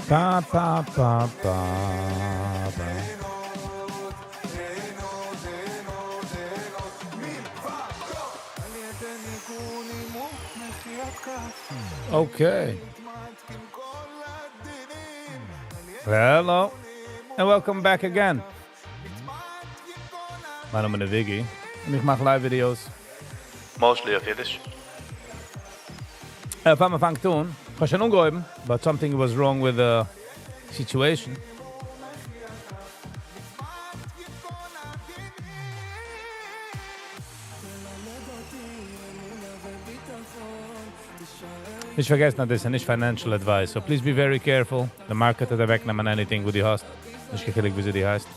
פא פא פא פא פא. Okay. Hello, and welcome back again. מיין נאמען איז Viggy, און איך מאך live videos. Mostly אויף אידיש. פאר מען פאנגט אן, איך האב שוין אנגעהויבן, but something was wrong with the situation. נישט פארגעסן אז דאס איז נישט financial advice, so please be very careful, די market וועט אוועקנעמען anything וואס דו האסט, נישט קיין חילוק וויאזוי דו הייסט.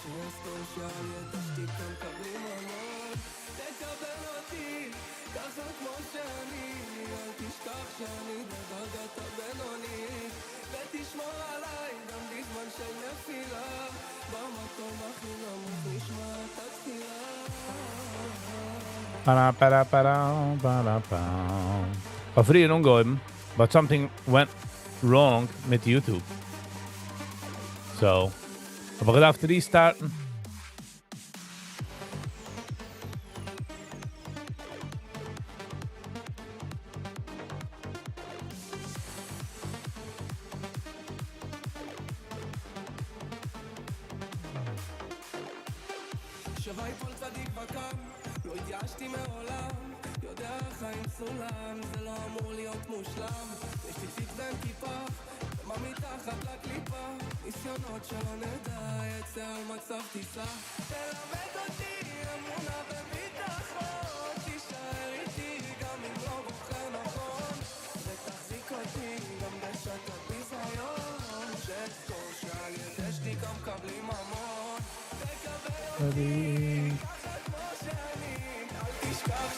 פארא פארא פארא פארא פא. כ'האב פריער אנגעהויבן but something went wrong מיט YouTube. So האב איך געדארפט restart ן.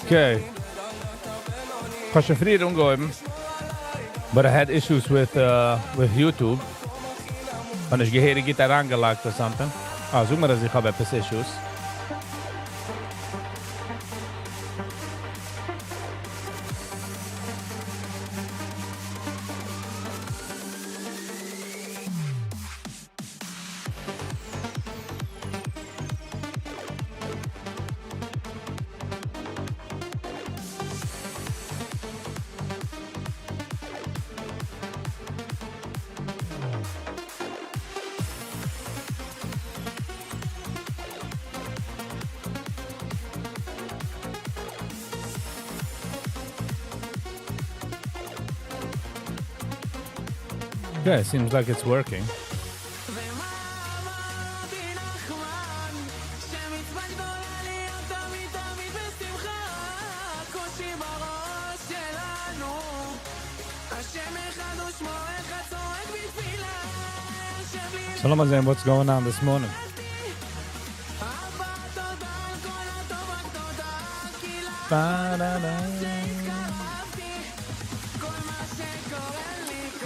Okay. כ'האב שוין פריער אנגעהויבן, but I had issues with with YouTube. כ'האב נישט געהעריג גוט אריינגעלייגט or something. אה, זאג מיר אז איך האב עפעס issues. Okay, seems like it's working. So לאמיר זען what's going on this morning.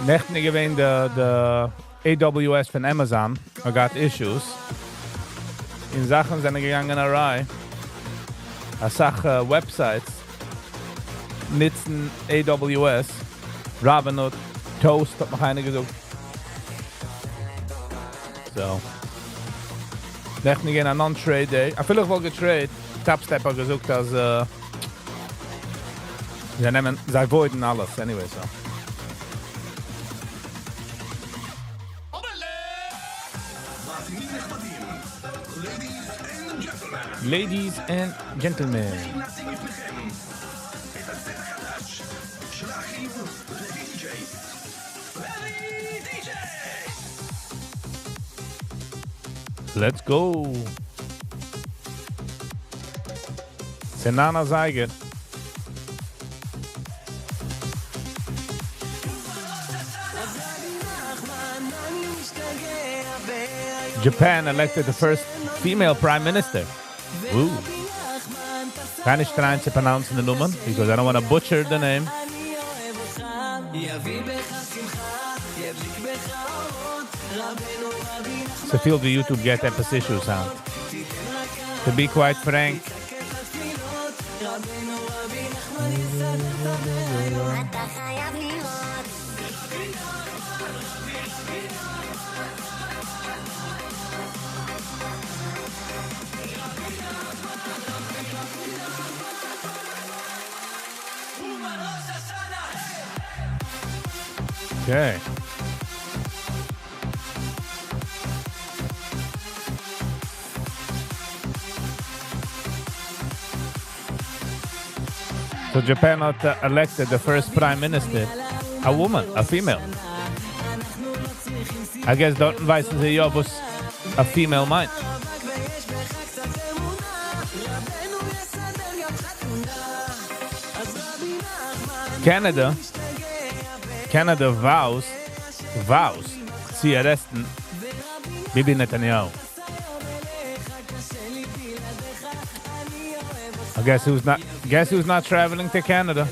נעכטן איז געווען די די AWS פון Amazon האט געהאט issues, און זאכן זענען געגאנגען awry. אסאך websites נוצן AWS, Robinhood, Toast האט מיך איינער געזאגט. So, נעכטן איז געווען א non-trade day, אפילו איך וואלט גע trade, Topstep האט געזאגט אז זיי נעמען, זיי void ן אלעס anyway so. Ladies and gentlemen. Let's go! ס'איז ניין אזייגער. Japan elected the first female prime minister. Woo. גיי נישט try ען צו pronounce ן די נאמען, because I don't wanna butcher the name. ס'פילט ווי YouTube געט עפעס issues היינט. To be quite frank. Okay. So Japan האט elected the first prime minister, a woman, a female. I guess דארטן ווייסן זיי יא וואס a female מיינט. Canada, Canada vows, vows צו arrest ן ביבי נתניהו. I guess who's not guess who's not traveling to Canada?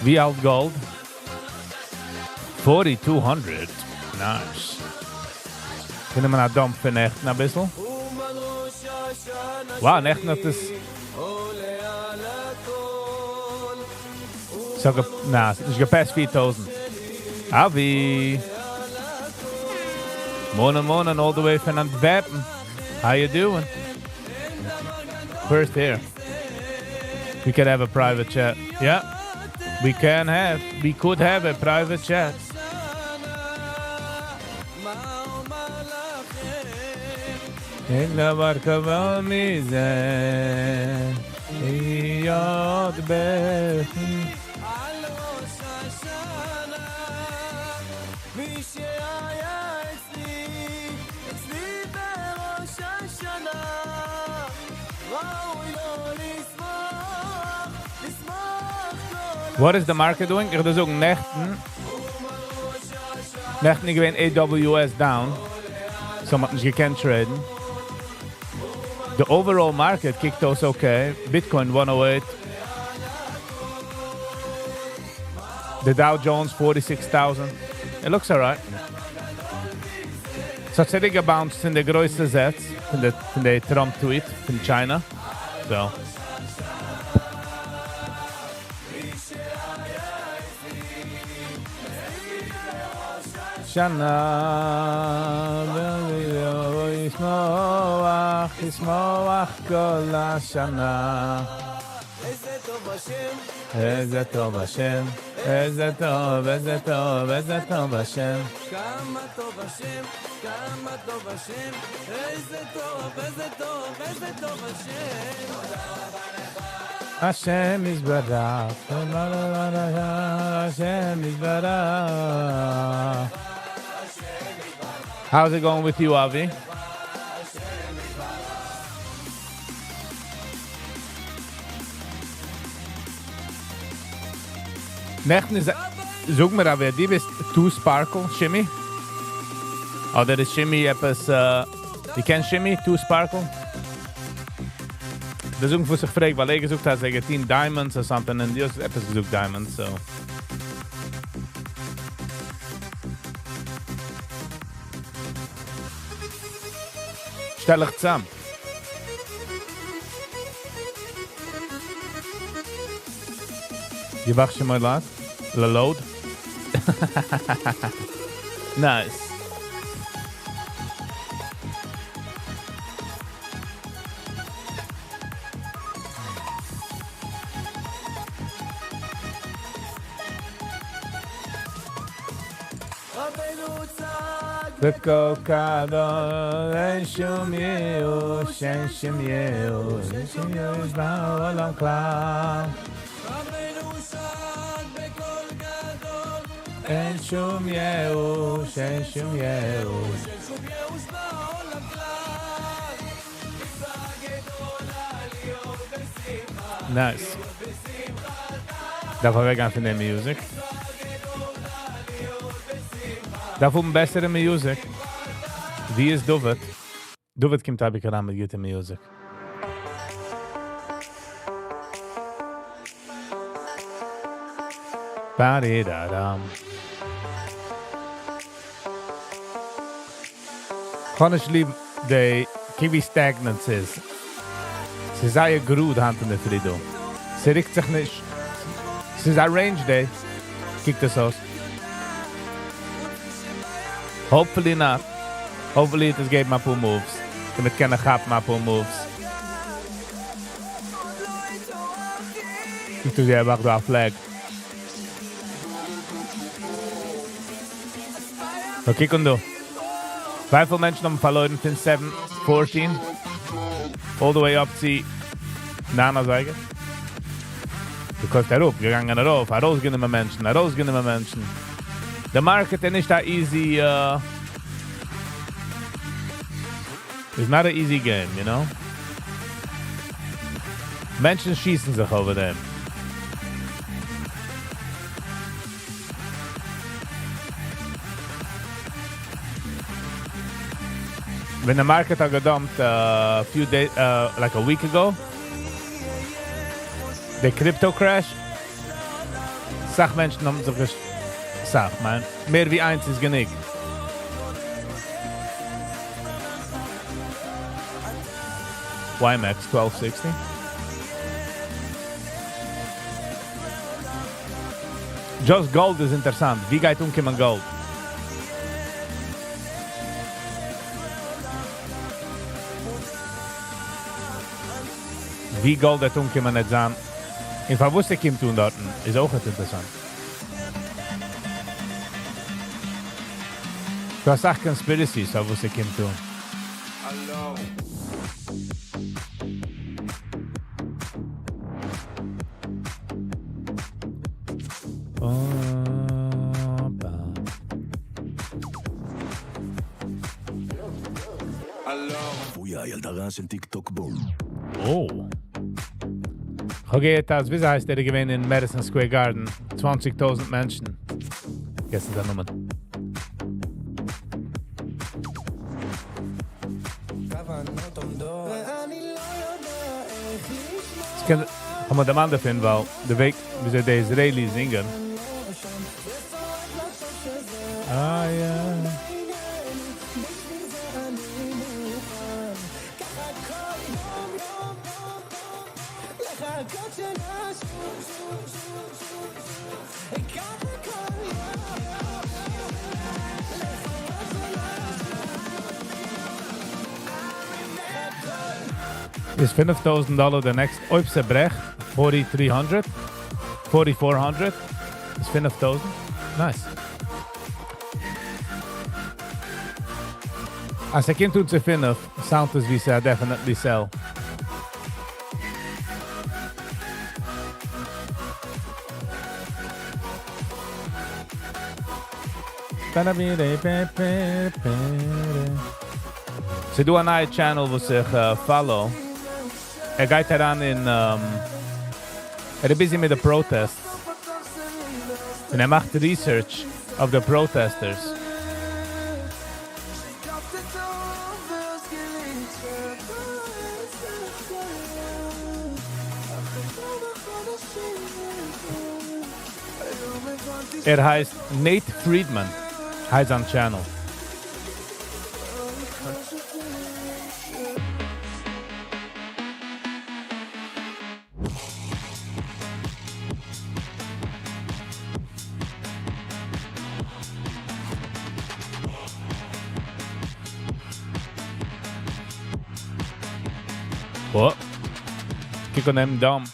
ווי האלט gold? 4200. Nice. קען מען א dump פון נעכטן א ביסל? Wow, נעכטן האט עס So, נא, ס'איז נישט גע pass ט 4000. Avi. Morning, morning, all the way from Antwerpen. How you doing? First here. We could have a private chat. Yeah. We can have. We could have a private chat. אין דבר גבוה מזה, להיות בכי. על ראש השנה, מי שהיה אצלי, אצלי בראש השנה, ראוי לו לשמוח, לשמוח כל What is the market doing? איך וועל זאגן, נעכטן, נעכטן איז געווען AWS down, so מ'האט נישט געקענט trade ן. The overall market קוקט אויס okay. Bitcoin 108. The Dow Jones 46,000. It looks alright. ס'האט צוריק גע bounced אין די גרויסע זעץ פון די Trump tweet פון China. So. שנה לשמוח, לשמוח כל השנה. איזה טוב השם, איזה טוב השם, איזה טוב, איזה טוב, איזה טוב השם. כמה טוב השם, כמה טוב השם, איזה טוב, איזה טוב, איזה טוב השם. השם יתברך, השם יתברך. How's it going with you, Avi? נעכטן איז, זאג מיר, אבי, דו ביסט Two Sparkle, Shimmy? אדער איז Shimmy עפעס, דו קענסט Shimmy, Two Sparkle? דאס איז וואס איך פרעג, ווייל ער געזאגט האט, ער געטון diamonds or something, און דו האסט עפעס געזאגט diamonds, so. שטעל איך צוזאם. יבח שמו לאט? ללוד? Nice. רבנו צעק בקול גדול, אין שום ייאוש, אין שום ייאוש, אין שום ייאוש בעולם כלל. רבנו צעק בקול גדול, אין שום ייאוש, אין שום ייאוש. אין שום ייאוש בעולם כלל. מצווה גדולה להיות בשמחה, Nice. דארף אוועקגיין פון די music. דארף האבן בעסערע music. ווי איז דוד? דוד קומט אייביג אריין מיט גוטע music. Ba-di-da-dam. כ'האב נישט ליב די קוק ווי stagnant ס'איז. ס'איז זייער גראד היינט אין דער פרי דא. ס'רוקט זיך נישט. ס'איז א range day, קוקט עס אויס. Hopefully not. Hopefully וועט עס געבן אפאר moves. און מ'וועט קענען כאפן אפאר moves. קוקט אויס ווי ער מאכט דא א flag. So קוק אן דא. וויפיל מענטשן האבן פארלוירן פון 7:14 all the way up צו 9 אזייגער? געקויפט אראפ, געגאנגען ארויף, ארויסגענומען מענטשן, ארויסגענומען מענטשן. די market איז נישט א easy, It's not a easy game, you know? מענטשן שיסן זיך over דעם. ווען די market האט געדאמפט a few days, like a week ago, די crypto crash, סאך מענטשן האבן זיך געש... סאך, מיין, מער ווי איינס איז גענוג. YMX 1260. Just gold איז אינטערעסאנט. ווי גייט אנקומען gold? ווי gold וועט אנקומען וועט זיין. און פארוואס ער קומט אן דארטן איז אויך אינטערעסאנט. דא אסאך conspiracies פארוואס ער קומט אן. Oh. כ'האב געהערט אז וויאזוי הייסט ער איז געווען אין Madison Square Garden, 20,000 מענטשן. פארגעסן זיין נאמען. ס'קען האבן דערמאנט דערפון ווייל די וועג וויאזוי די Israelis זינגען. אה יא. איז 5,000 דאלער די next אויב ס'ברעכט 4300, 4400 איז 5,000. Nice. אז ס'קומט אן צו 5, sound עס ווי ס'איז definitely sell. ס'דא א נייע channel וואס איך follow. ער גייט אריין אין, ער איז busy מיט די protests. און ער מאכט research אויף די protesters. ער הייסט Nate Friedman, הייסט זיין channel. What? קוק אן דעם dump.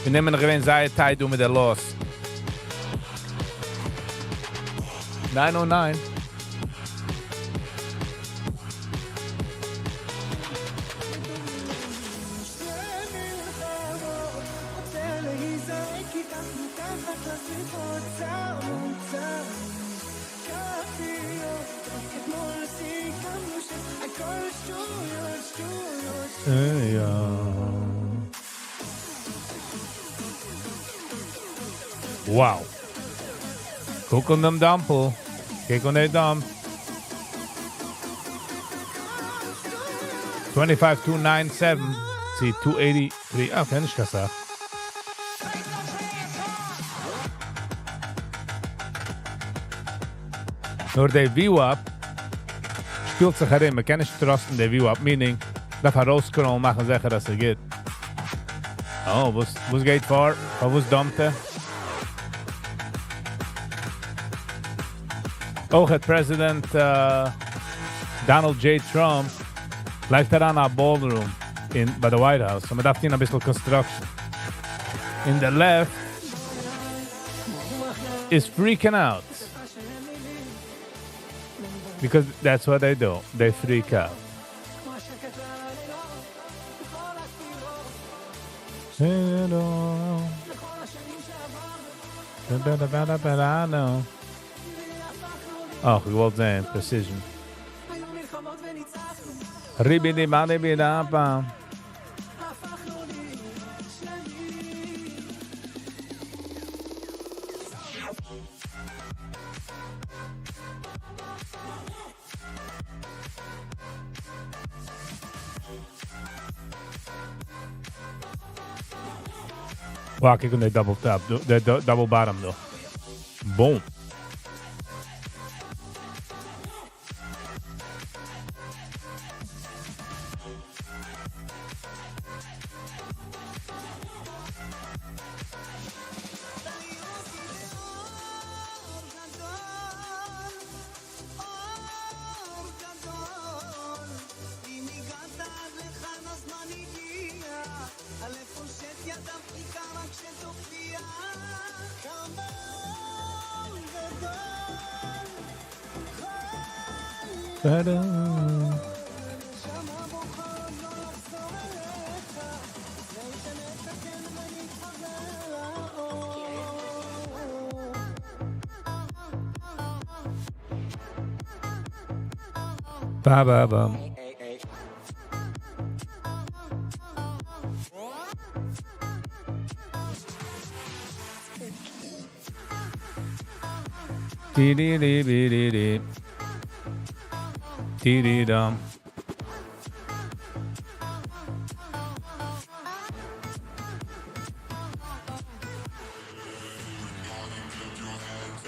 מיר נעמען געווען זייער tight דא מיט דער loss. 909. Ja. Wow. קוק אן דעם דאמפל. קוק אן דעם dump. 25,297 צו 283. Okay, נישט קיין סאך. נאר דער VWAP שפילט זיך ארום. מען קען נישט trust ן דער VWAP, meaning, דארף ארויסקומען און מאכן זיכער אז ער גייט. Oh, וואס, וואס גייט פאר? וואס dump ט ער? אויך האט President Donald J. Trump לייגט אריין א ballroom אין ביי די White House, so מ'דארף טון אביסל construction. און די left is freaking out. Because that's what they do. They freak out. Oh, איך וואלט זען, precision. ריבי די באדי בי. Wow, קוק אן די double top, די double bottom דא. Boom. Ba ba bum. Di di di di di di. Di di dum.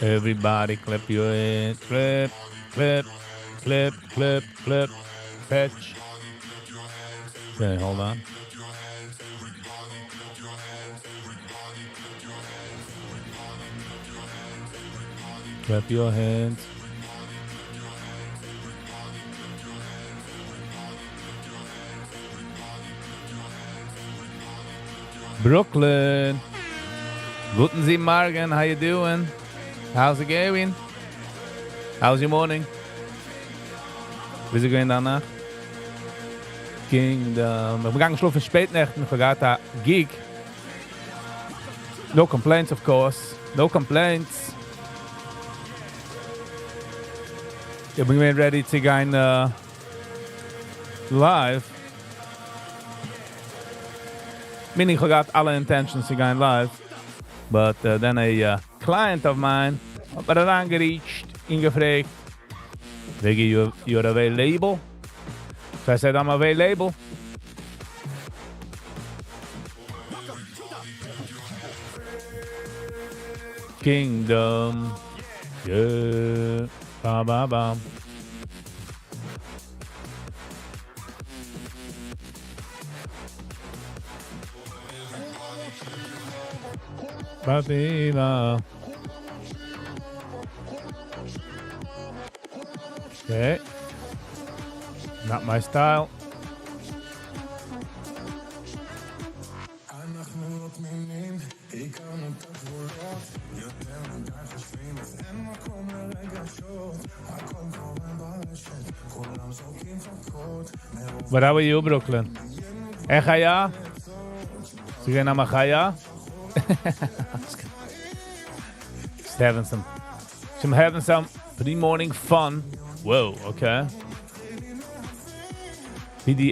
Everybody clap your hands. Clap, clap, clap, clap, clap. Fetch. Okay, hold on. Clap your hands. Brooklyn. גוטן זי מארגן, how you doing? How's it going? How's your morning? ווי איז געווען דיין נאכט? Kingdom. איך בין געגאנגען שלאפן שפעט נעכטן, איך האב געהאט א gig. No complaints, of course. No complaints. איך בין געווען ready צו גיין live. Meaning, איך האב געהאט אלע intentions צו גיין live. But then a client of mine האט מיר אריינגע reach ט און געפרעגט, וועגן you're available? So I said, I'm available. Kingdom. Yeah. Ba ba ba. Ba ba. Okay. Not my style. אנחנו לא תמימים, הכרנו את הגבולות, יותר מדי חושבים, אז אין מקום לרגשות, הכל קורה ברשת, כולם זורקים פקות, מרוב But how are you, Brooklyn? איך היה? ס'איז געווען א מחיה? Just having some pre-morning fun. Whoa, okay. BD,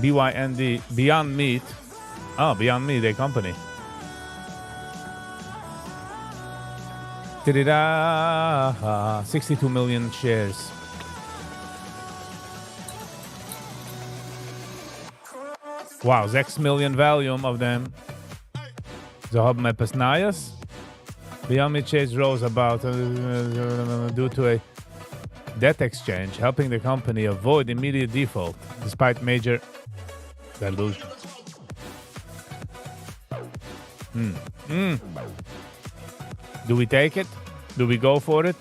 BYND, Beyond Meat. Oh, Beyond Meat, a company. Da-da-da. 62 million shares. Wow, 6 million volume of them. זיי האבן עפעס נייעס. Beyond Meat shares rose about due to a debt exchange, helping the company avoid immediate default despite major dilution. Do we take it? Do we go for it?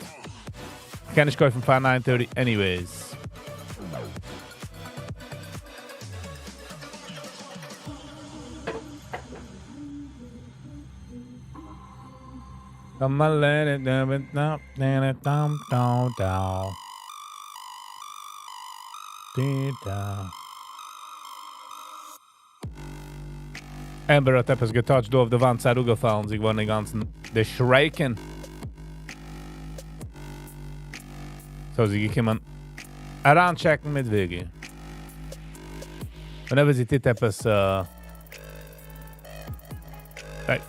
קען נישט קויפן פאר 9:30 anyways. Amber האט עפעס גע touch ט דא אויף די וואנט, ס'איז אראפגעפאלן, זי געווארן אינגאנצן דערשראקן. So זי געקומען אריין check ן מיט וויגי. Whenever זי טוט עפעס,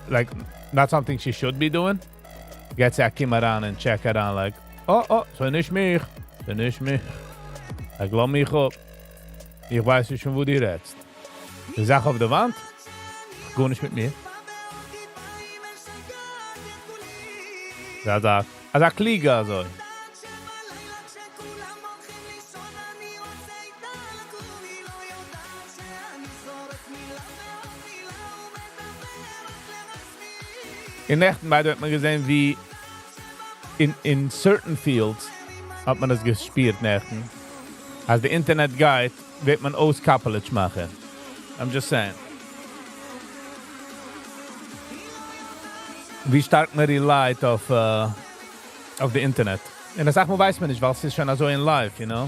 like, not something she should be doing, גייט זי א קום אריין און check אריין, like, oh, oh, ס'איז נישט מיך, ס'איז נישט מיך. Like, לאז מיך אפ. איך ווייס נישט פון וואו דו רעדסט. די זאך אויף די וואנט? גארנישט מיט מיר. אזא, אזא קלוגע אזוי. און נעכטן by the way האט מען געזען ווי אין אין certain fields האט מען עס געשפירט נעכטן אז די אינטערנעט גייט ווערט מען אויס קאפעליטש מאכער. I'm just saying. ווי שטארק מען rely ט אויף אויף די אינטערנעט. און אסאך מאל ווייסט מען נישט ווייל ס'איז שוין אזוי אין life, you know.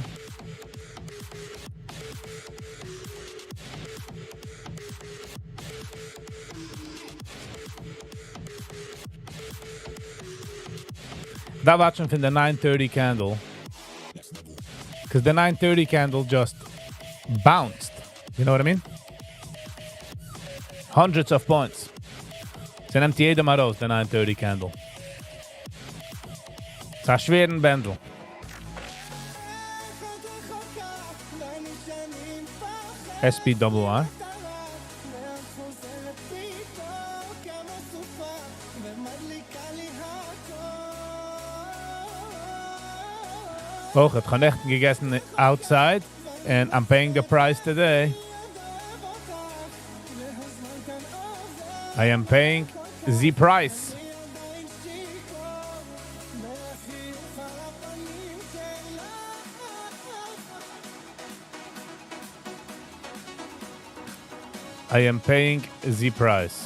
דארף watch ן פון די 9:30 candle. Because the 9:30 candle just bounced. You know what I mean? Hundreds of points. ס'נעמט יעדעם ארויס, די 9:30 candle. ס'איז א שווערן בענדל. SPRR. אויך, איך האב נעכטן געגעסן outside, and I'm paying the price today. I am paying the price. I am paying the price.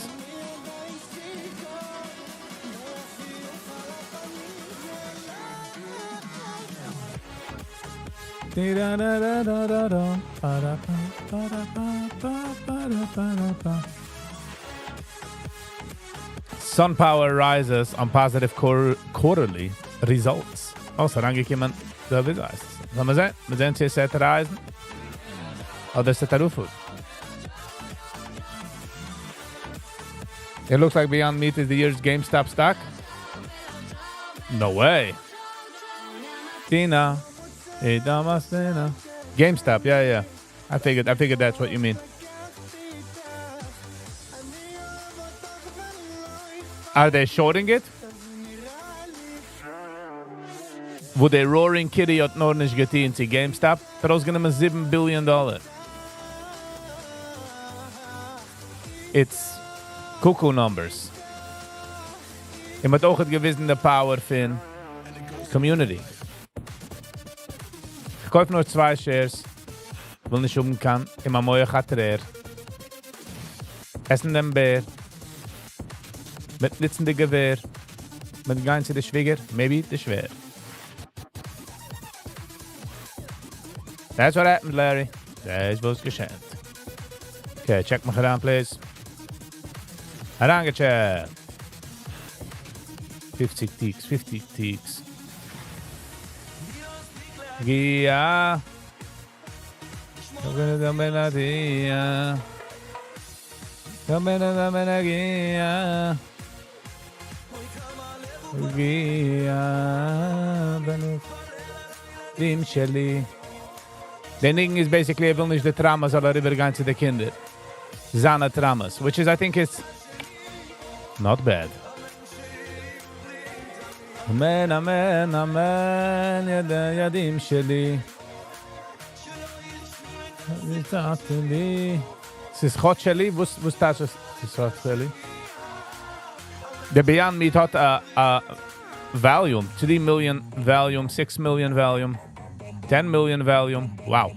SunPower rises on positive quarterly results. Oh, ס'איז אריינגעקומען, דא ווי הייסט עס? לאמיר זען, מיר זען צו עס וועט rise ן. אדער עס וועט אראפ. It looks like Beyond Meat is the year's GameStop stock. No way. Tina. GameStop, yeah, yeah. I figured that's what you mean. Are they shorting it? וואו דער Roaring Kitty האט נאר נישט געטון צו GameStop, ארויסגענומען 7 billion dollar. It's cuckoo numbers. און מ'האט אויך געוויזן the power פון community. איך קויף נאר צוויי shares. וויל נישט האבן קיין, אין מיין מוח א טרער. עסן דעם בער. מיט ניצן די געווער. מיט גיין צו די שוויגער, maybe די שווער. That's what happened, Larry. דאס וואס געשעט. Okay, check מיך אריין, please. אריינגע check ט. 50 ticks, 50 ticks. גיאה. גיאה. גיאה. גיאה. שלי. דער ניגון איז basically, ער וויל נישט די traumas זאל אריבערגיין צו די קינדער. זיינע traumas, which is, I think, is not bad. אמן, אמן, אמן, יד, ידים שלי. לי. ס'איז חוד שלי? וואס, וואס דאס איז? ס'איז חוד שלי? די Beyond Meat האט א א volume, 3 million volume, 6 million volume, 10 million volume, wow.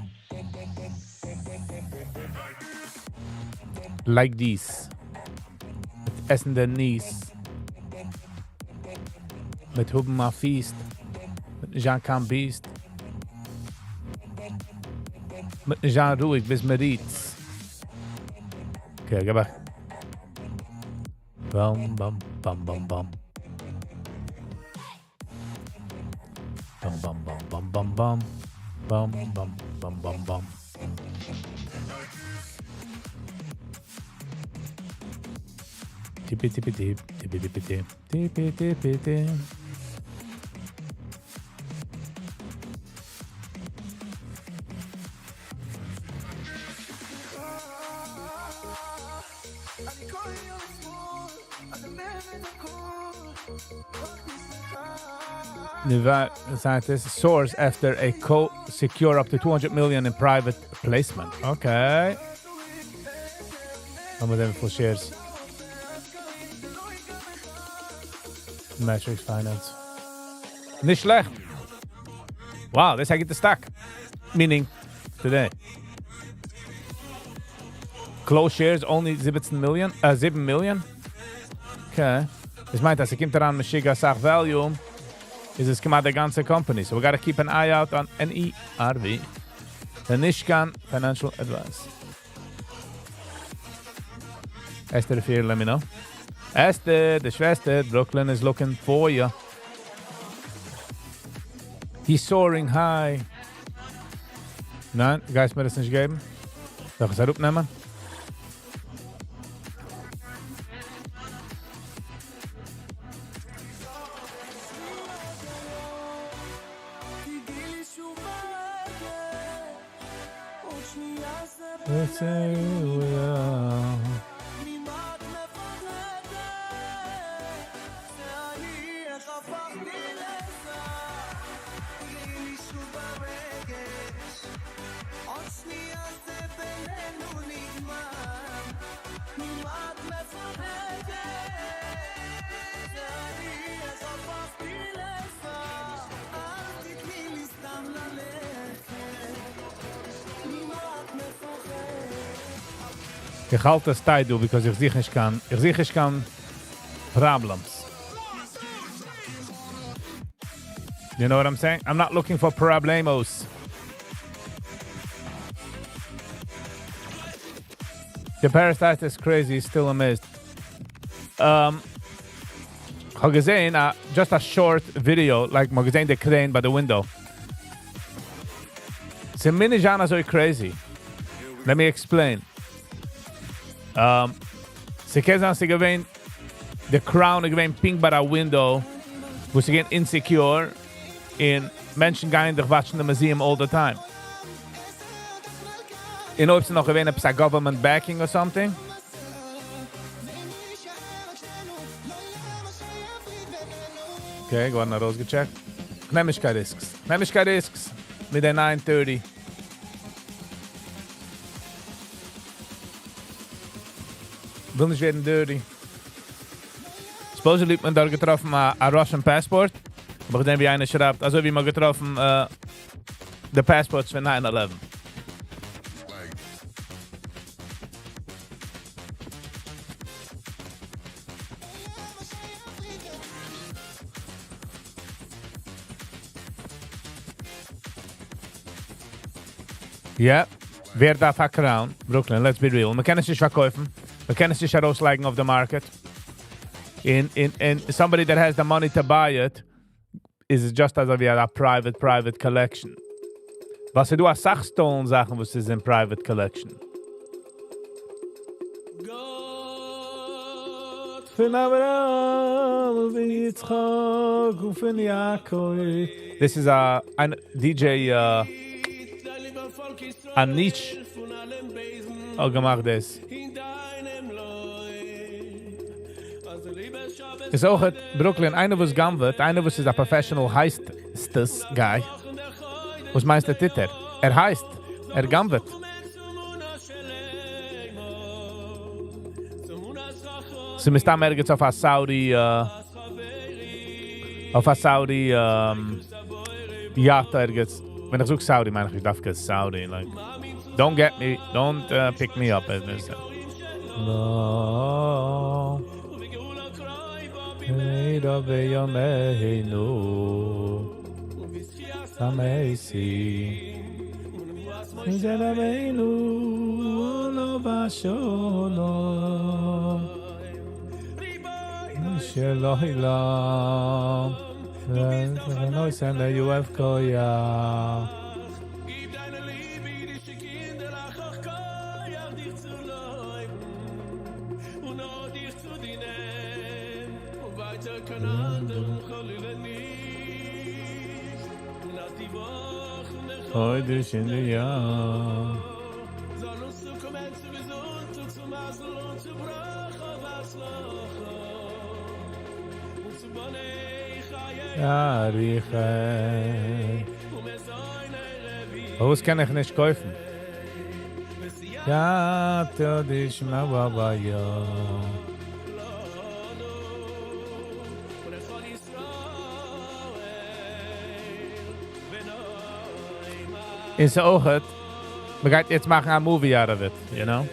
Like this. מיט עסן די ניס. מיט האבן א feast. מיט נישט זיין קיין beast. מיט נישט זיין רואיג ביז מען ריט. Okay, געב א. באם באם באם באם באם. באם באם באם באם באם באם. באם באם באם באם באם. טיפי טיפי טיפ, טיפי טיפי טיפ, טיפי טיפי טיפ. Nevada scientists source after a co-secure up to 200 million in private placement. Okay. לאמיר זען וויפיל shares. Matrix Finance. נישט שלעכט. Wow, דאס איז א גוטע stock. Meaning, today. Close shares only 17 million, 7 million. Okay. דאס מיינט, אז ס'קומט אריין משוגע אסאך volume, איז עס כמעט די גאנצע company. So we gotta keep an eye out on NERV. די נישט קיין financial advice. Esther, if you're here, let me know. Esther, די שוועסטער, Brooklyn is looking for you. He's soaring high. ניין, גייסט מיר דאס נישט געבן? זאל איך עס אראפנעמען? איך האלט עס tight דא, because איך זוך נישט קיין, איך זוך נישט קיין problems. You know what I'm saying? I'm not looking for problemos. The parasite is crazy, still amazed. כ'האב געזען, just a short video, like מ'האט געזען די crane ביי די window. ס'מוז נישט זיין אזוי crazy. Let me explain. ס'קען זיין ס'איז געווען, די crown איז געווען פונקט ביי א window, וואו ס'איז געווען insecure, און מענטשן גייען דאך watch ן די museum all the time. און אויב ס'איז נאך געווען עפעס א government backing or something. Okay, געווארן ארויסגע check ט. כ'נעם נישט קיין risks. כ'נעם נישט קיין risks מיט די 930. וויל נישט ווערן dirty. Supposedly האט מען דארט געטראפן א Russian passport. האב איך געזען ווי איינער שרייבט, אזוי ווי מ'האט געטראפן די passports פון 9/11. יא, ווער דארף א crown? Brooklyn, let's be real. מ'קען עס נישט פארקויפן. מ'קען עס נישט ארויסלייגן אויף די market. און somebody that has the money to buy it, איז עס just אזוי ווי א private, private collection. ווייל ס'איז דא אסאך stolen זאכן, וואס איז אין private collection. פון אברהם און יצחק און פון יעקב. This is a אן DJ Anish האט געמאכט דאס. איז אויך Brooklyn איינער וואס גנב'עט, איינער וואס איז א professional heist guy. וואס מיינסטו טוט ער? ער heist, ער גנב'עט. ס'איז מסתם ערגעץ אויף א Saudi, אויף א Saudi yacht ערגעץ. ווען איך זאג Saudi מיין איך נישט דווקא Saudi, like, don't get me, don't pick me up. לא. בימינו. המתים. משה רבינו עליו השלום. של עולם. ונותן ליואב כח. גיב דיינע ליבע אידישע קינדערלעך אויך כח דיך צו לויבן און נאר דיך צו דינען און ווייטער קיין אנדערן חלילה נישט און אז די וואכן דער חודש און די יאר. זאל אונז צוקומען צו געזונט און צו מזל און צו ברכה והצלחה און צו בני חיי יאריכי. פארוואס קען איך נישט קויפן? סייעתא דשמיא. און ס'אויכעט, מ'גייט יעצט מאכן א movie out of it, you know?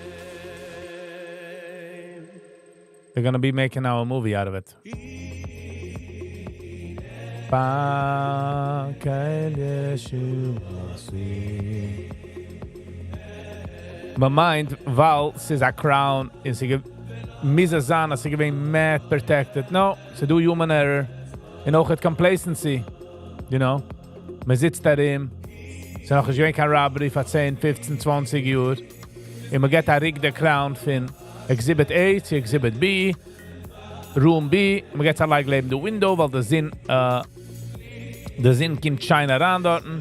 They're gonna be making now a movie out of it. בקל ישועתי. מ'מיינט ווייל ס'איז א crown און ס'מוז עס זיין אז ס'איז געווען מער protected. No, ס'איז דא human error און אויך complacency. You know? מ'זיצט ארום, ס'איז נאכנישט געווען קיין robbery פאר 10, 15, 20 יאר. און מ'געט א ריק די crown פון Exhibit A צו Exhibit B, Room B, און מ'געט א לייג לעבן די window, ווייל די זון, די זון קומט שיין אריין דארטן.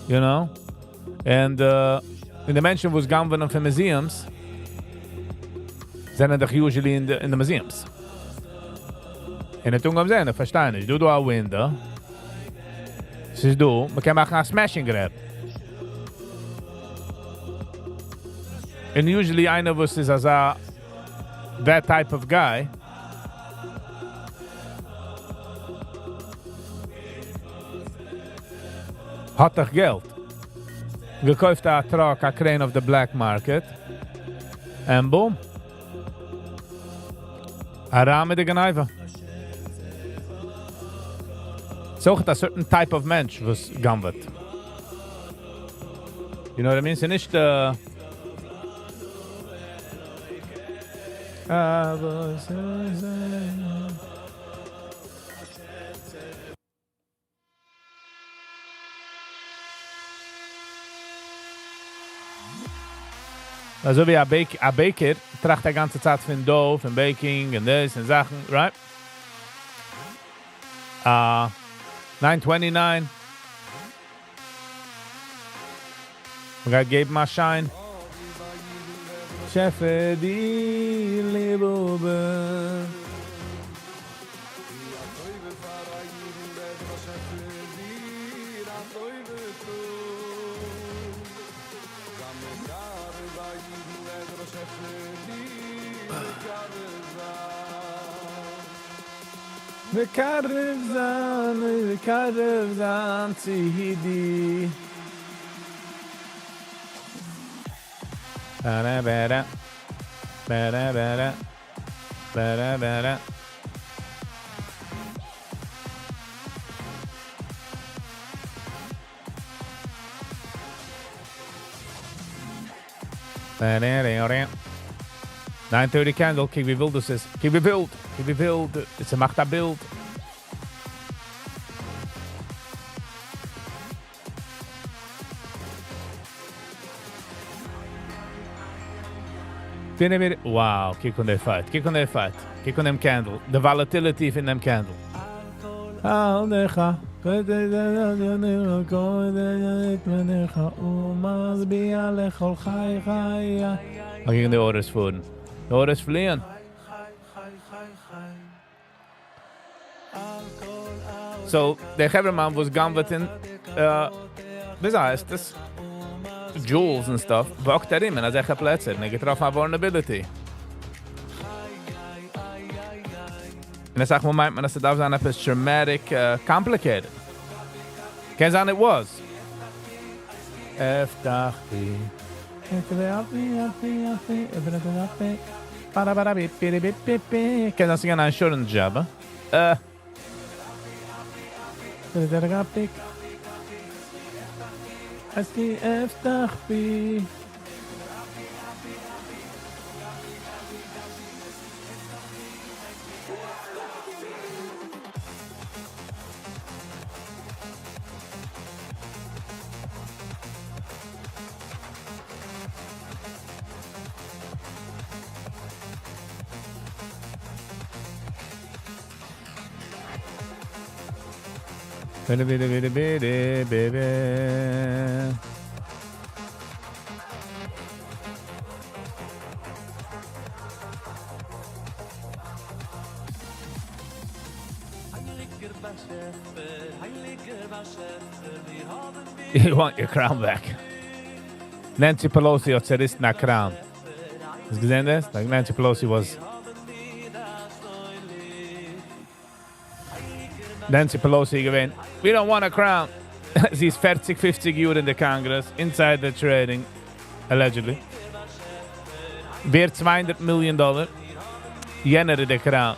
You know? And און די מענטשן וואס גנב'ענען פון museums, זענען דאך usually אין די museums. און האט אנגעהויבן זען, איך פארשטיי נישט, דא דא א window, ס'איז דא, מ'קען מאכן א smash and grab. און usually איינער וואס איז אזא that type of guy, האט דאך געלט. געקויפט א truck, א crane אויף די black market, and boom. אריין מיט די גניבה. ס'איז אויך א certain type of מענטש וואס גנב'עט. You know what I mean? ס'איז נישט אזוי ווי א bake, א baker טראכט א גאנצע צייט פון dough, פון baking און דאס און זאכן, right? 929. מ'גייט געבן א שיין. שעפער די ליבהאבער. מקרב זיין, מקרב זיין צו די. בארא בארא בארא בארא בארא. 9:30 candle, קוק ווי ווילד דאס איז, קוק ווי ווילד, קוק ווי ווילד, עס מאכט א בילד. Wow, קוק אן די fight, קוק אן די fight, קוק אן דעם candle, די volatility פון דעם candle. עליך, ומשביע לכל חי חיה. קוק אן די orders פארן. די orders פליען. So, דער חברה'מאן וואס גנב'עט אין, וויאזוי הייסט עס? jewels and stuff, וואקט ארום אין אזעלכע פלעצער און ער געטראפן א vulnerability. און אסאך מאל מיינט מען אז ס'דארף זיין עפעס dramatic complicated. קען זיין it was. הבטחתי. קען זיין ס'איז געווען א insurance job. אה. You want your crown back. Nancy Pelosi האט צעריסן א crown. האסט געזען דאס? Like Nancy Pelosi was Nancy Pelosi געווען, We don't want a crown. זי איז פערציג פופציג יאר אין די Congress, insider trading, allegedly. ווערט 200 מיליאן דאלער. יענער איז די crown.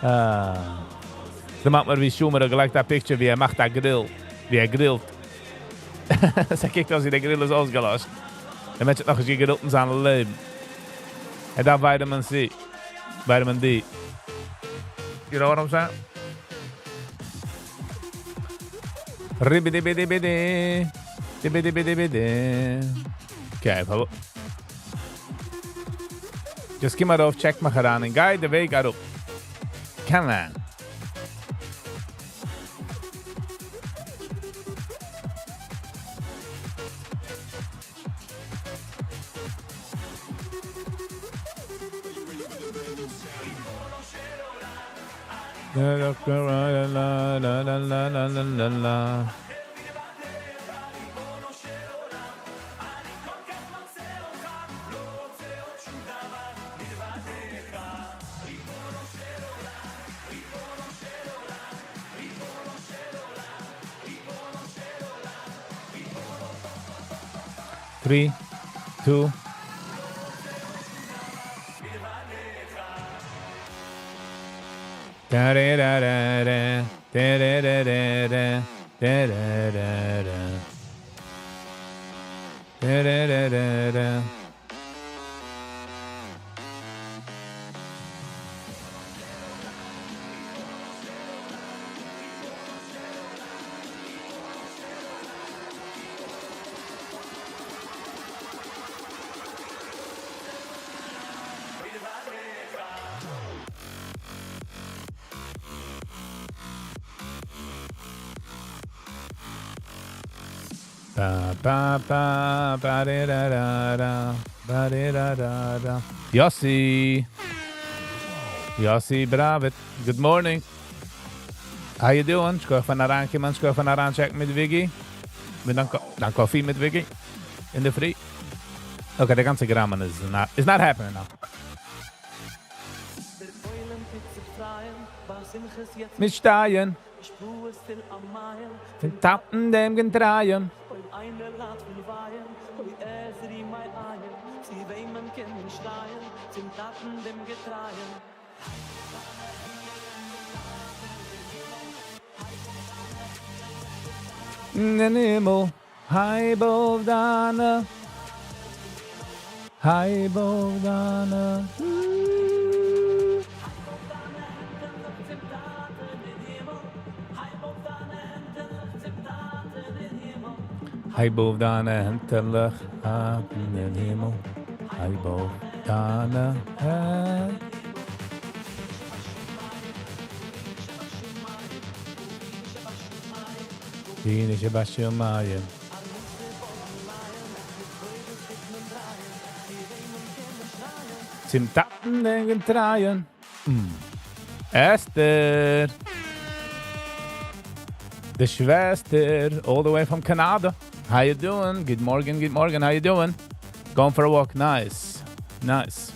דערמאנט מיר ווי Schumer האט געלייגט א picture ווי ער מאכט א grill, ווי ער גרילט. ס'קוקט אויס ווי דער grill איז אויסגעלאשן. דער מענטש האט נאכנישט געגרילט אין זיין לעבן. ער דארף vitamin C, vitamin D. You know what I'm saying? ריבידיבידיבידי, דיבידיבידיבידי. Okay, פארוואס? Just קום ארויף, check מיך אריין און גיי די וועג אראפ. Come on. Three, two. Ba ba ba ba di da da da ba di da da da. Yossi. Yossi Bravit. Good morning. How you doing? שכוח פארן אריינקומען, שכוח פארן אריינטשעקן מיט Viggy. מיט דיין coffee מיט Viggy. אינדערפרי. Okay, די גאנצע גראמען איז not, is not happening now. מיר שטייען. פון טאטן דעם געטרייען. אין הימל, הייב אויף דיינע, הייב אויף דיינע. הייב אויף דיינע הענטעלעך אין הימל, הייב אויף דיינע הענט. אבינו שבשמים. צום טאטן דעם געטרייען. Esther. די שוועסטער, all the way from Canada. How you doing? Good morning, good morning. How you doing? Going for a walk. Nice. Nice.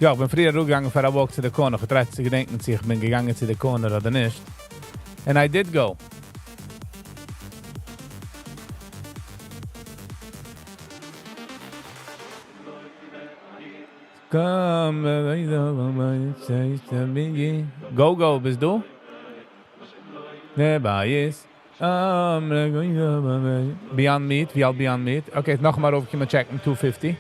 יא, איך בין פריער אראפגעגאנגען פאר א walk צו די corner. איך try צו געדענקען צו איך בין געגאנגען צו די corner אדער נישט. And I did go. Go go, ביסט דא? Beyond Meat, ווי האלט Beyond Meat? Okay, נאכאמאל ארויפקומען check ן 250.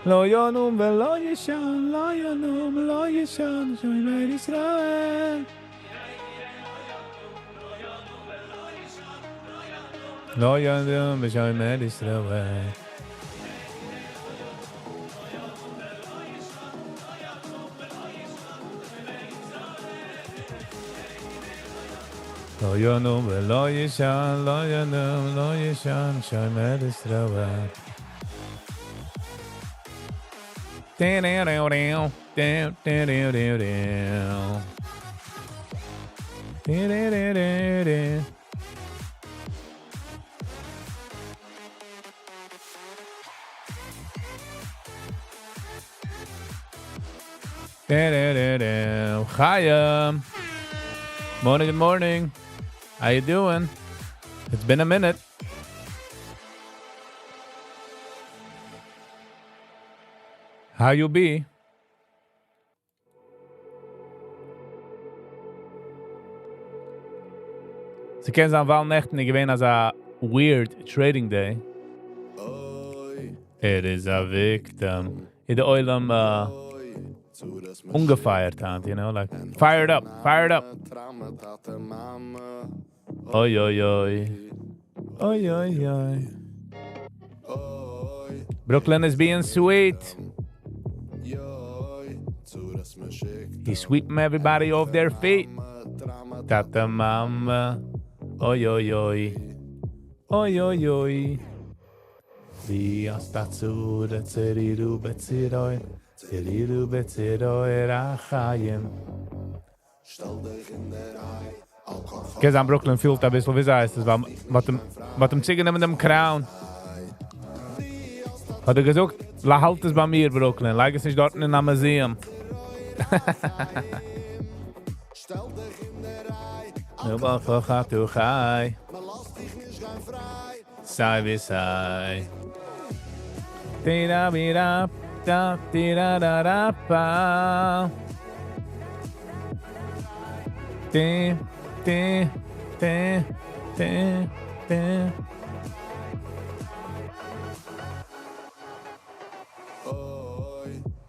לא ינום ולא ישן, לא ינום ולא ישן, שומר ישראל. לא ינום ושומר ישראל. לא ינום ולא ישן, לא ינום ולא ישן, שומר ישראל. Chaim. Morning, good morning. How you doing? It's been a minute. How you be? ס'קען זיין ווייל נעכטן איז געווען אזא weird trading day. ער איז א victim. איז די עולם אנגעפייערט היינט, you know, like fired up, fired up. אוי אוי אוי. אוי אוי אוי. Brooklyn is being sweet. He's sweeping everybody off their feet. טאטע מאמע. אוי אוי אוי. אוי אוי אוי. ווי האסט א צורה צרירו בצירוי, צרירו בצירוי רחיים. קען זיין Brooklyn פילט אביסל ווי זיי עס איז ווייל מ'האט אים מ'האט אים צוגענומען דעם crown. האט ער געזאגט, האלט עס ביי מיר Brooklyn, לייג עס נישט דארטן אין א museum. סיי ווי סיי.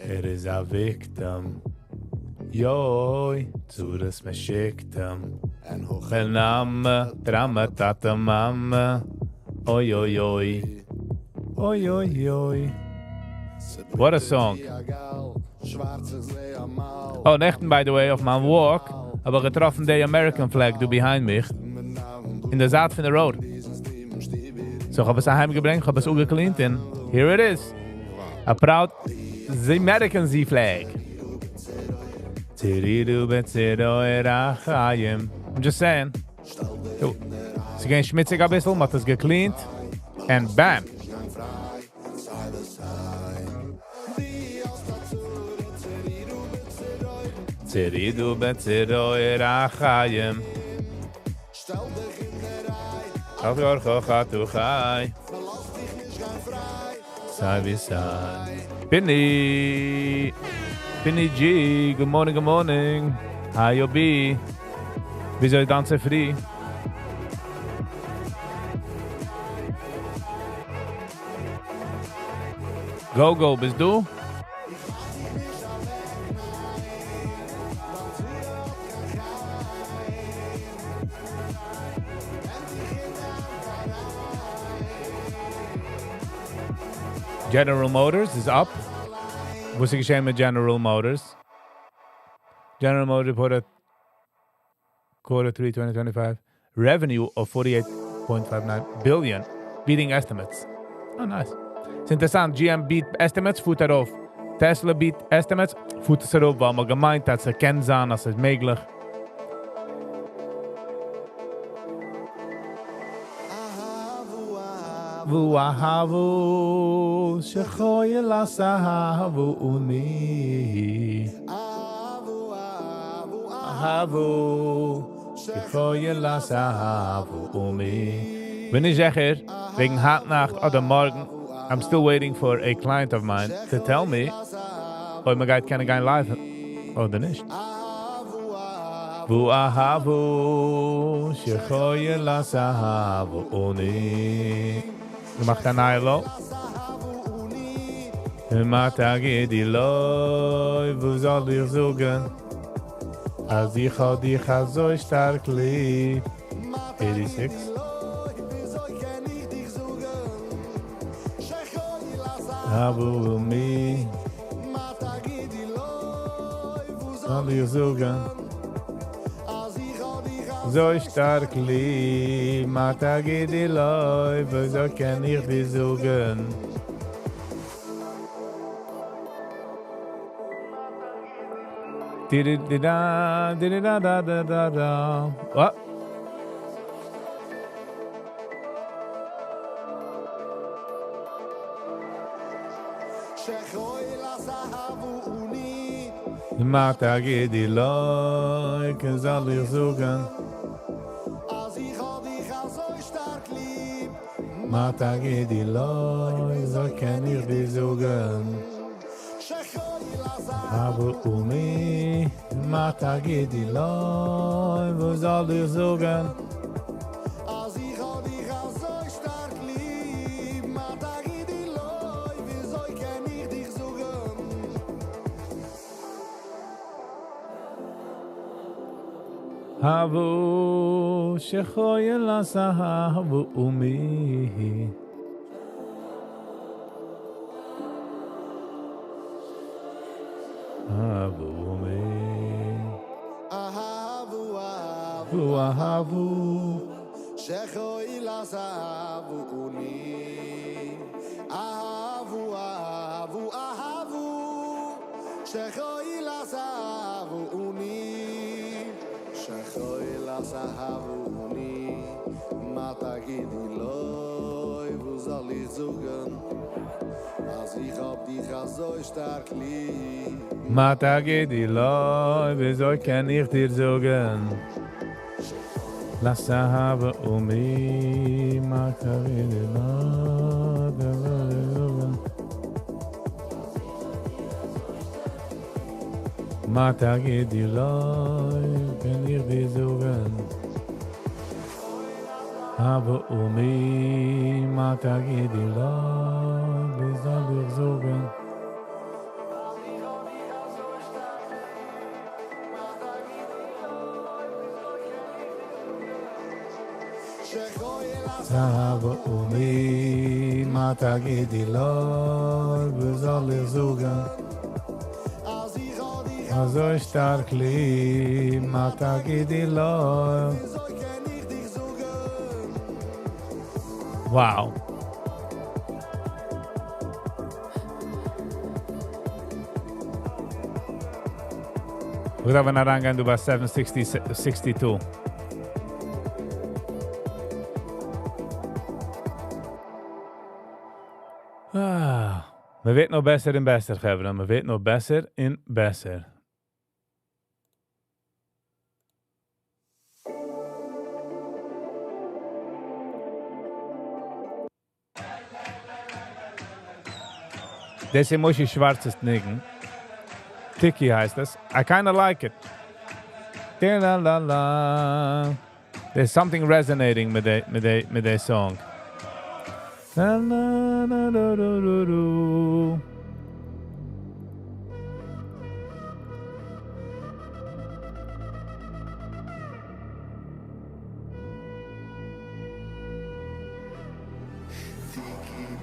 ער איז א victim. יוי, צרות מען שיקט אים. נאמע, דראמע, טאטע מאמע. אוי אוי אוי. אוי אוי אוי. What a song. Oh, נעכטן by the way, אויף מיין walk, האב איך געטראפן די American flag דא behind מיך. אין די זייט פון די road. So איך האב עס אהיימגעברענגט, איך האב עס אפגעקלינט און here it is. A proud American Z flag. I'm just saying. ס'איז געווען שמוציג אביסל, מ'האט עס געקלינט, and bam! סיי ווי סיי. Binny! Binny G, good morning, good morning. How you be? וויאזוי דיין צופרי? Go go, ביסט דא? General Motors is up. וואס איז געשען מיט General Motors? General Motors reported quarter 3 2025 revenue of 48.59 billion, beating estimates. Oh, nice. ס'איז אינטערעסאנט, GM beat estimates, פארט ארויף. Tesla beat estimates, פארט עס אראפ, ווייל מ'האט געמיינט אז ס'קען זיין אז ס'איז מעגליך. ואהבו שכויל אסהבו אני אהבו שכויל אסהבו אני בין נישט זיכער וועגן היינט נאכט אדער מארגן, I'm still waiting for a client of mine to tell me אויב מ'גייט קענען גיין live אדער נישט. ואהבו שכויל אסהבו אני געמאכט א נייע low. מה תגידי לי, וואס זאל איך זאגן, אז איך האב דיך אזוי שטארק ליב. 86. אבו מי זאל איך זאגן אזוי שטארק ליב, מה תגידי לי, וויאזוי קען איך דיר זאגן? דידידידא דידידאדאדאדא. אה! מה תגידי לי, זאל איך זאגן? מה תגידי לי, וויאזוי קען איך דיר זאגן? אבו ומי, מה תגידי לי, וואס זאל איך זאגן? אז איך האב דיך אזוי שטארק ליב, מה תגידי לי, וויאזוי קען איך דיך זאגן? אבו שכויל אסהבו ומי. אבו ומי. אהבו אהבו אהבו שכויל אסהבו ומי. אהבו אהבו אהבו שכויל אסהבו ומי. שכויל אסהבו ומי. מה תגידי לי, וואס זאל איך זאגן? אז איך האב דיך אזוי שטארק ליב. מה תגידי לי, וויאזוי קען איך דיר זאגן? לסהב ומי, מה תגידי לי, מה תגידי לי, קען איך דיר זאגן? אבו ומי, מה תגידי לי, ווי זאל איך זאגן? אבו ומי, מה תגידי לי, ווי זאל איך זאגן? אזוי שטארק ליב, מה תגידי לי. Wow. מיר דארפן אריינגיין דא ביי 762. אה, מען ווערט נאר בעסער און בעסער, חברה. מען ווערט נאר בעסער און בעסער. דאס איז מושי שווארצ'ס ניגון. Tiki הייסט עס. I kinda like it. La la la. There's something resonating מיט די, מיט די, מיט די song. La la la la la la la.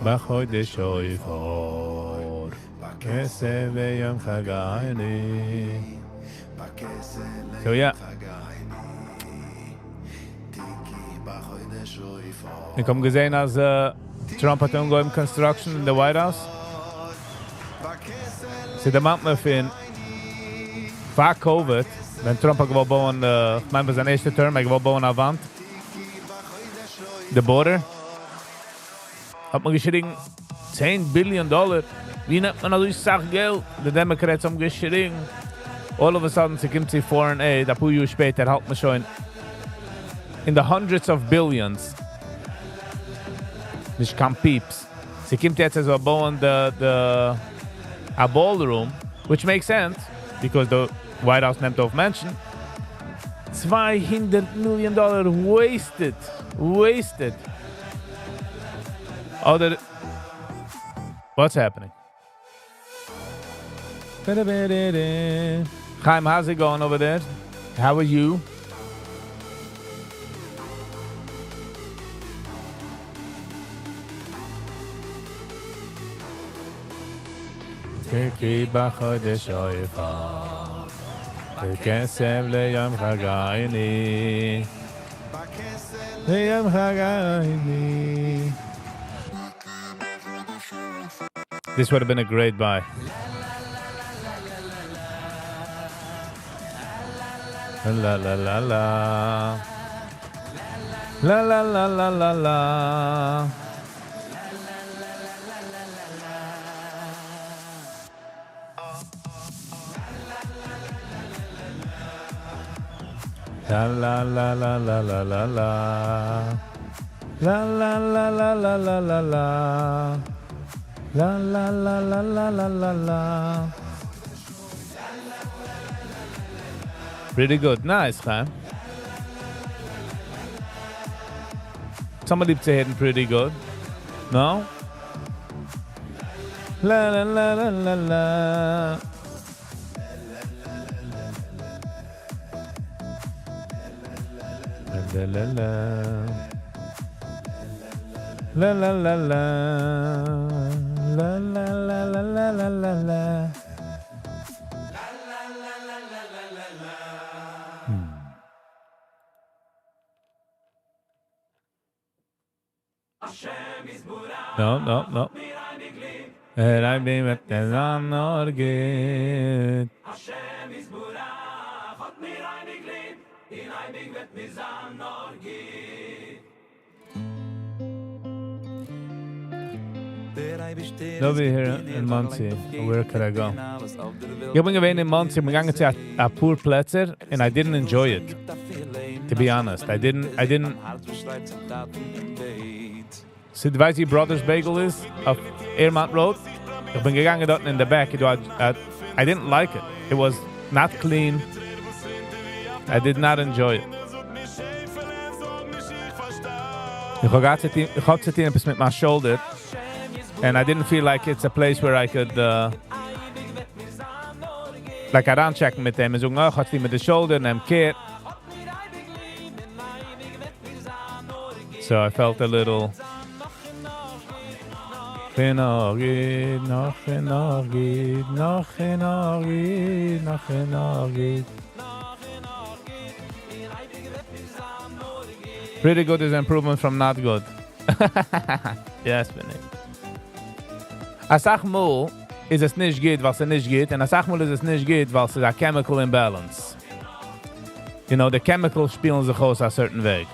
בחודש שופר, בכסה ויום חגני. So yeah. איך האב געזען אז Trump האט אנגעהויבן construction in the White House. ס'דערמאנט מיר פון פאר COVID, ווען Trump האט געוואלט בויען, כ'מיין ביי זיין ערשטע term, ער האט געוואלט בויען א וואנט, די border, האט מען געשריגן, 10 billion dollar, ווי נעמט מען אזוי סאך געלט? די Democrats האבן געשריגן. All of a sudden, ס'קומט צו foreign aid, אפאר יאר שפעטער האלט מען שוין in the hundreds of billions. נישט קיין פיפס. ס'קומט יעצט אז זיי בויען די, די, א ballroom, which makes sense, because the White House נעמט אויף מענטשן. 200 million dollar wasted, wasted. אדער, what's happening? Chaim, how's it going over there? How are you? כי בחודש אויפה, בכסלו ליום חגנו. ליום חגנו. This would have been a great buy. La la la la. La la la la la la. La la la la la la la la. La la la la la la la la. La la la la la la la la. Pretty good. Nice, huh? Somebody to hitting pretty good. No? La la la la la la. La la la. La la la la. La la la la la la la la. No, no, no. And I be mit der Sonne geht. Nobody here in Monsey. Where could I go? איך בין געווען אין Monsey, מיר געגאנגען צו א פאר פלעצער, and I didn't enjoy it. To be honest, I didn't, I didn't. So, דו ווייסט ווי Brothers Bagel איז? אויף Airmont Road? איך בין געגאנגען דארט in the back. I didn't like it. It was not clean. I did not enjoy it. איך האב געהאט צו טון, איך האב צו טון עפעס מיט מיין shoulder, and I didn't feel like it's a place where I could like אריינטשעקן מיט אים און זאגן, oh, איך האב צו טון מיט די shoulder, נעם care. So I felt a little נאך נאך נאך נאך נאך נאך נאך. Pretty good is improvement from not good. Yes, בין איך. א סאך מאל איז עס נישט גוט, ווייל עס נישט גוט, און א סאך מאל איז עס נישט גוט, ווייל עס איז א chemical imbalance. The chemicals שפילן זיך אויס a certain way.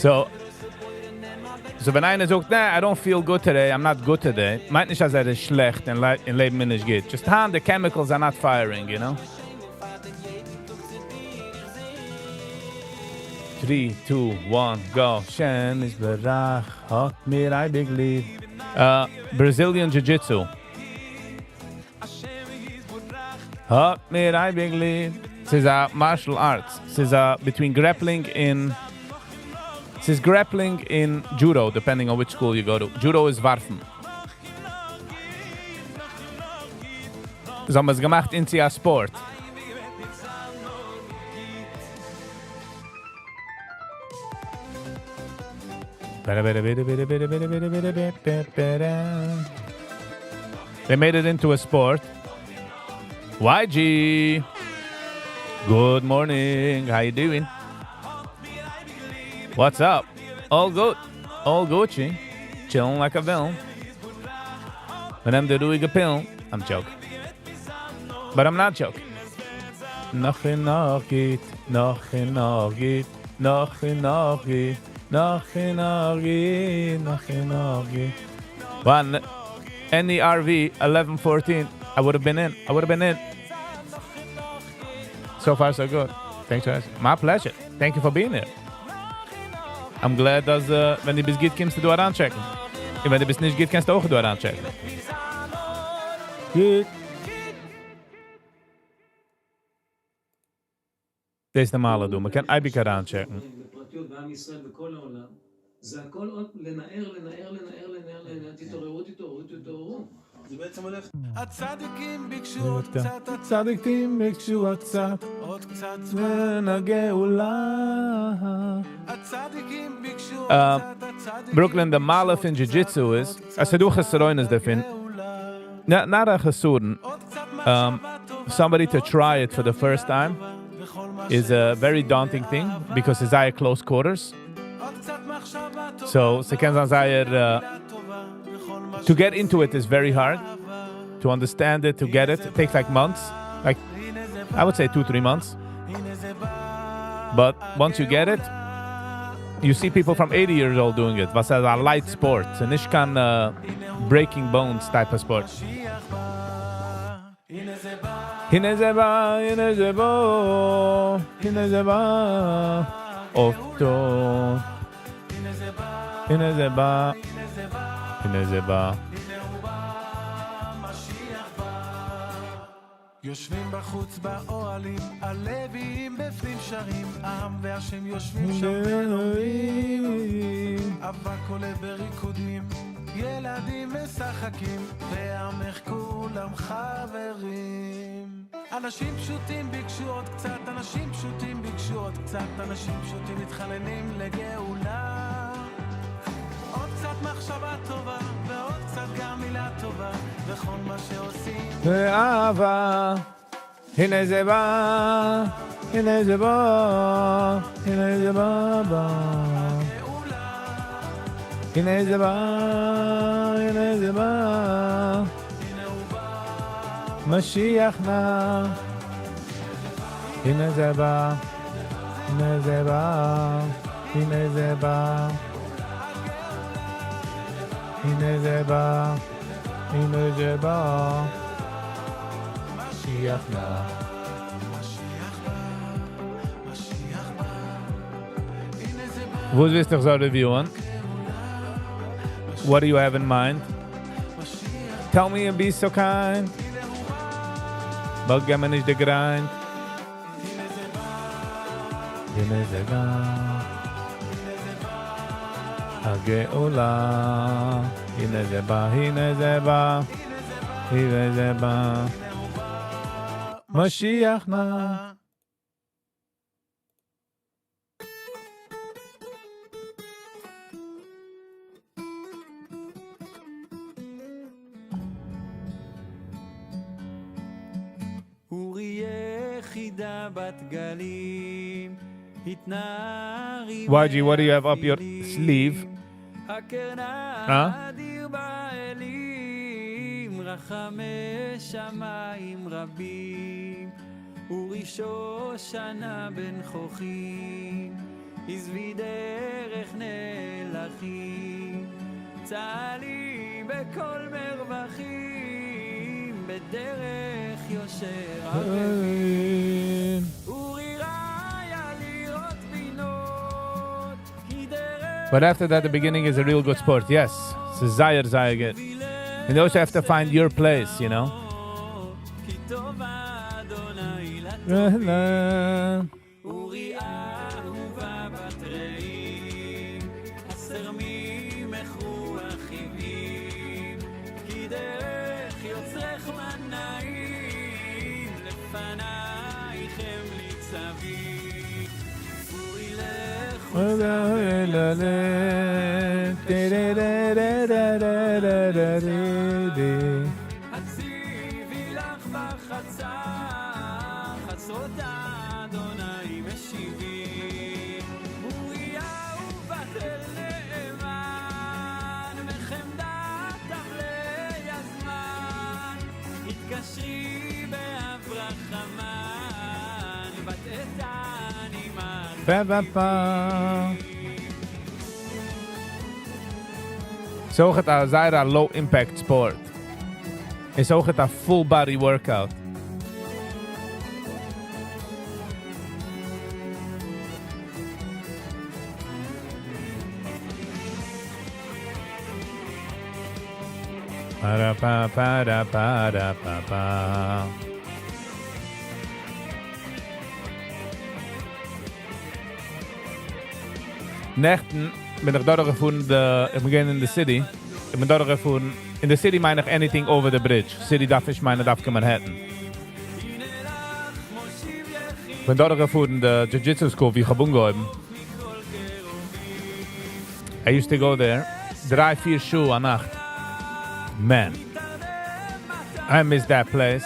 So ווען איינער זאגט, nah, I don't feel good today, I'm not good today, מיינט נישט, אז ער איז שלעכט און אין לעבן איז נישט גוט. Just היינט, the chemicals are not firing, you know? 3, 2, 1, go. השם יתברך, האט מיר אייביג ליב. Brazilian Jiu-Jitsu. האט מיר אייביג ליב. ס'איז א martial arts. ס'איז א between grappling and... ס'איז grappling and judo, depending on which school you go to. Judo איז ווארפן. זיי האבן עס געמאכט into a sport. They made it into a sport. YG! Good morning. How you doing? What's up? All good. All Gucci. Chilling like a villain. מ'נעמט די רואיגע pill. I'm joking. But I'm not joking. נאך און נאך גוט, נאך און נאך גוט, נאך און נאך גוט, נאך און נאך גוט, נאך און נאך גוט. One NERV 1114. I would have been in. I would have been in. So far, so good. Thanks for asking. My pleasure. Thank you for being here. I'm glad אז ווען דו ביסט גוט, קומסטו דא אריינטשעקן. און ווען דו ביסט נישט גוט, קענסטו אויך דא אריינטשעקן. גוט. דאס איז נארמאל דא. מ'קען אייביג אריינטשעקן. בפרטיות בעם ישראל בכל העולם, זה הכל עוד לנער, לנער, לנער, לנער, לנער, תתעוררו, תתעוררו, תתעוררו. זה בעצם הולך. הצדיקים ביקשו עוד קצת, צדיקים ביקשו עוד קצת, עוד קצת זמן. הגאולה. הצדיקים ביקשו עוד קצת, הצדיקים Brooklyn, די מעלה פון Jiu-Jitsu איז, אז ס'דא חסרונות דערפון, not a חסרון, somebody to try it for the first time is a very daunting thing because it's זייער close quarters. So, ס'קען זיין זייער, to get into it is very hard. To understand it, to get it, it takes like months. Like, I would say 2-3 months. But once you get it, you see people from 80 years old doing it. וואס איז א light sport. ס'איז נישט קיין breaking bones type of sport. הנה זה בא, הנה זה בא, הנה זה בא, אוטו. הנה זה בא, הנה זה בא. יושבים בחוץ באוהלים, הלוויים בפנים שרים, העם והשם יושבים שם ולומדים, אבק עולה בריקודים, ילדים משחקים, ועמך כולם חברים. אנשים פשוטים ביקשו עוד קצת, אנשים פשוטים ביקשו עוד קצת, אנשים פשוטים מתחננים לגאולה. עוד קצת מחשבה טובה, ועוד קצת גם מילה טובה, וכל מה שעושים באהבה. הנה זה בא, הנה זה בא, הנה זה בא, בא. הנה זה בא, הנה זה בא. משיח נא. הנה זה בא, הנה זה בא, הנה זה בא. הנה זה בא, הנה זה בא. משיח נא. משיח בא, משיח בא, הנה זה בא. וואס ווילסטו איך זאל review ען? What do you have in mind? Tell me and be so kind. באלד געבן מיר נישט די grind. הנה זה בא. הגאולה. הנה זה בא, הנה זה בא. הנה זה בא. משיח נא. אורי יחידה בת גלים, התנערי YG, what do you have up your sleeve? הקרנה אה? אדיר באלים, רחמי שמיים רבים, אורי שושנה בן חוכים, עזבי דרך נלכים, צהלי בכל מרווחים, בדרך יושר ערבים. אורי ראיה לראות בינות, כי דרך But after that, the beginning is a real good sport. Yes, it's זייער זייער good. And you also have to find your place, you know. כי טוב אדוני לטובים, אורי אהובה בת רעים, הסר ממך רוח עוועים, כי דרך יוצרך מנעים, לפנייך הם ניצבים. אורי לכו פא פא פא. ס'איז אויכעט א זייער א low impact ספארט. איז אויכעט א full body workout. פאראפאפאראפאראפאפא. נעכטן בין איך דורכגעפארן די, איך בין געווען אין די city, איך בין דורכגעפארן, אין די city מיין איך anything over the bridge, city דארף נישט מיינען דווקא Manhattan. איך בין דורכגעפארן די Jiu-Jitsu school וואו איך האב אנגעהויבן. I used to go there דריי פיר שעה א נאכט. Man. I miss that place.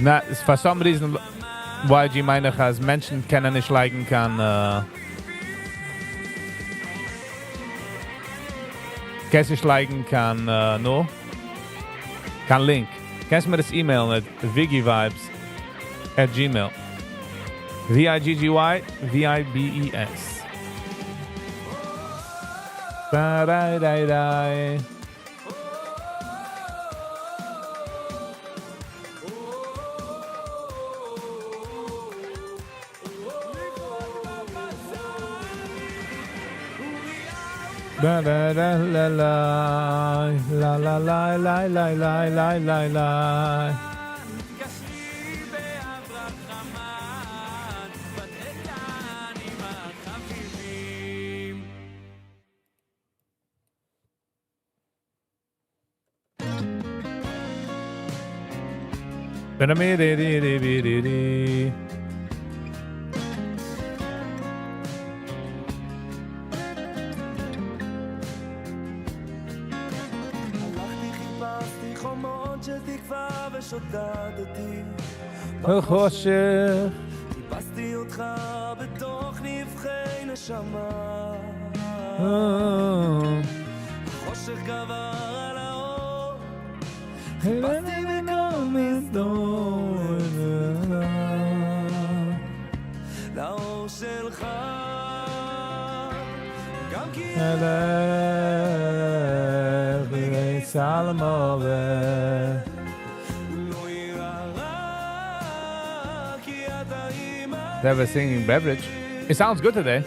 נא, for some reason YG מיין איך אז מענטשן קענען נישט לייגן קיין קענסט נישט לייגן קיין נו קיין link. קענסט מיר עס email ן at viggyvibes at gmail. V I G G Y V I B E S. They have a singing beverage. It sounds good today.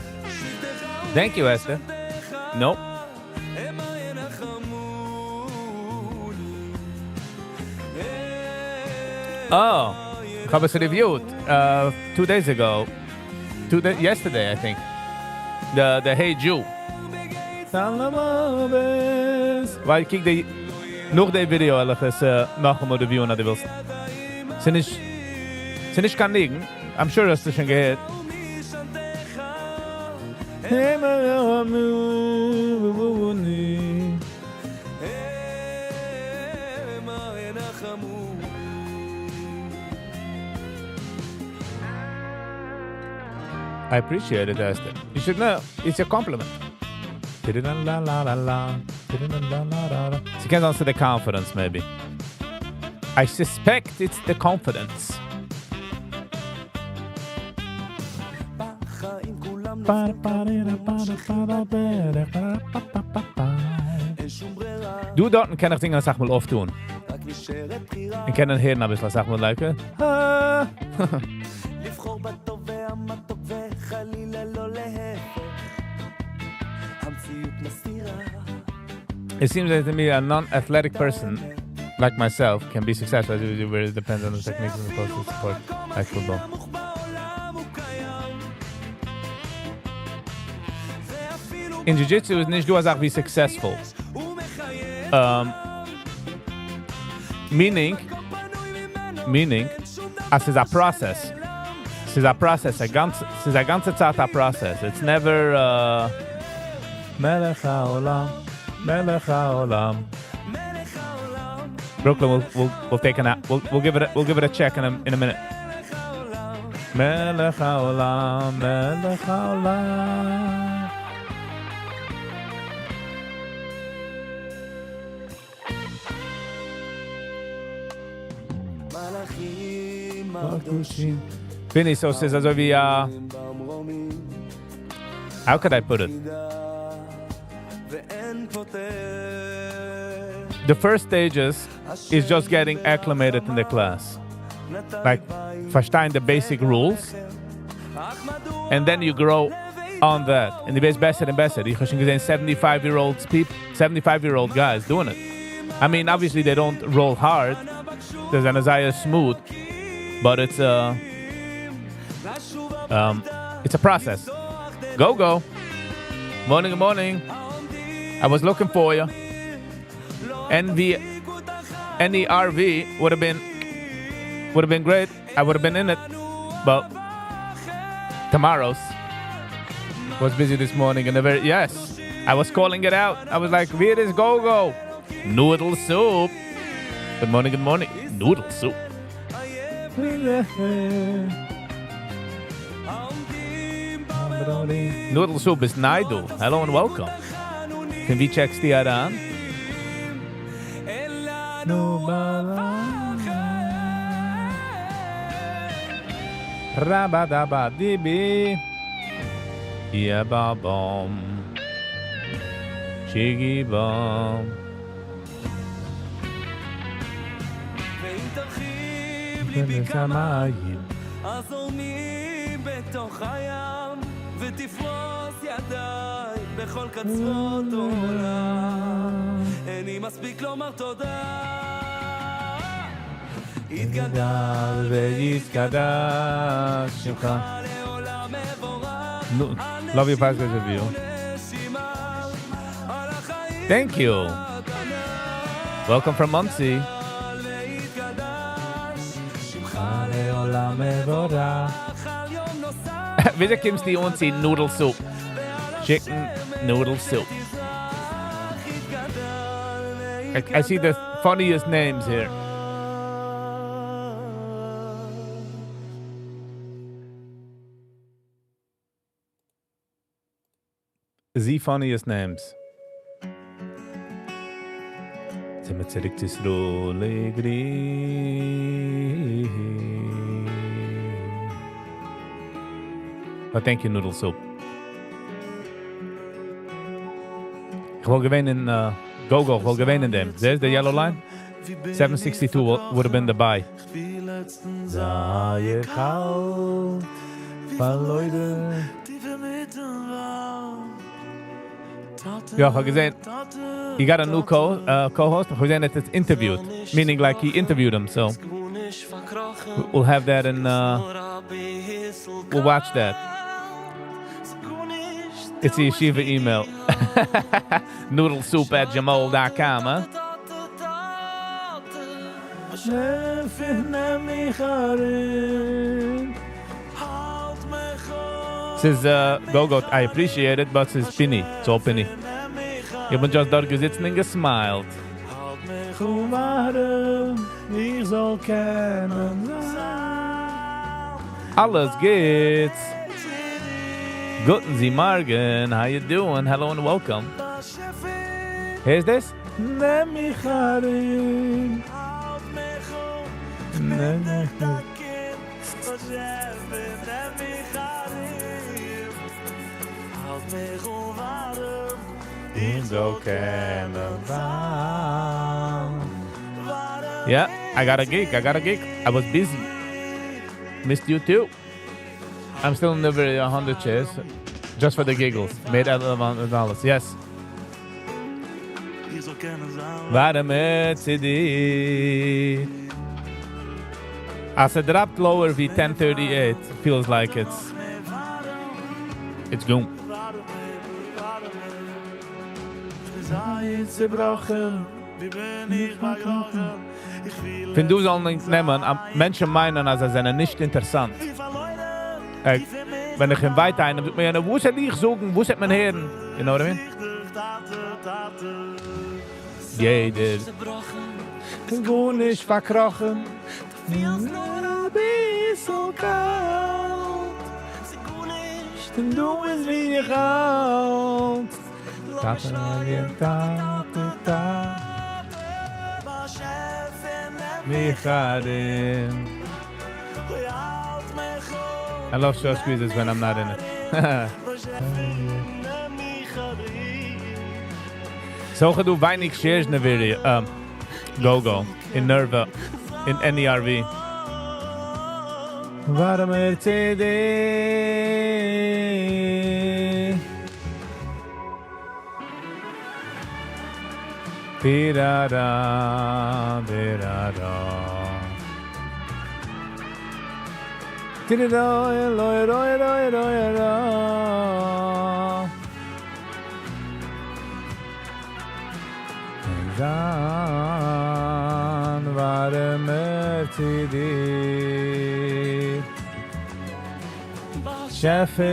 Thank you, Esther. Nope. Oh, איך האב עס reviewed 2 days ago. Two day, yesterday, I think. The, the Hey Jew. ווייל קוק די, נאך די ווידעא וועל איך עס נאכאמאל review ען אז דו ווילסט. ס'נישט, ס'נישט קיין ניגון. I'm sure האסטו שוין געהערט. I appreciate it, Esther. You should know, it's a compliment. ס'קען זיין ס'איז די confidence, maybe. I suspect it's the confidence. דא דארטן קען איך זינגען אסאך מאל off tune. און קענען הערן אביסל אסאך מאל like. It seems that to me a non-athletic person like myself can be successful as it depends on the techniques and the process support like football. אין Jiu-Jitsu איז נישט דא א זאך ווי successful. Meaning, meaning, אז ס'איז א process. ס'איז א process, א גאנצע, ס'איז א גאנצע צייט א process. It's never מלך העולם, מלך העולם. Brooklyn will will will take a nap. We'll, we'll give it a, we'll give it a check in a, in a minute. מלך העולם, מלך העולם. פיני, so ס'איז אזוי ווי א... How could I put it? The first stages is just getting acclimated in the class. Like, פארשטיין the basic rules. And then you grow on that. און דו ווערסט בעסער און בעסער. איך האב שוין געזען 75 year olds people, 75 year old guys doing it. I mean, obviously they don't roll hard. זיי זענען זייער smooth. But it's a process. Go go. Morning, good morning. I was looking for you. NV NERV would have been great. I would have been in it. But tomorrow's was busy this morning and the very yes. I was calling it out. I was like, "Where is go go? Noodle soup." Good morning, good morning. Noodle soup. Noodle soup is Naidu. Hello and welcome. פון וואו check סטו אריין? No balance. Rabadaba dibi. Yeah ba bom. Chiggy bom. ואם תרחיב ליבי כמה אז זורמים בתוך הים ותפרוס ידיי בכל קצוות עולם איני מספיק לומר תודה יתגדל ויתקדש שמך. לעולם מבורך No, love your podcast review. נשימה על החיים Thank you. Welcome from Monsey. ויתקדש שמך לעולם מבורך. על יום נוסף וויאזוי קומסטו אן צו noodle soup? Chicken noodle soup. I see the funniest names here. The funniest names. זענען מיר צוריק צו Sruly Green. Oh, thank you, Noodle Soup. איך וואלט געווען אין GoGo, איך וואלט געווען אין דעם. There's the yellow line. 762 would have been the buy. זייער קאלט, פארלוירן. יא, איך האב געזען, he got a new co-host, איך האב געזען, it's interviewed, meaning like he interviewed him, so we'll have that in, we'll watch that. It's a yeshiva email. Noodlesoup at jamal.com, huh? ס'איז go go, I appreciate it, but ס'איז Pinny. It's all Pinny. איך בין just דארט געזעצן און גע smiled. איך זאל קענען זיין. אלעס גוטס. גוטן זי מארגן. How you doing? Hello and welcome. Here's this. נעם מיך ארום. נעם מיך ארום. נעם מיך ארום. האלט מיך ווארעם. איך זאל קענען זיין. Yeah, I got a gig. I got a gig. I was busy. Missed you too. I'm still in the very 100 shares. Just for the giggles. Made out of $100. Yes. איך זאל קענען זיין. ווארעם צו דיר. As it dropped lower ווי 1038, feels like it's gone. צעבראכן, ווי בין איך באקראכן. איך פיל ווען דו זאלסט נעמען, מענטשן מיינען, אז זיי זענען נישט אינטערעסאנט. ווען איך invite איינעם, זאגט מיר יענער, וואו זאל איך זאגן, וואו זאל מען הערן? You know what I mean? יעדער. גארנישט פארקראכן. נאר א ביסל קאלט. און דא איז ווי איך האלט. טאטע טאטע טאטע מיך ארום. I love short squeezes when I'm not in it. ס'אויך דא ווייניג shares Nvidia, Gogo, אין Nerva, אין NERV. ווארעמער צו דיר. דירארא, דירארא. דירארא, רוי, רוי, רוי, רוי, רא. זיין ווארעמער צו דיר. באשעפער,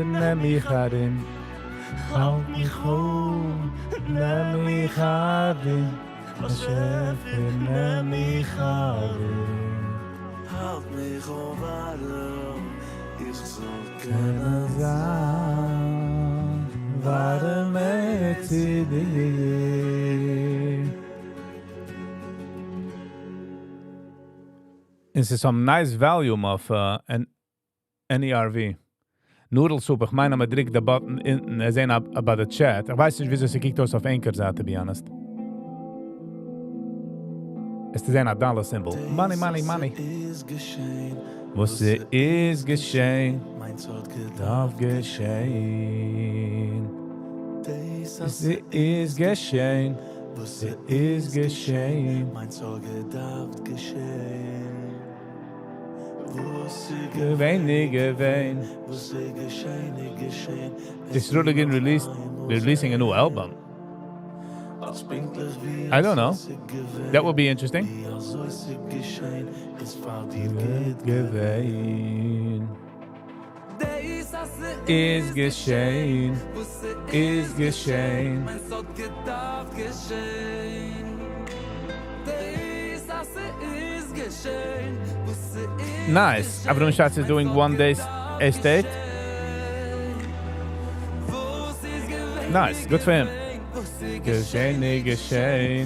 נעם מיך ארום, האלט מיך אן, נעם מיך ארום, באשעפער, נעם מיך ארום. האלט מיך אן ווארעם, איך זאל קענען זיין ווארעמער צו דיר. עס איז some nice volume of an NERV. Noodle soup, איך מיין, אז מען דריקט די button אונטן, ער זען about the chat. איך ווייס נישט, וויאזוי עס קוקט אויס אויף ענקער זייט, to be honest. עס איז א dollar symbol. Money, money, money. וואס איז געשען, דארף געשען. עס איז געשען, וואס איז געשען. מיינס האט געדארפט געשען. וואס איז געווען, געווען. וואס איז געשען, געשען. Is Rudigan released, releasing a new album? I don't know. That would be interesting. געווען. איז געשען, איז געשען. מיינס האט געדארפט געשען. דאס אז איז געשען, וואס איז Nice. Avram Schatz is doing one day estate. Nice. Good for him. געשען, געשען. געשען.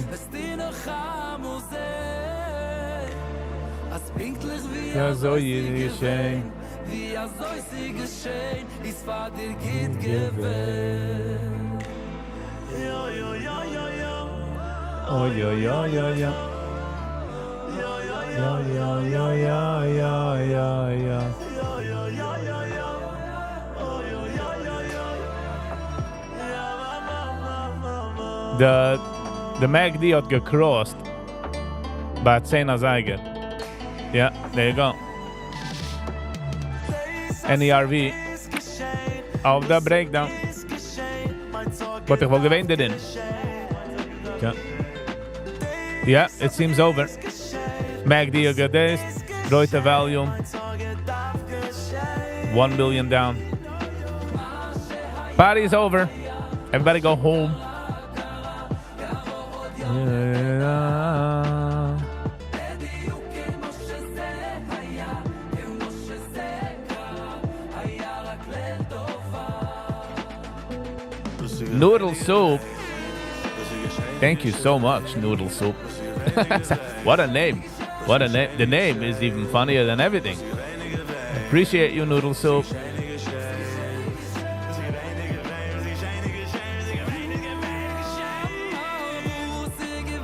יא, אזוי איז געשען. ווי אזוי ס'איז געשען, איז פאר דיר גוט געווען. אוי, אוי, אוי, אוי, אוי. יא, יא, יא, יא, יא, יא, יא. The MACD האט gecrossed ביי 10 אזייגער. Yeah, there you go. NERV אויף the breakdown. But איך וואלט געווען דערין. Yeah, it seems over. MACD געדעסט, רויטע volume. 1 billion down. Party is over. Everybody go home. Yeah. Noodle soup. Thank you so much, Noodle Soup. What a name. What a name. The name is even funnier than everything. Appreciate you, Noodle Soup.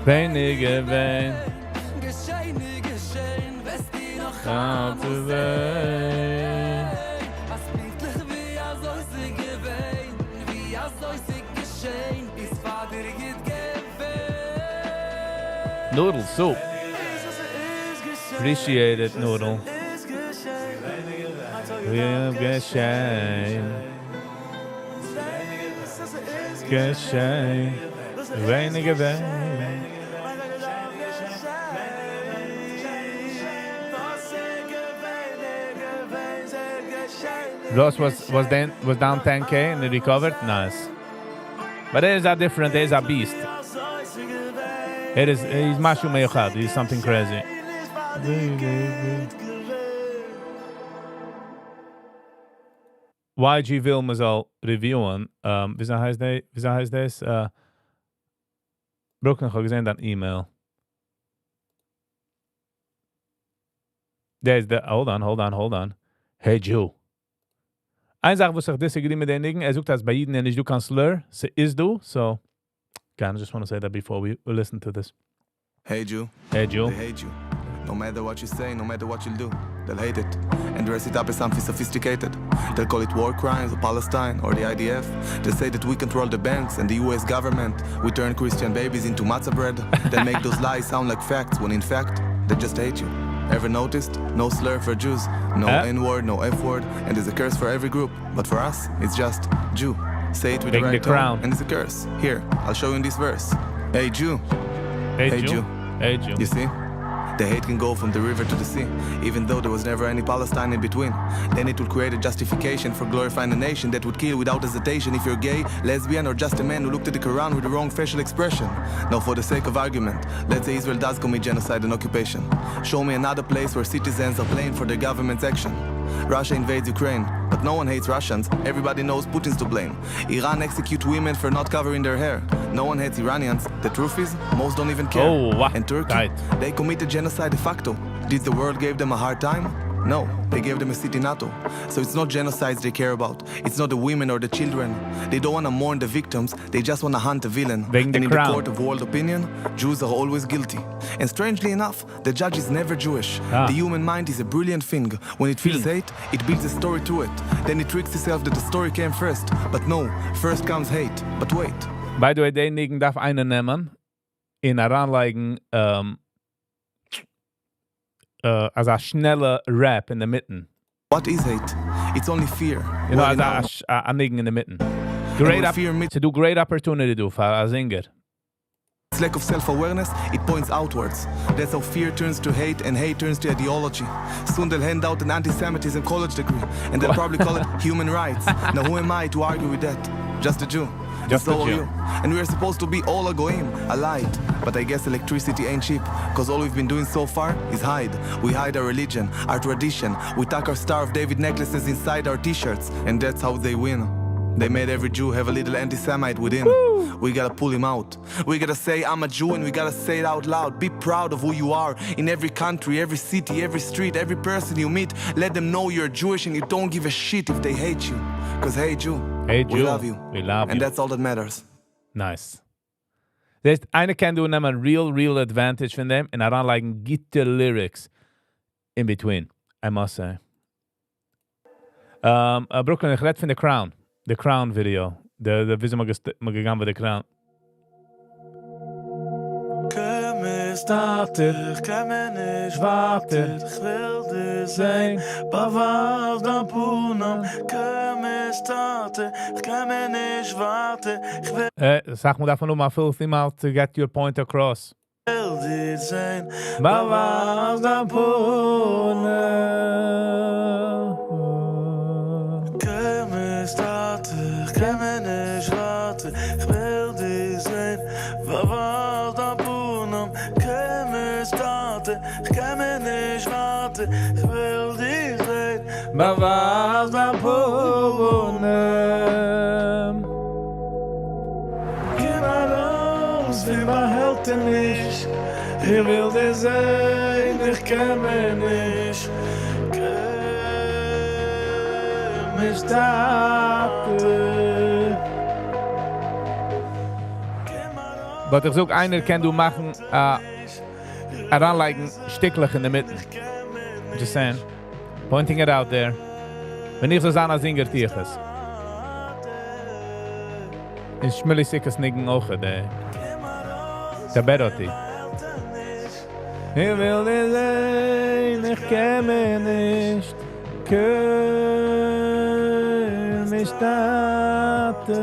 ווייניג געווען. געשען, געשען, Out the way. אז פינקטליך ווי אזוי ס'איז געווען, ווי אזוי ס'איז געשען, איז פאר דיר גוט געווען. Noodle soup. Appreciate it, Noodle. געשען. געשען. ווייניג געווען. Ross was down 10K and he recovered. Nice. But it is a different, it is a beast. It is, he's משהו מיוחד. He's something crazy. YG וויל מען זאל review ען. וויאזוי הייסט די? וויאזוי הייסט דאס? Brooklyn, איך האב געזען דיין email. There's the, hold on, hold on, hold on. Hey Jew. איין זאך וואס איך disagree מיט דעם ניגון, ער זאגט אז ביי אידן איז נישט דא קיין slur, ס'איז דא, so, kind of just want to say that before we listen to this. Hey Jew. Hey Jew. They hate you. No matter what you say, no matter what you do, they'll hate it and dress it up as something sophisticated. They'll call it war crimes or Palestine or the IDF. They say that we control the banks and the US government. We turn Christian babies into matzah bread. They make those lies sound like facts when in fact, they just hate you. Ever noticed? No slur for Jews, no Eh? N word, no F word, and there's a curse for every group. But for us, it's just Jew. Say it with the Taking right the crown. tone, and it's a curse. Here, I'll show you in this verse. Hey Jew. Hey, Hey, Jew. Jew. Hey Jew. You see? The hate can go from the river to the sea, even though there was never any Palestine in between. Then it will create a justification for glorifying a nation that would kill without hesitation if you're gay, lesbian, or just a man who looked at the Quran with the wrong facial expression. Now, for the sake of argument, let's say Israel does commit genocide and occupation. Show me another place where citizens are blamed for their government's action. Russia invades Ukraine, but no one hates Russians. Everybody knows Putin's to blame. Iran execute women for not covering their hair. No one hates Iranians. The truth is, most don't even care. Oh, wow. And Turkey, Tight. they committed genocide de facto. Did the world give them a hard time? No, they gave them a seat in NATO. So it's not genocides they care about. It's not the women or the children. They don't want to mourn the victims. They just want to hunt the villain. Wegen And the in crown. the court of world opinion, Jews are always guilty. And strangely enough, the judge is never Jewish. Ah. The human mind is a brilliant thing. When it feels hate, it builds a story to it. Then it tricks itself that the story came first. But no, first comes hate. But wait. By the way, די ניגון דארף איינער נעמען און אריינלייגן אזא שנעלע rap אין דער מיטן. What is hate? It's only fear. You know, Well, in אזא our- א ניגון אין דער מיטן. Great when fear meets ס'איז דא great opportunity דא פאר א singer. Lack of self-awareness, it points outwards. That's how fear turns to hate and hate turns to ideology. Soon they'll hand out an anti-Semitism college degree and they'll probably call it human rights. Now who am I to argue with that? Just a Jew. And Just so a are Jew. you. And we are supposed to be all a goyim, a light. But I guess electricity ain't cheap, 'cause all we've been doing so far is hide. We hide our religion, our tradition. We tuck our Star of David necklaces inside our t-shirts, and that's how they win. They made every Jew have a little anti-Semite within. We gotta pull him out. We gotta say, "I'm a Jew," and we gotta say it out loud. Be proud of who you are. In every country, every city, every street, every person you meet, let them know you're Jewish and you don't give a shit if they hate you. 'Cause hey, Jew, Hey, we Jew, love you. we love And you. that's all that matters. Nice. דאס הייסט, איינער קען דא נעמען real, real advantage פון דעם און אריינלייגן גוטע lyrics in between, I must say. Brooklyn, איך רעד פון The Crown. The Crown video. The וויאזוי מ'איז געגאנגען מיט The Crown. קום טאטע, איך קען מער נישט ווארטן, איך וויל דיך זען, באווייז דיין פנים. קום טאטע, איך קען מער נישט ווארטן, איך וויל זאג מיר דארף מען נאר מאל filthy mouth to get your point across. דיך זען, באווייז דיין פנים. קום טאטע, איך קען מער נישט ווארטן, איך וויל דיך זען, באווייז דיין פנים. קום טאטע, איך קען מער נישט ווארטן, איך וויל דיך זען, באווייז דיין פנים. קום ארויס פון באהעלטעניש, איך וויל דיך זען, איך קען מער נישט. קום טאטע. But איך זאג, איינער קען דא מאכן, אריינלייגן שטיקלעך אין דער מיט. Just saying. Pointing it out there. ווען איך זאל זיין א singer, טו איך עס. אין שמילי סיקעס ניגון אויך, דער. דער בעראטי. איך וויל דיך זען, איך קען מער נישט. קום טאטע.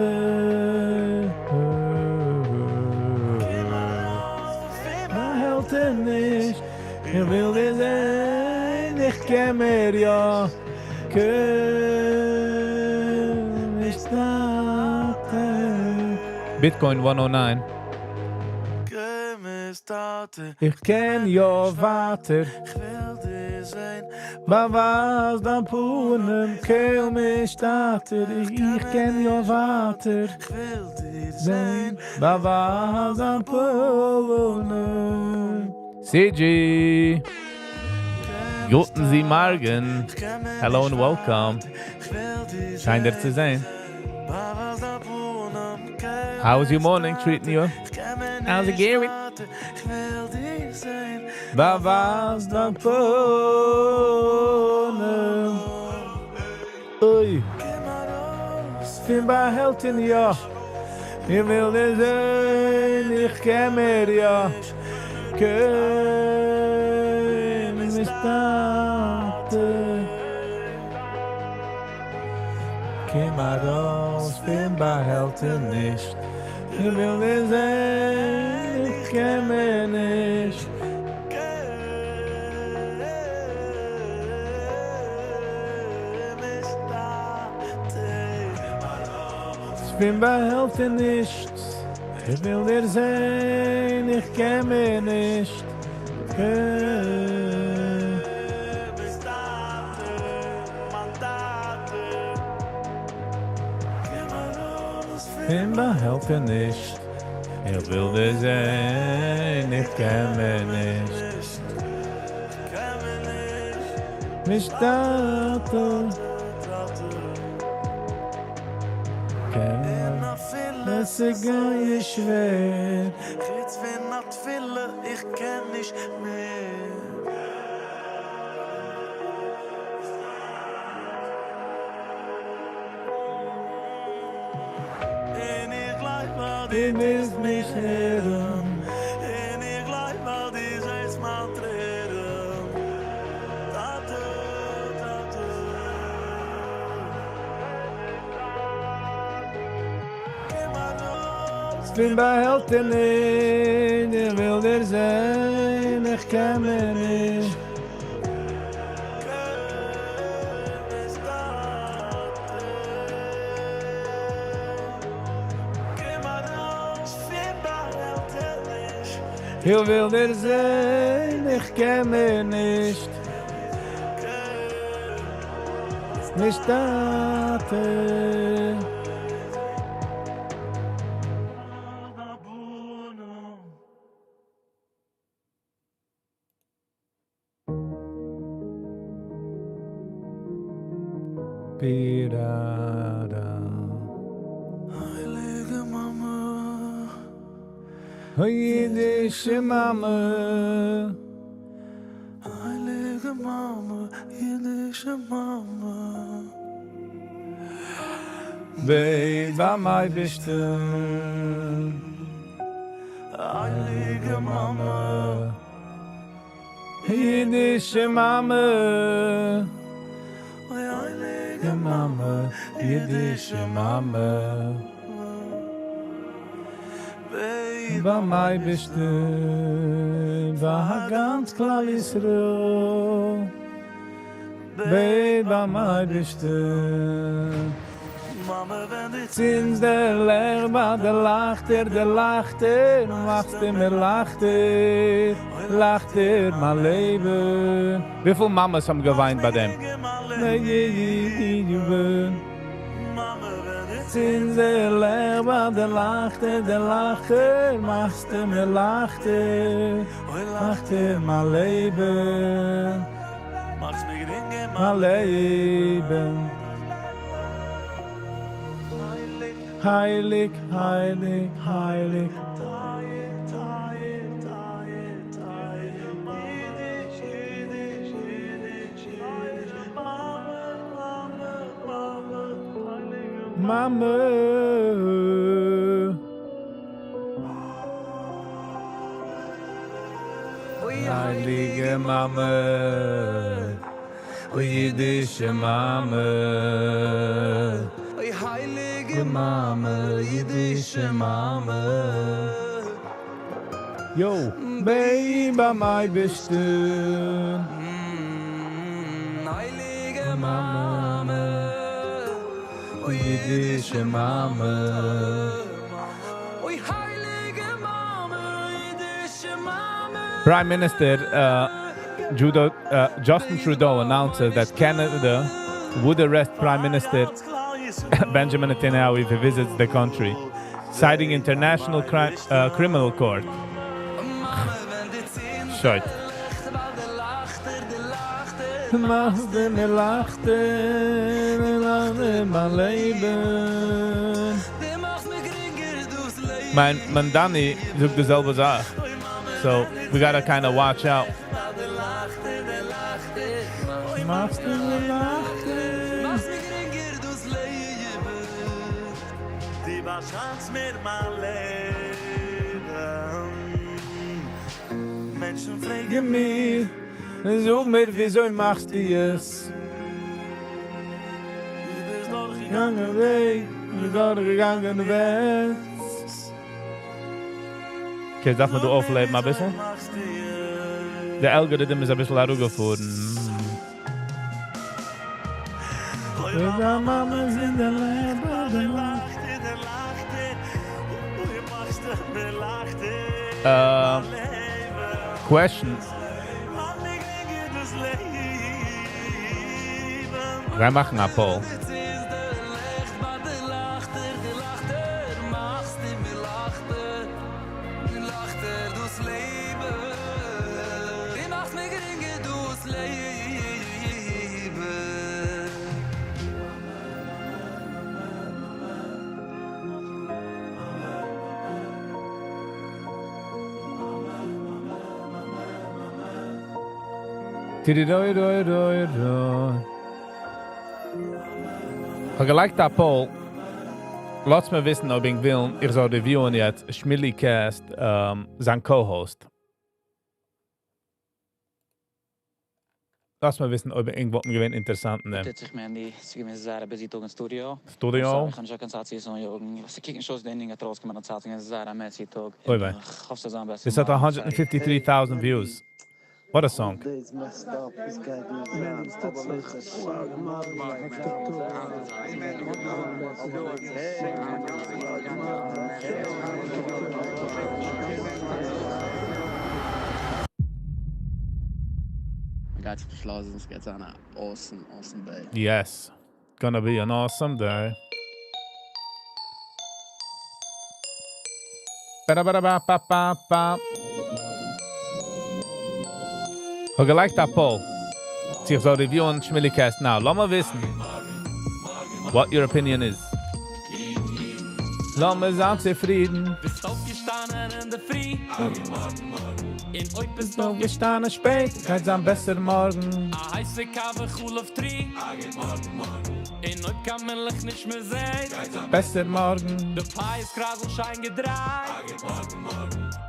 באהעלטעניש. איך וויל דיך זען, איך קען מער, יא. קום טאטע. Bitcoin 109. קום טאטע, איך קען יא ווארטן. איך וויל דיך באווייז דיין פנים קהל משתטר איך קען יא ווייטער זען באווייז דיין פנים. CG! גוטן זי מארגן! Hello and welcome! שיין דיר צו זען. How is your morning treating you? How's it going? באווייז דיין פנים. אוי. פון באהעלטען יא. איך וויל דיר זען איך קען מער יא. קען נישט טאטע. קום ארויס פון באהעלטעניש. איך וויל דיר זען איך קען מער נישט. פון באהעלטעניש. איך וויל דיר זען איך קען מער נישט. פון באהעלטעניש. איך וויל דיר זען איך קען מער נישט. נישט טאטע. קען עס איז גאר שווער. חוץ פון א תפילה איך קען נישט מער. און איך גלייב אז דו טוסט מיך הערן. און איך גלייב אז דו זעסט מיין טרערן. טאטע, טאטע. קום ארויס פון באהעלטעניש. איך וויל דיר זען, איך קען מער נישט. איך וויל דיר זען, איך קען מער נישט. נישט טאטע. פירארא. הייליגע מאמע. אוי אידישע מאמע. הייליגע מאמע, אידישע מאמע. בעט ביים אייבערשטן. הייליגע מאמע. אידישע מאמע. אוי הייליגע מאמע, אידישע מאמע. בעט ביים אייבערשטן, ביי גאנץ כלל ישראל. בעט ביים אייבערשטן. מאמע ווען דו צינדסט די לעכט ביי די לייכטער, די לייכטער, מאכסטו מיר לייכטער, לייכטער מיין לעבן. וויפיל מאמעס האבן געוויינט ביי דעם? צינדסט די לעכט ביי די לייכטער, די לייכטער, מאכסטו מיר לייכטער, לייכטער מיין לעבן. מאכסט מיר גרינגער מיין לעבן. הייליג, הייליג, הייליג. מאמע. הייליגע מאמע, אוי אידישע מאמע. אוי הייליגע מאמע, אידישע מאמע. יו, בעט ביים אייבערשטן. הייליגע מאמע, אוי אידישע מאמע. אוי הייליגע מאמע, אידישע מאמע. Prime Minister Justin Trudeau announces that Canada would arrest Prime Minister Benjamin Netanyahu if he visits the country, citing International Criminal Court. שוין. מאכסט מיר לייכטער, מיין לעבן. מיין Mamdani זאגט די זעלבע זאך. So, we gotta kind of watch out. מאכסט מיר לייכטער. מאכסט מיר גרינגער דאס לעבן. דו באשיינסט מיר מיין לעבן. מענטשן פרעגן מיר, זאג מיר, וויאזוי מאכסטו עס? דו ביסט דורכגעגאנגען וועג, ביסט דורכגעגאנגען וועג. Okay, דארף מען דא אויפלעבן א ביסל? דער algorithm איז א ביסל אראפגעפארן. מאמע זינט דער לעבן. Question. מיר מאכן א poll. כ'האב געלייגט א poll. לאזט מיר וויסן אויב איר ווילט איך זאל review ען יעצט Shmili Cast, זיין co-host. לאזט מיר וויסן אויב איר וואלט געווען אינטערעסאנט אין דעם. טוט זיך Mandy, ס'איז געווען זייער א busy טאג אין studio. Studio? איך האב נישט קיין צייט צו אניאגן. ס'קוקט נישט אויס די ending האט ארויסגעקומען א צייט, ס'איז געווען זייער א messy טאג. אוי וויי. איך האף ס'זאל זיין בעסער עס האט מארגן. 153,000 views. What a song. Days messed up, עס גייט נישט זיין. אבער מאך א מ'גייט זיך נישט לאזן, עס גייט זיין א awesome, awesome day. Yes. Gonna be an awesome day. Ba-da-ba-da-ba-ba-ba-ba. כ'האב געלייגט א poll. צו איך זאל review ען Shmili Cast now. לאז מיר וויסן what your opinion is. לאמיר זיין צופרידן. ביסט אויפגעשטאנען אין דער פרי. און אויב ביסט אויפגעשטאנען שפעט, גייט זיין בעסער מארגן. א הייסע קאווע חלב טרי. און אויב קיין מילך נישט מער זעט. גייט זיין בעסער מארגן. די פיאות קרייזל שיין געדרייט.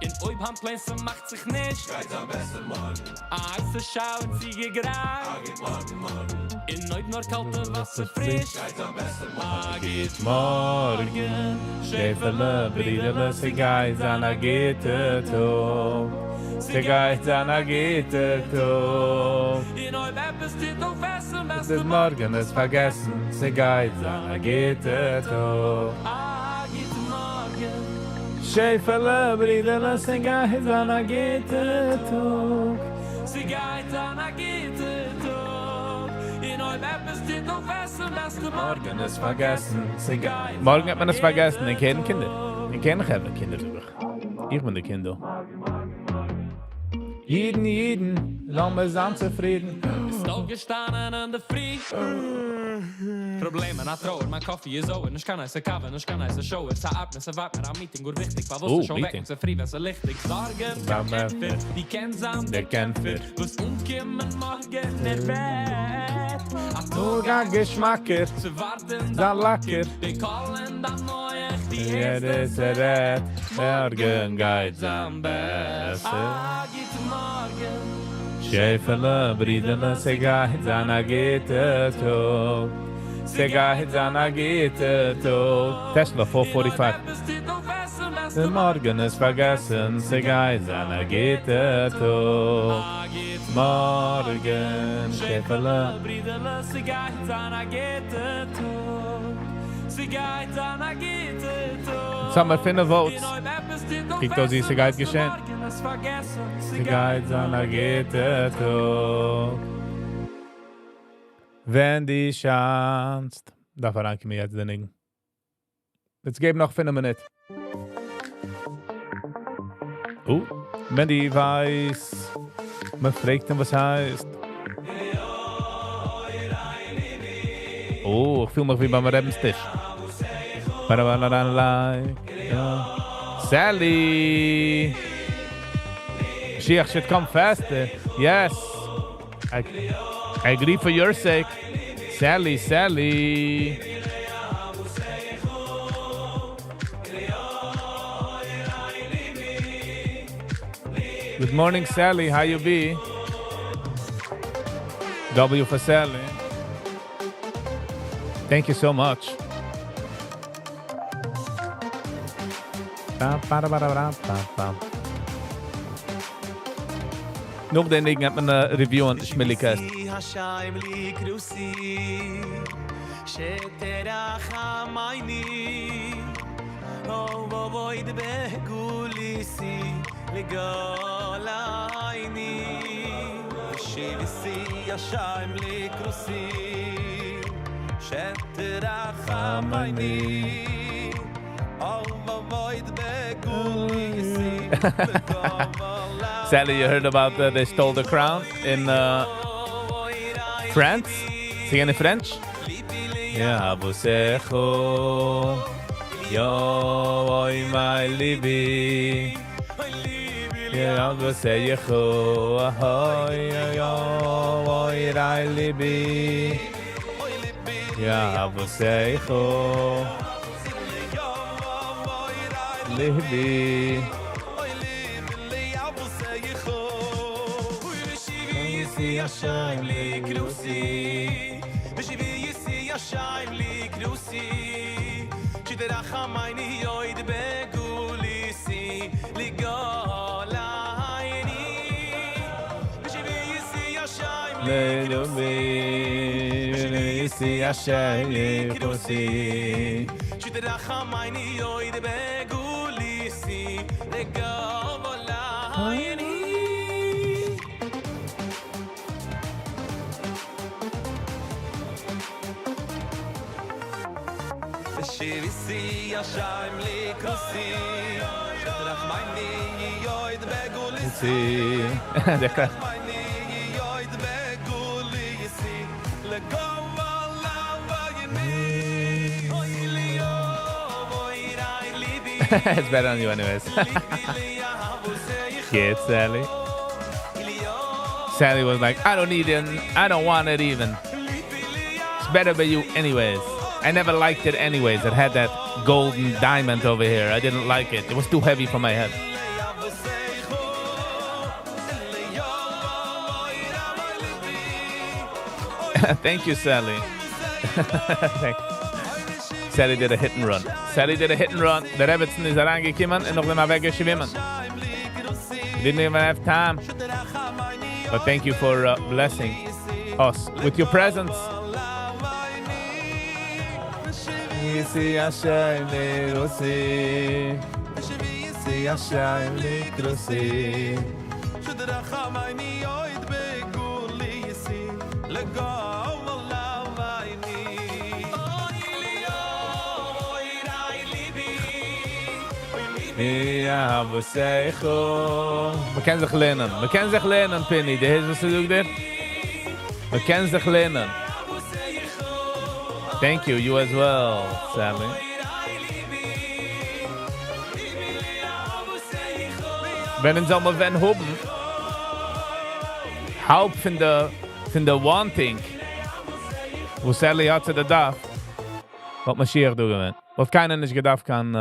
און אויב היינט plain ס'מאכט זיך נישט. גייט זיין בעסער מארגן. א הייסע shower צוגעגרייט. און אויב נאר קאלטע וואסער פריש. גייט זיין בעסער מארגן. א גוט מארגן, שעפעלע, ברידעלע, ס'גייט זיין א גוטע טאג. ס'גייט זיין א גוטע טאג. און אויב עפעס טוט אויף עסן, וועסטו מארגן עס פארגעסן. ס'גייט זיין א גוטע טאג. א גוט מארגן. שעפעלע, ברידעלע, ס'גייט זיין א גוטע טאג. ס'גייט זיין א גוטע טאג. און אויב עפעס טוט אויף עסן, וועסטו מארגן עס פארגעסן. ס'גייט. מארגן וועט מען עס פארגעסן. איך קען קינדער. איך קען חברה קינדער זאג איך. איך בין דער קינד דא. אידן, אידן, לאמיר זיין צופרידן. ביסט אויפגעשטאנען אין דער פרי. פראבלעמען, א טרויער, מיין coffee איז over. נישט קיין הייסע קאווע, נישט קיין הייסע shower. ס'ארט מיר, ס'ווארט מיר, א meeting, גאר וויכטיג. פארוואס Oh, שוין meeting. וועקן צו פרי, ווען ס'ליכטיג. זארגן, באם, קיין ענטפער. ווי קען זיין דער קעמפער. וואס אנקומען מארגן, ער וועט. א טאג א געשמאקער. צו ווארטן, זיין לאקער. די קול אין דיין מוח, די יעדער ערשטע רעדט, מארגן גייט זיין בעסער. א גוט מארגן. שעפעלע, ברידעלע, ס'גייט זיין א גוטע טאג. ס'גייט זיין א גוטע טאג. Tesla 445. דער מארגן איז פארגעסן, ס'גייט זיין א גוטע טאג. מארגן, שעפעלע. ברידעלע, ס'גייט זיין א גוטע טאג. ס'גייט זיין א גוטע טאג. סאמע פינף votes. קוקט אויס, ווי ס'גייט געשען. ס'גייט זיין א גוטע טאג. ווען דו שיינסט. דארף אריינקומען יעצט די ניגון. Let's געבן נאך פינף מינוט. Oh, מענדי ווייס. מען פרעגט אים וואס הייסט. Oh, איך פיל מיך ווי ביים רבינ'ס טיש. Sally! משיח should come faster. Yes. I, I agree for your sake. Sally, Sally. Good morning, Sally. How you be? W for Sally. Thank you so much. נאך די ניגון האט מען א review אן שמילי-קעסט. Sally, you heard about the, they stole the crown in uh, France? Singen in French? יא אבוסעכו יא אוי מיי ליבי יא אבוסעכו אוי יא אוי ריי ליבי יא אבוסעכו ליבי It's better on you anyways. Get Sally. Sally was like, I don't need it. I don't want it even. It's better by you anyways. I never liked it anyways. It had that golden diamond over here. I didn't like it. It was too heavy for my head. Thank you, Sally. Thank Sally did a hit and run. Sally did a hit and run. די רעבעצן איז אריינגעקומען און נאכדעם אוועקגעשווימען. Didn't even have time. But thank you for uh, blessing us with your presence. מ'קען זיך לערנען, מ'קען זיך לערנען, פיני, דו הערסט וואס איך זאג דיר? מ'קען זיך לערנען. Thank you, you as well, Sally. ווען אונז זאל מען ווען האבן האלב פון די פון די wanting וואס Sally האט צו די דף, וואלט משיח דא געווען. וואלט קיינער נישט געדארפט קיין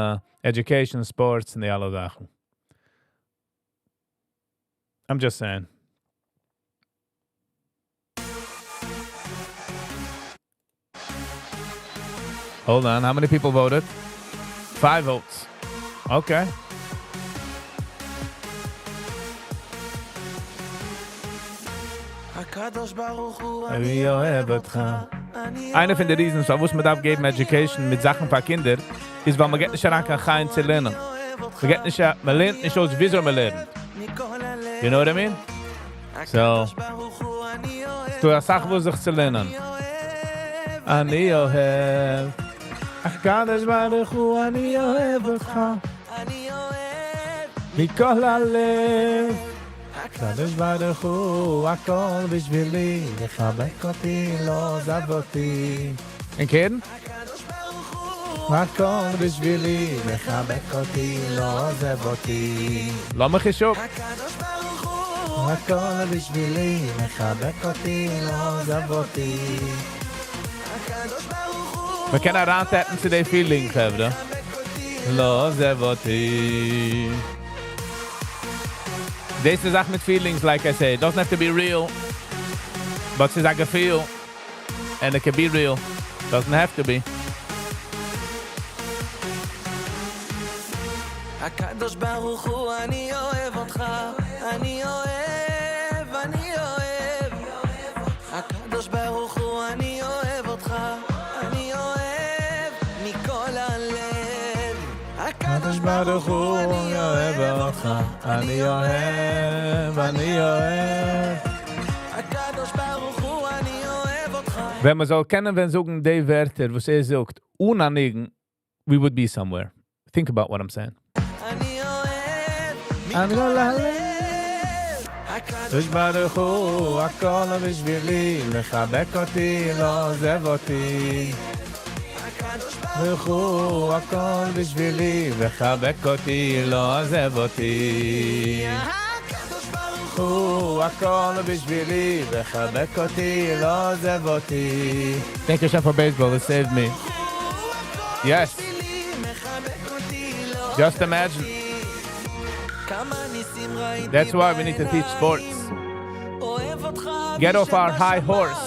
education, sports און די אלע זאכן. I'm just saying. Hold on, how many people voted? Five votes. Okay. אני אוהב אותך. איינע פון די reasons פארוואס מען דארף געבן education מיט זאכן פאר קינדער איז ווייל מען געט נישט אריין קיין חן צו לערנען. מען געט נישט א, מען לערנט נישט אויס וויאזוי מען לערנט. You know what I mean? So, ס'דא אסאך וואס זיך צו לערנען. אני אוהב, הקדוש ברוך הוא אני אוהב אותך מכל הלב הקדוש ברוך הוא הכל בשבילי מחבק אותי לא עוזב אותי און קרן? הכל בשבילי מחבק אותי לא עוזב אותי לאמיך נישט אפ. הכל בשבילי מחבק אותי לא עוזב אותי מען קען אריינטעפן צו די feeling חברה. לא עוזב אותי. דאס איז זאך מיט feelings like I say, doesn't have to be real, but ס'איז א געפיל, and it can be real, doesn't have to be. הקדוש ברוך הוא אני אוהב אותך, אני אוהב, אני אוהב. הקדוש ברוך הוא אני אוהב אותך, אני אוהב מכל הלב. הקדוש ברוך הוא אני אוהב אותך, אני אוהב, אני אוהב. הקדוש ברוך הוא אני אוהב אותך. ווען מען זאל קענען ווען זאגן די ווערטער וואס ער זאגט אן א ניגון, we would be somewhere. Think about what I'm saying. אני אוהב אני מכל לא הלב. הקדוש ברוך הוא הכל בשבילי, מחבק אותי, לא עוזב אותי. ברוך הוא הכל בשבילי, מחבק אותי, לא עוזב אותי. הוא הכל בשבילי, מחבק אותי, לא עוזב אותי. Thank you, Chef, for baseball. It saved me. Yes. Just imagine. That's why we need to teach sports. Get off our high horse.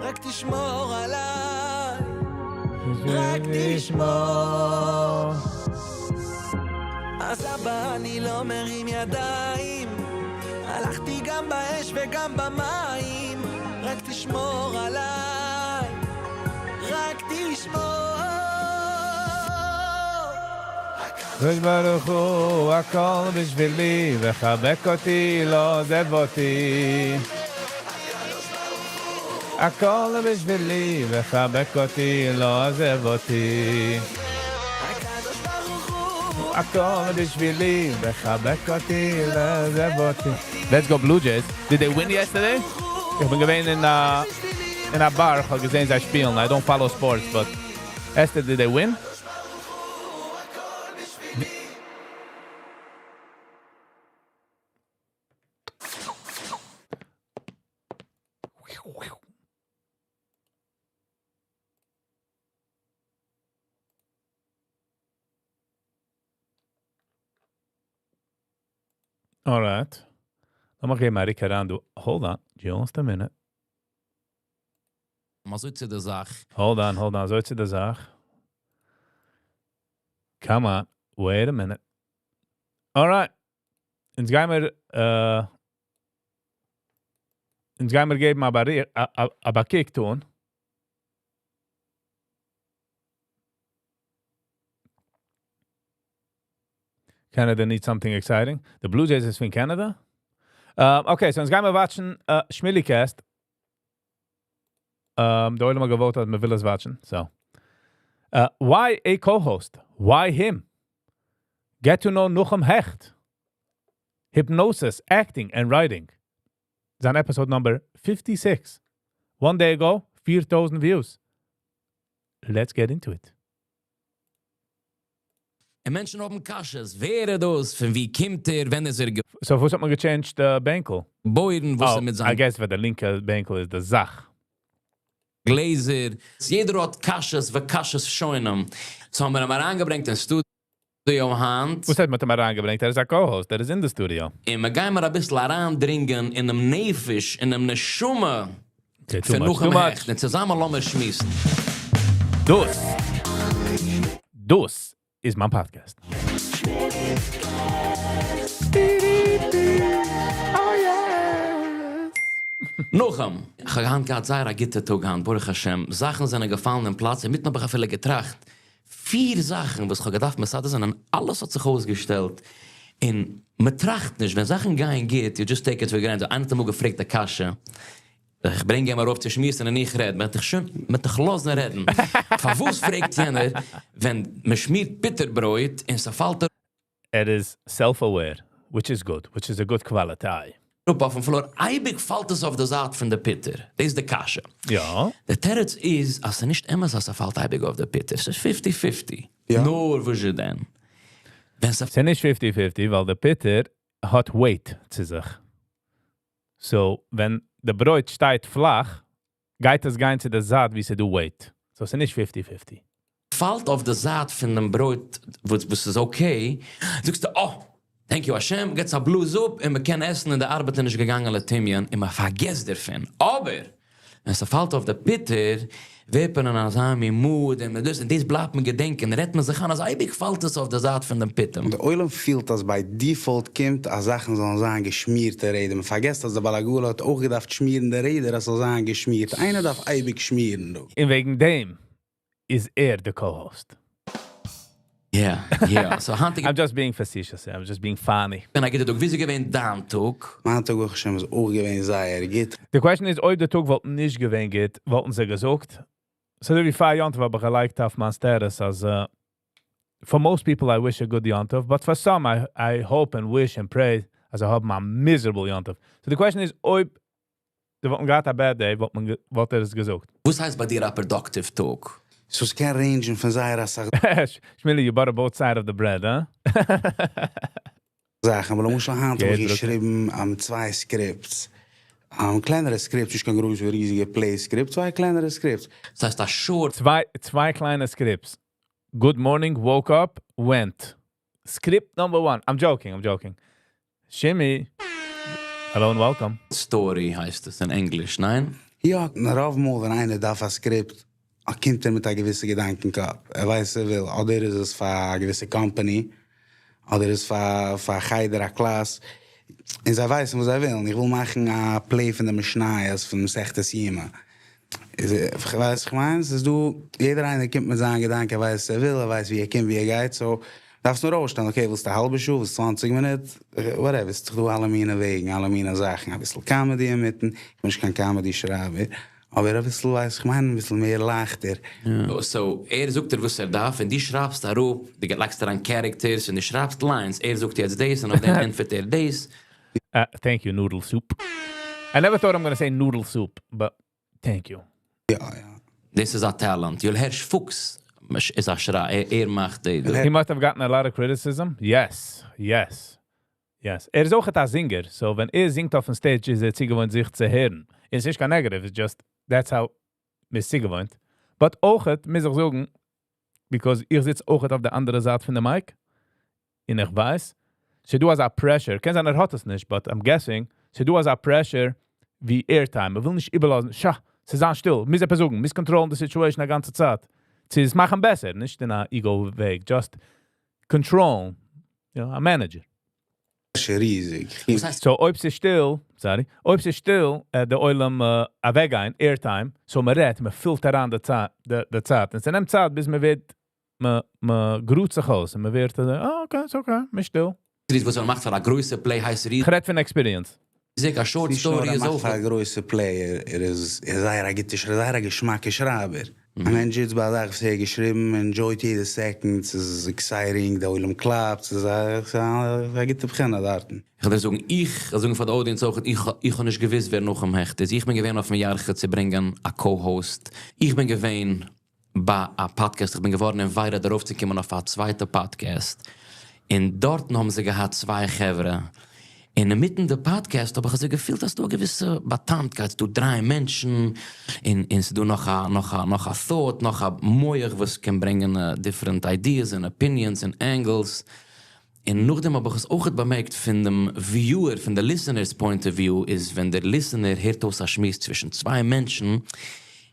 רק תשמור עליי, רק תשמור. אז אבא אני לא מרים ידיים, הלכתי גם באש וגם במים, רק תשמור עליי, רק תשמור. הקדוש ברוך הוא הכל בשבילי, מחבק אותי, לא עוזב אותי. הכל בשבילי, מחבק אותי, לא עוזב אותי. הכל בשבילי, מחבק אותי, לא עוזב אותי. Let's go Blue Jays. Did they win yesterday? איך בין געווען אין א אין א bar, איך האב געזען זיי שפילן. I don't follow sports, but Esther, did they win? Alright. לאמיך געבן א ריק אריין דא. Hold on, just a minute. אזוי צו דער זאך. Hold on, hold on, אזוי צו דער זאך. Come on, wait a minute. Alright. אונז גיימיר, אה, אונז גיימיר געבן א בארי, א, א, א באקיק טון. Canada needs something exciting. The Blue Jays איז פון Canada? Okay, so אונז גיימיר watch ן Shmili Cast. די עולם האט גע vote אז מ'וויל עס watch ן. So. Why a co-host? Why him? Get to know Nuchem Hecht. Hypnosis, acting and writing. זיין episode number 56. One day ago, 4,000 views. Let's get into it. און מענטשן האבן קשיות, ווער איז דאס, פון ווי קומט ער, ווען איז ער So וואס האט מען גע change ט די בענקל? געבוירן, וואס איז מיט זיין I guess ווייל די לינקע בענקל איז די זאך. גלעזער, יעדער האט קשיות וקשיות שונים. So האבן מיר אים אריינגעברענגט אין סטודיאו היינט. וואס הייסט מ'האט אים אריינגעברענגט? ער איז א co-host, ער איז אין די סטודיאו. און מיר גיימער אביסל אריינדרינגען אינעם נפש, אינעם נשמה פון נחום העכט, און צוזאמען לאמיר שמועסן. דאס דאס איז מיין podcast. נחום, כ'האב היינט געהאט זייער א גוטע טאג היינט ברוך השם, זאכן זענען געפאלן אין פלאץ, אינמיטן האב איך אפילו געטראכט פיר זאכן וואס כ'האב געדארפט מסדר זיין און אלעס האט זיך אויסגעשטעלט. און מ'טראכט נישט, ווען זאכן גייען גוט, you just take it for granted. איינער האט אמאל געפרעגט א קשיא, איך ברענג אים ארויף צו שמועסן און איך רעד, מ'וועט דיך שוין, מ'וועט דיך לאזן רעדן. פארוואס פרעגט יענער ווען מ'שמירט פוטער ברויט און ס'פאלט ער איז self-aware, which is good, which is a good quality. אראפ אויפן floor, אייביג פאלט עס אויף די זייט פון די פוטער? דאס איז די קשיא. די תירוץ איז אז ס'איז נישט אמת אז ס'פאלט אייביג אויף די פוטער, ס'איז fifty fifty. נאר וואזשע דען ווען ס'. ס'איז נישט fifty fifty ווייל די פוטער האט weight צו זיך. So ווען די ברויט שטייט פלאך גייט עס גיין צו די זייט ווי ס'איז דא weight. So ס'איז נישט fifty fifty. פאלט אויף די זייט פון דעם ברויט וואס איז okay, זאגסטו אה! Thank you השם, געטס א בלאז אפ און מ'קען עסן און די ארבעט איז נישט געגאנגען לטמיון און מ'פארגעסט דערפון, אבער ווען ס'פאלט אויף די פוטער ווערט מען אין אזא מין mood און דאס און דאס בלייבט מען געדענקען, רעדט מען זיך איין אז אייביג פאלט עס אויף די זייט פון דעם פוטער. די עולם פילט אז by default קומט אז זאכן זאלן זיין געשמירטע רעדער, מען פארגעסט אז די בעל עגלה האט אויך געדארפט שמירן די רעדער אז ס'זאל זיין געשמירט, איינער דארף אייביג שמירן דא. און וועגן דעם איז ער די co-host. יא יא, so היינט איז. I'm just being facetious, I'm just being funny. געווען א גוטע טאג, וויאזוי איז געווען דיין טאג? מיין טאג ברוך השם איז אויך געווען זייער גוט. די question איז אויב די טאג וואלט נישט געווען גוט וואלטן זיי געזאגט? ס'אזוי ווי פאר יום טוב האב איך געלייגט אויף מיין status אז for most people I wish a good יום טוב, but for some I hope and wish and pray אז זיי האבן א miserable יום טוב. So די question איז אויב זיי וואלטן געהאט א bad day וואלט מען וואלט ער עס געזאגט. וואס הייסט ביי דיר א productive טאג? So ס'קען range ן פון זייער אסאך. שמילי, you butter both side of the bread, הא? זאכן, אבער למשל היינט האב איך געשריבן צוויי scripts, קלענערע scripts, נישט קיין גרויסע ריזיגע play script, צוויי קלענערע scripts. ס'הייסט א short. צוויי קליינע scripts. Good morning, woke up, went. Script number one. I'm joking, I'm joking. שימי, hello and welcome. Story הייסט עס אין ענגליש, ניין? יא, רוב מאל ווען איינער דארף א script, קומט ער מיט א געוויסע געדאנק אין קאפ, ער ווייסט וואס ער וויל, אדער איז עס פאר א געוויסע קאמפאני, אדער איז פאר פאר א חדר א קלאס, און זיי ווייסן וואס זיי ווילן, איך וויל מאכן א play פון די משניות פון מסכת יומא, איז ווייסט איך מיין, ס'איז דא, יעדער איינער קומט מיט זיין געדאנק, ער ווייסט וואס ער וויל, ער ווייסט ווי ער קומט ווי ער גייט, so דארפסט נאר אויסשטעלן, okay ווילסט א האלבע שעה, ווילסט צוואנציג מינוט, whatever, ס'איז דאך דא אלע מיני וועגן, אלע מיני זאכן, אביסל comedy אינמיטן, איך בין נישט קיין comedy שרייבער, אבער אביסל ווייס איך מיין, אביסל מער לייכטער. So ער זאגט דיר וואס ער דארף און דו שרייבסט אראפ, דו לייגסט אריין characters און דו שרייבסט lines, ער זאגט יעצט דאס און אויף דעם ענטפערט ער דאס. Thank you noodle soup. I never thought I'm gonna say noodle soup, but thank you. יא יא. דאס איז א talent. יואל הערש פוקס איז א שרייבער, ער מאכט די. He must have gotten a lot of criticism. Yes, yes, yes. ער איז אויך א singer, so ווען ער זינגט אויפן stage איז ער צוגעוואוינט זיך צו הערן. איז נישט קיין negative, it's just that's how מ'איז צוגעוואוינט. But אויך, מוז איך זאגן, because איך זיץ אויך אויף די אנדערע זייט פון די mic, און איך ווייס, ס'דא אזא pressure, קען זיין ער האט עס נישט, but I'm guessing, ס'דא אזא pressure ווי airtime, מ'וויל נישט איבערלאזן, שא, ס'איז זיין שטיל, מוז עפעס זאגן, מוז control ן די situation א גאנצע צייט. צו עס מאכן בעסער, נישט אין א ego וועג, just control, you know, a manager. ריזיג. So אויב ס'איז שטיל, sorry, אויב ס'איז שטיל, די עולם אוועקגיין, airtime, so מ'רעדט, מ'פילט אריין די צייט, די צייט. און ס'נעמט צייט ביז מ'ווערט, מ'גראדט זיך אויס און מ'ווערט אזוי, אה, okay, it's okay, מ'איז שטיל. וואס ער מאכט פאר א גרויסע play הייסט ריזיג. כ'רעד פון experience. א short story איז אויך. פאר א גרויסע play, ער איז זייער א גוטע שרייבער, זייער א געשמאקע שרייבער. א מענטש זיצט ביי א זאך וואס ער האט געשריבן, enjoy ט יעדע second, ס'איז exciting, די עולם קלאפט, ס'איז א גוטע בחינה דארטן. איך וועל דיר זאגן, איך וועל זאגן פאר די audience אויך, איך איך האב נישט געוואוסט ווער נחום העכט איז, איך בין געווען אויפן ירחא צו ברענגען א co-host, איך בין געווען ביי א פאדקעסט, איך בין געווארן invited ארויפצוקומען אויף א צווייטע פאדקעסט, און דארטן האבן זיי געהאט צוויי חברה, און אינמיטן די פאדקעסט האב איך אזוי געפילט אז ס'דא א געוויסע בא'טעמ'טקייט, ס'דא דריי מענטשן, און און ס'דא נאך א נאך א נאך א thought, נאך א מח וואס קען ברענגען different ideas און opinions און angles, און נאכדעם האב איך עס אויכעט באמערקט פון דעם viewer, פון די listener's point of view, איז ווען דער listener הערט אויס א שמועס צווישן צוויי מענטשן,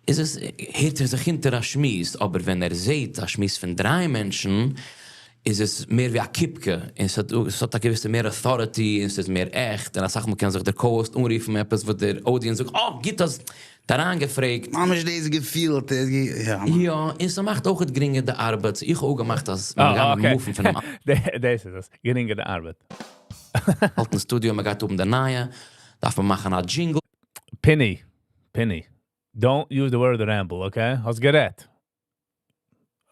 איז עס, הערט ער זיך אונטער א שמועס, אבער ווען ער זעהט א שמועס פון דריי מענטשן, איז עס מער ווי א קופקע, און ס'האט ס'האט א געוויסע מער authority, און ס'איז מער עכט, און אסאך מאל קען זיך דער co-host אנרופן עפעס וואס דער audience זאגט, אה, גוט אז דו אריינגעפרעגט. ממש דאס געפילט, יא. יא, און ס'מאכט אויכעט גרינגער די ארבעט, איך האב אפגעמאכט אז אה, מ'גייט okay. move ן פונעם דאס איז עס, גרינגער די ארבעט. אלטן studio, מ'גייט האבן די נייע, דארף מען מאכן א jingle. Penny, Penny, don't use the word ramble, okay? האסט גערעדט.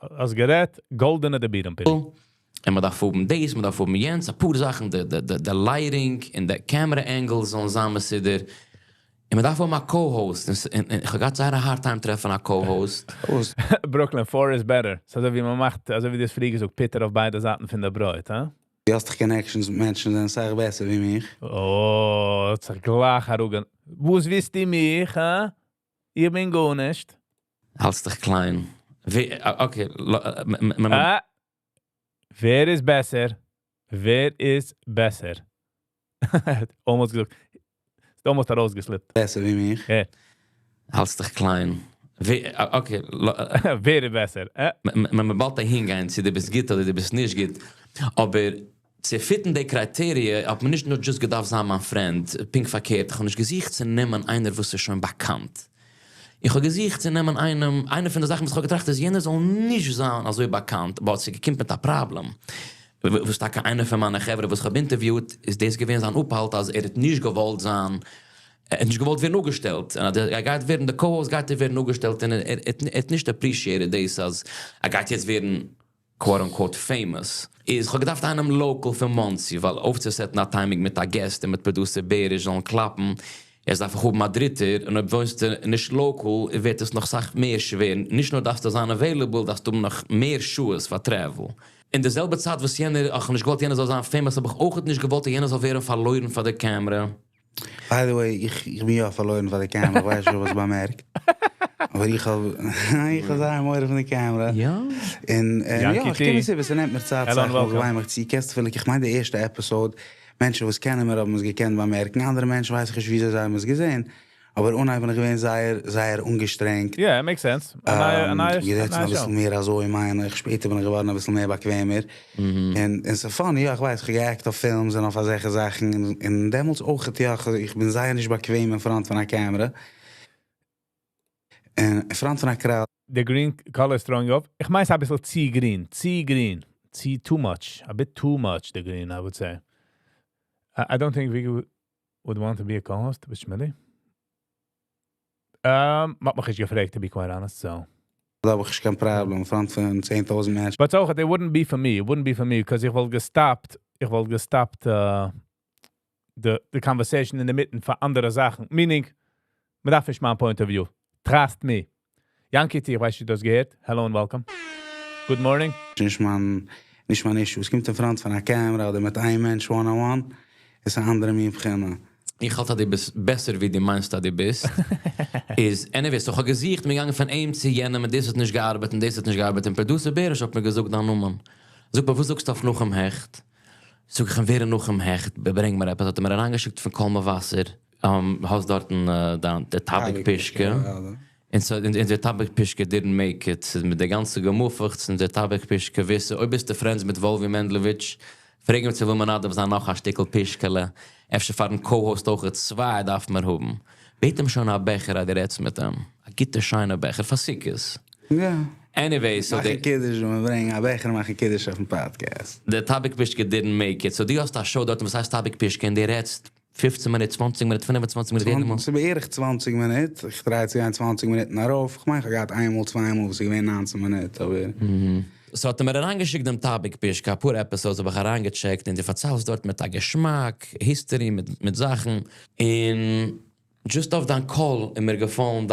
האסט גערעדט, גאלדענע דיבורים, Penny. און מ'דארף האבן דאס, מ'דארף האבן יענץ, אפאר זאכן, די די די די lighting און די camera angles זאלן זיין מסודר. און מ'דארף האבן א co-host, און איך האב געהאט זייער א hard time טרעפן א co-host. Brooklyn, four is better. ס'אזוי ווי מ'מאכט, אזוי ווי דאס פריער געזאגט, פוטער אויף ביידע זייטן פון די ברויט, הא? דו האסט דאך connections מיט מענטשן, זענען אסאך בעסער ווי מיך. Oh, האט זיך גלייך אראפגע... וואס ווייסטו מיך, הא? איך בין גארנישט. האלטסט דיך קליין. Okay, אה! ווער איז בעסער? ווער איז בעסער? Almost געזאגט. Almost ארויסגע slip ט. בעסער ווי מיך. Yeah. האלטסט דיך קליין. Okay, ווער איז בעסער? אה? מען באלד אהינגיין צו דו ביסט גוט אדער דו ביסט נישט גוט. אבער צו fit ן די criteria האט מען נישט נאר just געדארפט זיין מיין friend, פונקט פארקערט, איך האב נישט געזוכט צו נעמען איינער וואס איז שוין באקאנט. איך האב געזוכט צו נעמען איינעם, איינע פון די זאכן וואס איך האב געטראכט איז יענער זאל נישט זיין אזוי באקאנט, אבער ס'איז געקומען מיט א פראבלעם. וואס טאקע איינער פון מיינע חברה וואס איך האב interviewed, איז דאס געווען זיין אפהאלט אז ער האט נישט געוואלט זיין, ער האט נישט געוואלט ווערן אפגעשטעלט. און אז ער גייט ווערן די co-host גייט ער ווערן אפגעשטעלט און ער האט נישט appreciated דאס אז ער גייט יעצט ווערן quote unquote famous. איז איך האב געדארפט איינעם local פון מאנסי, ווייל אויפצו set ן א timing מיט א guest און מיט producer בעריש זאלן קלאפן, עס דארף איך האבן א דריטער, און אויב וואוינסטו נישט local, ווערט עס נאך אסאך מער שווער. נישט נאר דארפסטו זיין available, דארפסטו האבן נאך מער שעות פאר travel. אין די זעלבע צייט וואס יענער, איך האב נישט געוואלט יענער זאל זיין famous, האב איך אויך נישט געוואלט אז יענער זאל ווערן פארלוירן פאר די camera. By the way, איך בין יא פארלוירן פאר די camera, איך ווייס נישט וואס באמערקט. אבער איך האב זייער מורא פון די camera. יא? און יא, איך קען עס איבער, ס'נעמט מיר צייט, Hello and סאך מאל welcome. געוויין מיך צו, קענסט אפילו, איך מיין די ערשטע episode, מענטשן וואס קענען מיר האבן עס געקענט באמערקן, אנדערע מענטשן ווייס איך נישט וויאזוי זיי האבן עס געזען. אבער אנהייב בין איך געווען זייער, זייער אנגעשטרענגט. Yeah, it makes sense. א נייע געזעצן נייע אביסל show. מער אזוי מיין איך, שפעטער בין איך געווארן אביסל מער באקוועמער. און ס'איז funny, יא, איך ווייס, איך האב גע act אויף films און אויף אזעלכע זאכן. און דעמאלטס אויך, יא, איך בין זייער נישט באקוועם in front פון א camera. און in front פון א crowd. The green color is throwing off. איך מיין, ס'איז אביסל צו green, צו green, צו too much. A bit too much, the green, I would say. I don't think we would want to be a co-host with Shmilly. מ'האט מיך נישט געפרעגט, to be quite honest, so. דא האב איך נישט קיין פראבלעם, in front פון 10.000 מענטשן. But אויך, it wouldn't be for me. It wouldn't be for me, because איך וואלט גע stop ט, איך וואלט גע stop ט the conversation אין די מיטן פאר אנדערע זאכן. Meaning, מ'דארף נישט מיין point of view. Trust me. Yankee T, איך ווייס נישט, דו האסט געהערט. Hello and welcome. Good morning. נישט מיין issue. עס קומט in front פון א camera אדער מיט איין מענטש one on one, איז אן אנדערע מין בחינה. איך האלט אז דו ביסט בעסער ווי דו מיינסט אז דו ביסט. איז, anyway, so איך האב געזוכט, מיר געגאנגען פון אים צו יענעם, און דאס האט נישט געארבעט, און דאס האט נישט געארבעט. און producer בעריש האט מיר געזאגט דיין נאמען. זאגט מיר, וואס זאגסטו אויף נחום העכט? זאג איך אים, ווער איז נחום העכט? ברענג מיר עפעס. האט ער מיר אריינגעשיקט פון קול מבשר. האסט דארט די טאביק פישקע. און so, אין די טאביק פישקע didn't make it. מיט די גאנצע געמופעכץ און די טאביק פישקע וויסע. אויב ביסטו friends מיט וואלווי מענדלעוויטש, פרעג אים צו וויל מען נאדב זיין נאך א שטיקל פישקעלע. אפשר פארן co-host אויך צוויי דארף מען האבן. בעט אים שוין א בעכער, אז דו רעדסט מיט אים. א גוטע שיינע בעכער פאר סוכות. יא. Anyway, so מאך די קידוש, און מיר ברענגען א בעכער, מאכן קידוש אויפן podcast. די טאביק פישקע didn't make it. So דו האסט א show דארט, וואס הייסט טאביק פישקע, און דו רעדסט 15 מינוט, 20 מינוט, 25 מינוט, יעדע מאל. ס'איז בערך 20 מינוט. איך try צו גיין 20 מינוט ארויף. איך מיין, איך האב געהאט איינמאל, צוויי מאל, וואס איז געווען 19 מינוט, אבער So האט ער מיר אריינגעשיקט דעם טאביק פישקע, א פאר episodes האב איך אריינגע check ט, און דו פארציילסט דארט מיט א געשמאק, history מיט זאכן. און just אויף דיין קול איז מיר געפאלן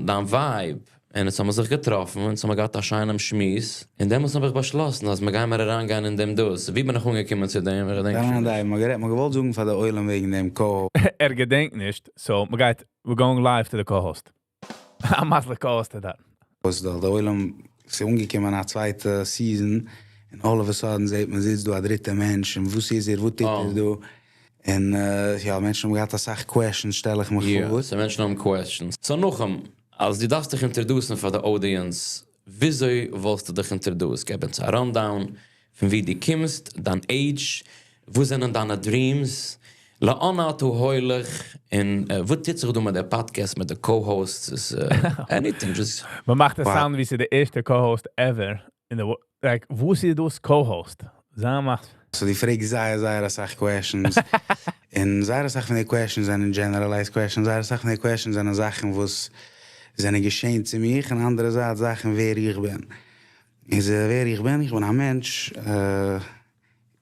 דיין vibe. און יעצט האבן מיר זיך געטראפן, און יעצט האבן מיר געהאט א שיינעם שמועס. און דעמאלטס האב איך באשלאסן, אז מיר גייען מיר אריינגיין אין דעם דאס. ווי בין איך אנגעקומען צו דעם? איך געדענק ניין, שוין. ניין, מ'האט געוואלט זאגן פאר די עולם וועגן דעם co ער געדענקט נישט, so מ'גייט, we're going live to the co-host. א מזל co-host דא. וואס דא, דער עולם איז אנגעקומען א צווייטע season, און all of a sudden זעט מען, זיצט דא א דריטער מענטש, און וואס איז ער, וואס טוט ער דא? און יא, מענטשן האבן געהאט אסאך questions, שטעל איך מיך יא, פאר. so מענטשן האבן questions. So נחום, אז דו דארפסט דיך introduce ן פאר די audience, וויאזוי וואלסטו דיך introduce? געב אונז א rundown פון ווי דו קומסט, דיין age, וואס זענען דיינע dreams, לאן אתה הולך, און וואס טוט זיך דא מיט די podcast, מיט די co-hosts, anything, just... מען מאכט א sound ווי ס'איז די ערשטע co-host ever. In the, like, וואו איז דאס co-host? זיי מאכט... So דו פרעגסט זייער, זייער א סאך questions. און זייער א סאך פון די questions זענען generalized questions. זייער א סאך פון די questions זענען זאכן וואס זענען געשען צו מיר. און אנדערע זייט זאכן ווער איך בין. איז ווער איך בין, איך בין א מענטש.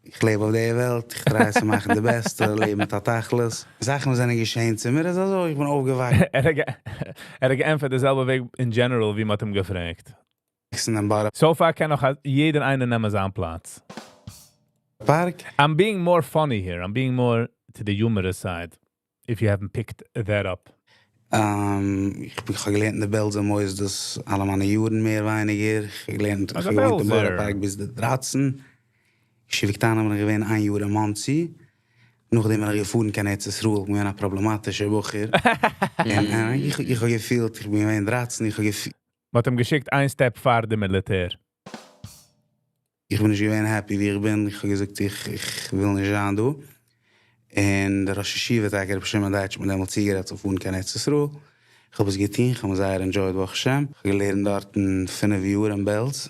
איך לעב אויף דער וועלט. איך try צו מאכן די בעסטע, לעבן מיט א תכלית. זאכן וואס זענען געשען צו מיר, איז אזוי, איך בין אויפגעוואקסן. ער האט געענטפערט די זעלבע וועג in general, ווי מ'האט אים געפרעגט. אין בארא So far קען נאך יעדער איינער נעמען זיין פלאץ. פארק. I'm being more funny here. I'm being more to the humorous side. If you haven't picked that up. איך האב געלערנט אין די בעלזער מוסדות אלע מיינע יארן מער ווייניגער. איך האב געלערנט, איך א האב געוואוינט אין בארא בעלזער. פארק ביז די 13. ישיבה קטנה בין איך געווען איין יאר אין מאנסי. נאכדעם בין איך געפארן קיין ארץ ישראל, איך בין געווען א פראבלעמאטישער בחור. און איך האב געפילט, איך בין געווען 13, איך האב געפילט... מ'האט אים געשיקט איין step פאר די מיליטער. איך בין נישט געווען happy ווי איך בין. איך האב געזאגט, איך וויל נישט זיין דא. און דער ראש ישיבה, טאקע רבי שמעון דייטש, האט מיר דעמאלט צוגערעדט צו פארן קיין ארץ ישראל. איך האב עס געטון, איך האב מיר זייער enjoyed, ברוך השם. איך האב געלערנט דארט 5 יאר אין בעלז.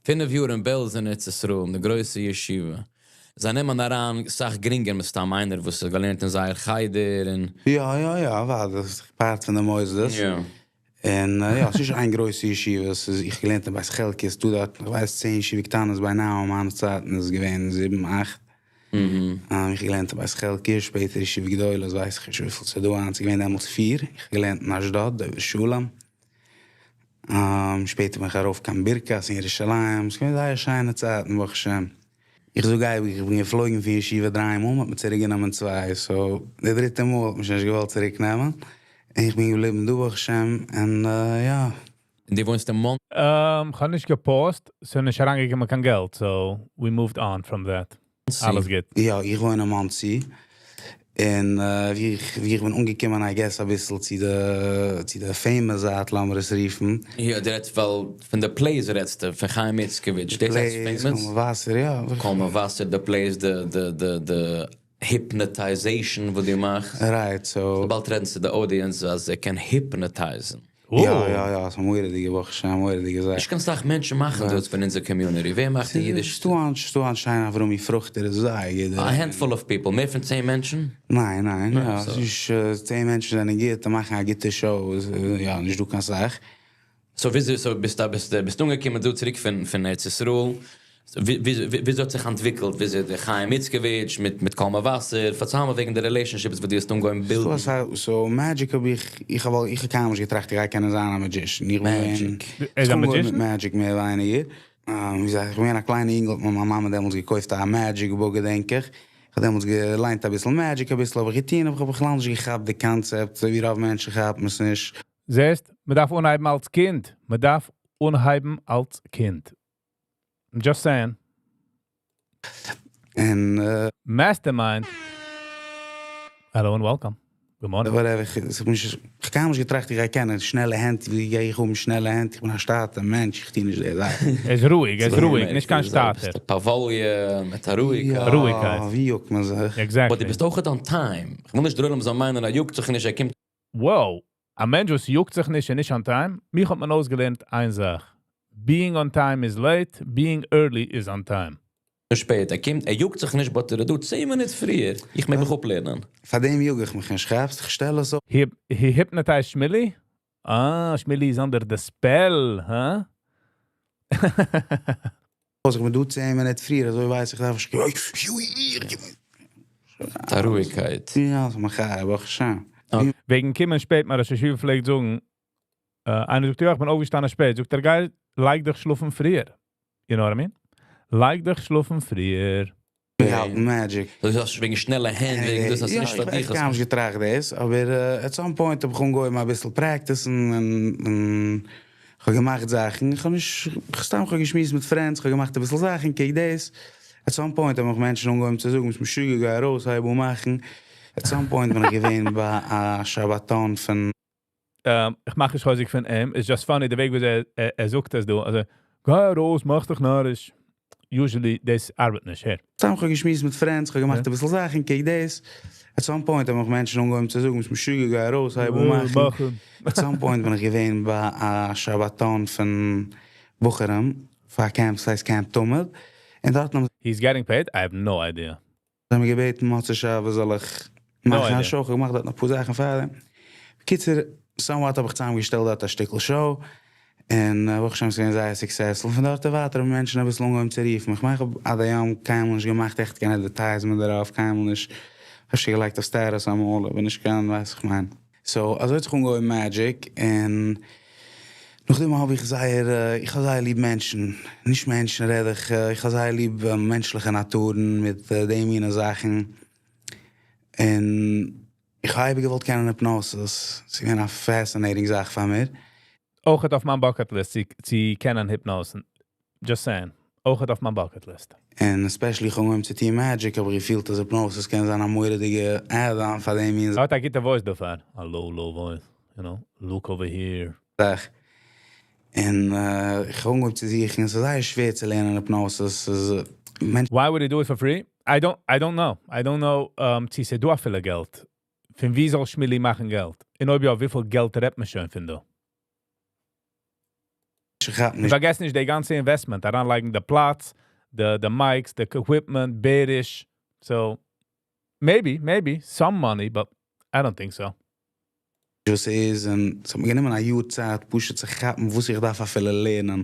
5 יאר אין בעלז אין ארץ ישראל, אין די גרויסע ישיבה. זיי נעמען אריין, סאך גרינגער מסתם איינער, וואס האט געלערנט אין זייער חדר און יא, יא, יא, ווארט, דאס איז part פון די מוסדות. און יא, עס איז נישט איין גרויסע ישיבה, עס איז, איך געלערנט אין בית חלקיה, עס איז דא דארט, איך ווייס, 10 ישיבה קטנות by now, אין מיינע צייטן איז געווען 7, 8. איך געלערנט אין בית חלקיה, שפעטער ישיבה גדולה, דאס ווייס איך נישט וויפיל ס'איז דא היינט, ס'איז געווען דעמאלטס 4, איך געלערנט אין אשדוד, דובר שלום. שפעטער בין איך ארויף קיין ברכת אין ירושלים, ס'איז געווען זייער שיינע צייטן, ברוך השם. איך זאג אייביג, איך בין געפלויגן פון ישיבה 3 מאל, מ'האט מיר צוריקגענומען 2, so די דריטע מאל האט מען שוין נישט געוואלט צוריקנעמען. און איך בין געבליבן דא, ברוך השם, און יא. און דו וואוינסט אין מאנ- איך האב נישט גע post, ס'איז נישט אריינגעקומען קיין געלט, so we moved on from that. אלעס גוט. יא, איך וואוין אין מאנסי. און ווי איך בין אנגעקומען, I guess, א ביסל צו די famous זייט, לאמיר עס רופן. יא, דו רעדסט ווייל פון די plays רעדסטו, פון חיים איצקאוויטש. דאס הייסט plays, famous? קול מבשר, יא. קול מבשר, די plays, די hypnotization, וואס דו מאכסט. Right, so באלד רעדן צו די audience, אז ער קען hypnotizen. יא, יא, יא, ס'איז א מורא'דיגע וואך, ס'איז א מורא'דיגע זאך. נישט קיין סאך מענטשן מאכן דאס פון אונזער community. ווער מאכט די אידיש? ס'איז דא אנשיינענד אברומי פרוכטער, איז זייער גוט. A handful of people, מער פון 10 מענטשן? ניין, ניין, ניין, יא, so. עס איז 10 מענטשן זענען גוט, מאכן א גוטע show, יא, נישט דא קיין סאך. So, וויאזוי, so ביסט ביסט ביסט אנגעקומען דא צוריק פון ארץ ישראל? וויאזוי האט זיך אנטוויקלט? וויאזוי דער חיים איצקאוויטש מיט קול מבשר? פארצייל מיר וועגן די relationships, וואס דו האסט אנגעהויבן build ן. So, so, magic האב איך, איך האב איך האב קיינמאל נישט געטראכט, איך גיי קענען זיין א magician. איך בין Magic. איז א איך קום מיט magician? magic מער ווייניגער. ווי געזאגט, איך בין א קליינער אינגל, האט מיר מיין מאמע דעמאלטס געקויפט א magic book, געדענק איך. איך האב דעמאלטס געליינט א ביסל magic, א ביסל האב איך געטון, אבער איך האב בכלל נישט געכאפט די concept, אזוי ווי רוב מענטשן כאפן עס נישט. זעסט, מען דארף אנהייבן אלס קינד. מען דארף אנהייבן אלס קינד. I'm just saying. און Mastermind. Hello and welcome. Good morning. Whatever, איך איך האב נישט געטראכט, איך גיי קענען שנעלע הענט, ווי גיי איך האבן שנעלע הענט? איך בין א שטאטער מענטש, איך טו נישט די זאך. ער איז רואיג, ער איז רואיג, נישט קיין שטאטער. פאוואליע, מיט א רואיגקייט. יא, רואיגקייט. ווי יאגט מען זיך? Exactly. But דו ביסט אויך on time. איך וויל נישט דער עולם זאל מיינען, ער יאגט זיך נישט, ער קומט Wow, א מענטש וואס יאגט זיך נישט און נישט on time, מיך האט מען אויסגעלערנט איין זאך. Being on time is late, being early is on time. שפעט, ער קומט, ער יאגט זיך נישט, but ער טוט 10 מינוט פריער. איך מעג מיך אפלערנען. פאר דעם יאג איך מיך נישט, כאפסט? איך שטעל עס אויף. He hypnotized Schmilly? Ah, Schmilly is under the spell, huh? איך בין דא 10 מינוט פריער, אזוי ווייס איך, דארף איך א רואיגקייט. יא, אזוי מאך איך, ברוך השם. וועגן קומען שפעט, מיין ראש ישיבה פלעגט זאגן, איינער זאגט, יא, איך בין אויפגעשטאנען שפעט. זאגט ער, גיי, לייג דיך שלאפן פריער. You know what I mean? לייג דיך שלאפן פריער. יא, magic. דאס איז וועגן שנעלע הענט, וועגן דאס האסט יא, נישט איך פאר דיך. איך האב נישט געטראכט דאס, אבער at some point האב איך אנגעהויבן א ביסל practice און איך האב געמאכט זאכן. איך האב נישט, איך סתם, איך האב געשמועסט מיט friends, איך האב געמאכט א ביסל זאכן, קוק דאס. At some point האבן מיך מענטשן אנגעהויבן צו זאגן, ביסט משוגע, גיי ארויס, הייב אן מאכן. At some point בין איך געווען ביי א שבתון פון. איך מאך נישט חוזק פון אים, it's just funny, די וועג ווי ער זאגט עס דא, אזוי, גיי ארויס, מאך דיך נאריש. Usually, דאס ארבעט נישט, הער. סתם איך האב געשמועסט מיט friends, איך האב געמאכט אביסל זאכן, קוק דאס. At some point האבן מיך מענטשן אנגעהויבן צו זאגן, ביסט משוגע, גיי ארויס, הייב אן מאכן. At some point בין איך געווען ביי א שבתון פון בחורים, פאר א קעמפ, ס'הייסט Camp תמיד, און דארטן האבן He's getting paid? I have no idea. זיי מיר געבעטן מוצאי שבת זאל איך מאכן א show, איך האב געמאכט דארטן אפאר זאכן פאר דעם. בקיצור, somewhat האב איך צוזאמגעשטעלט דארט א שטיקל show, און ברוך השם ס'איז געווען זייער successful, פון דארט און ווייטער האבן מענטשן אביסל אנגעהויבן צו רופן מיך, איך האב עד היום קיינמאל נישט געמאכט עכט קיין advertisement דערויף, קיינמאל נישט, אפשר געלייגט אויף status אמאל, אבער נישט קיין, ווייס איך מיין. So, אזוי האט זיך אנגעהויבן magic, און נאכדעם האב איך זייער, איך האב זייער ליב מענטשן, נישט מענטשן רעד איך, איך האב זייער ליב מענטשליכע נאטורן מיט די מינע זאכן, און איך האב אייביג געוואלט קענען hypnosis, ס'איז געווען א fascinating זאך פאר מיר. אויך אויף מיין bucket list צו קענען hypnosis. Just saying. אויך אויף מיין bucket list. און especially איך האב אנגעהויבן צו טון magic, האב איך געפילט אז hypnosis קען זיין א מורא'דיגע add-on פאר דעם מין ער האט א גוטע voice דערפאר. א low, low voice. Look over here. זאך. און איך האב אנגעהויבן צו זוכן, עס איז זייער שווער צו לערנען hypnosis. ס'איז מענטשן Why would he do it for free? I don't know. I don't know, צו ס'איז דא אפילו געלט. פון ווי זאל שמילי מאכן געלט? און אויב יא, וויפיל געלט רעדט מען שוין פון דא? כאפן נישט. פארגעס נישט די גאנצע investment, אריינלייגן די פלאץ, the mics, the equipment, בעריש. So, maybe, some money, but I don't think so. וואס איז, און עס האט מיר גענומען א יאר צייט, פשוט צו כאפן, וואס איך דארף אפילו לערנען.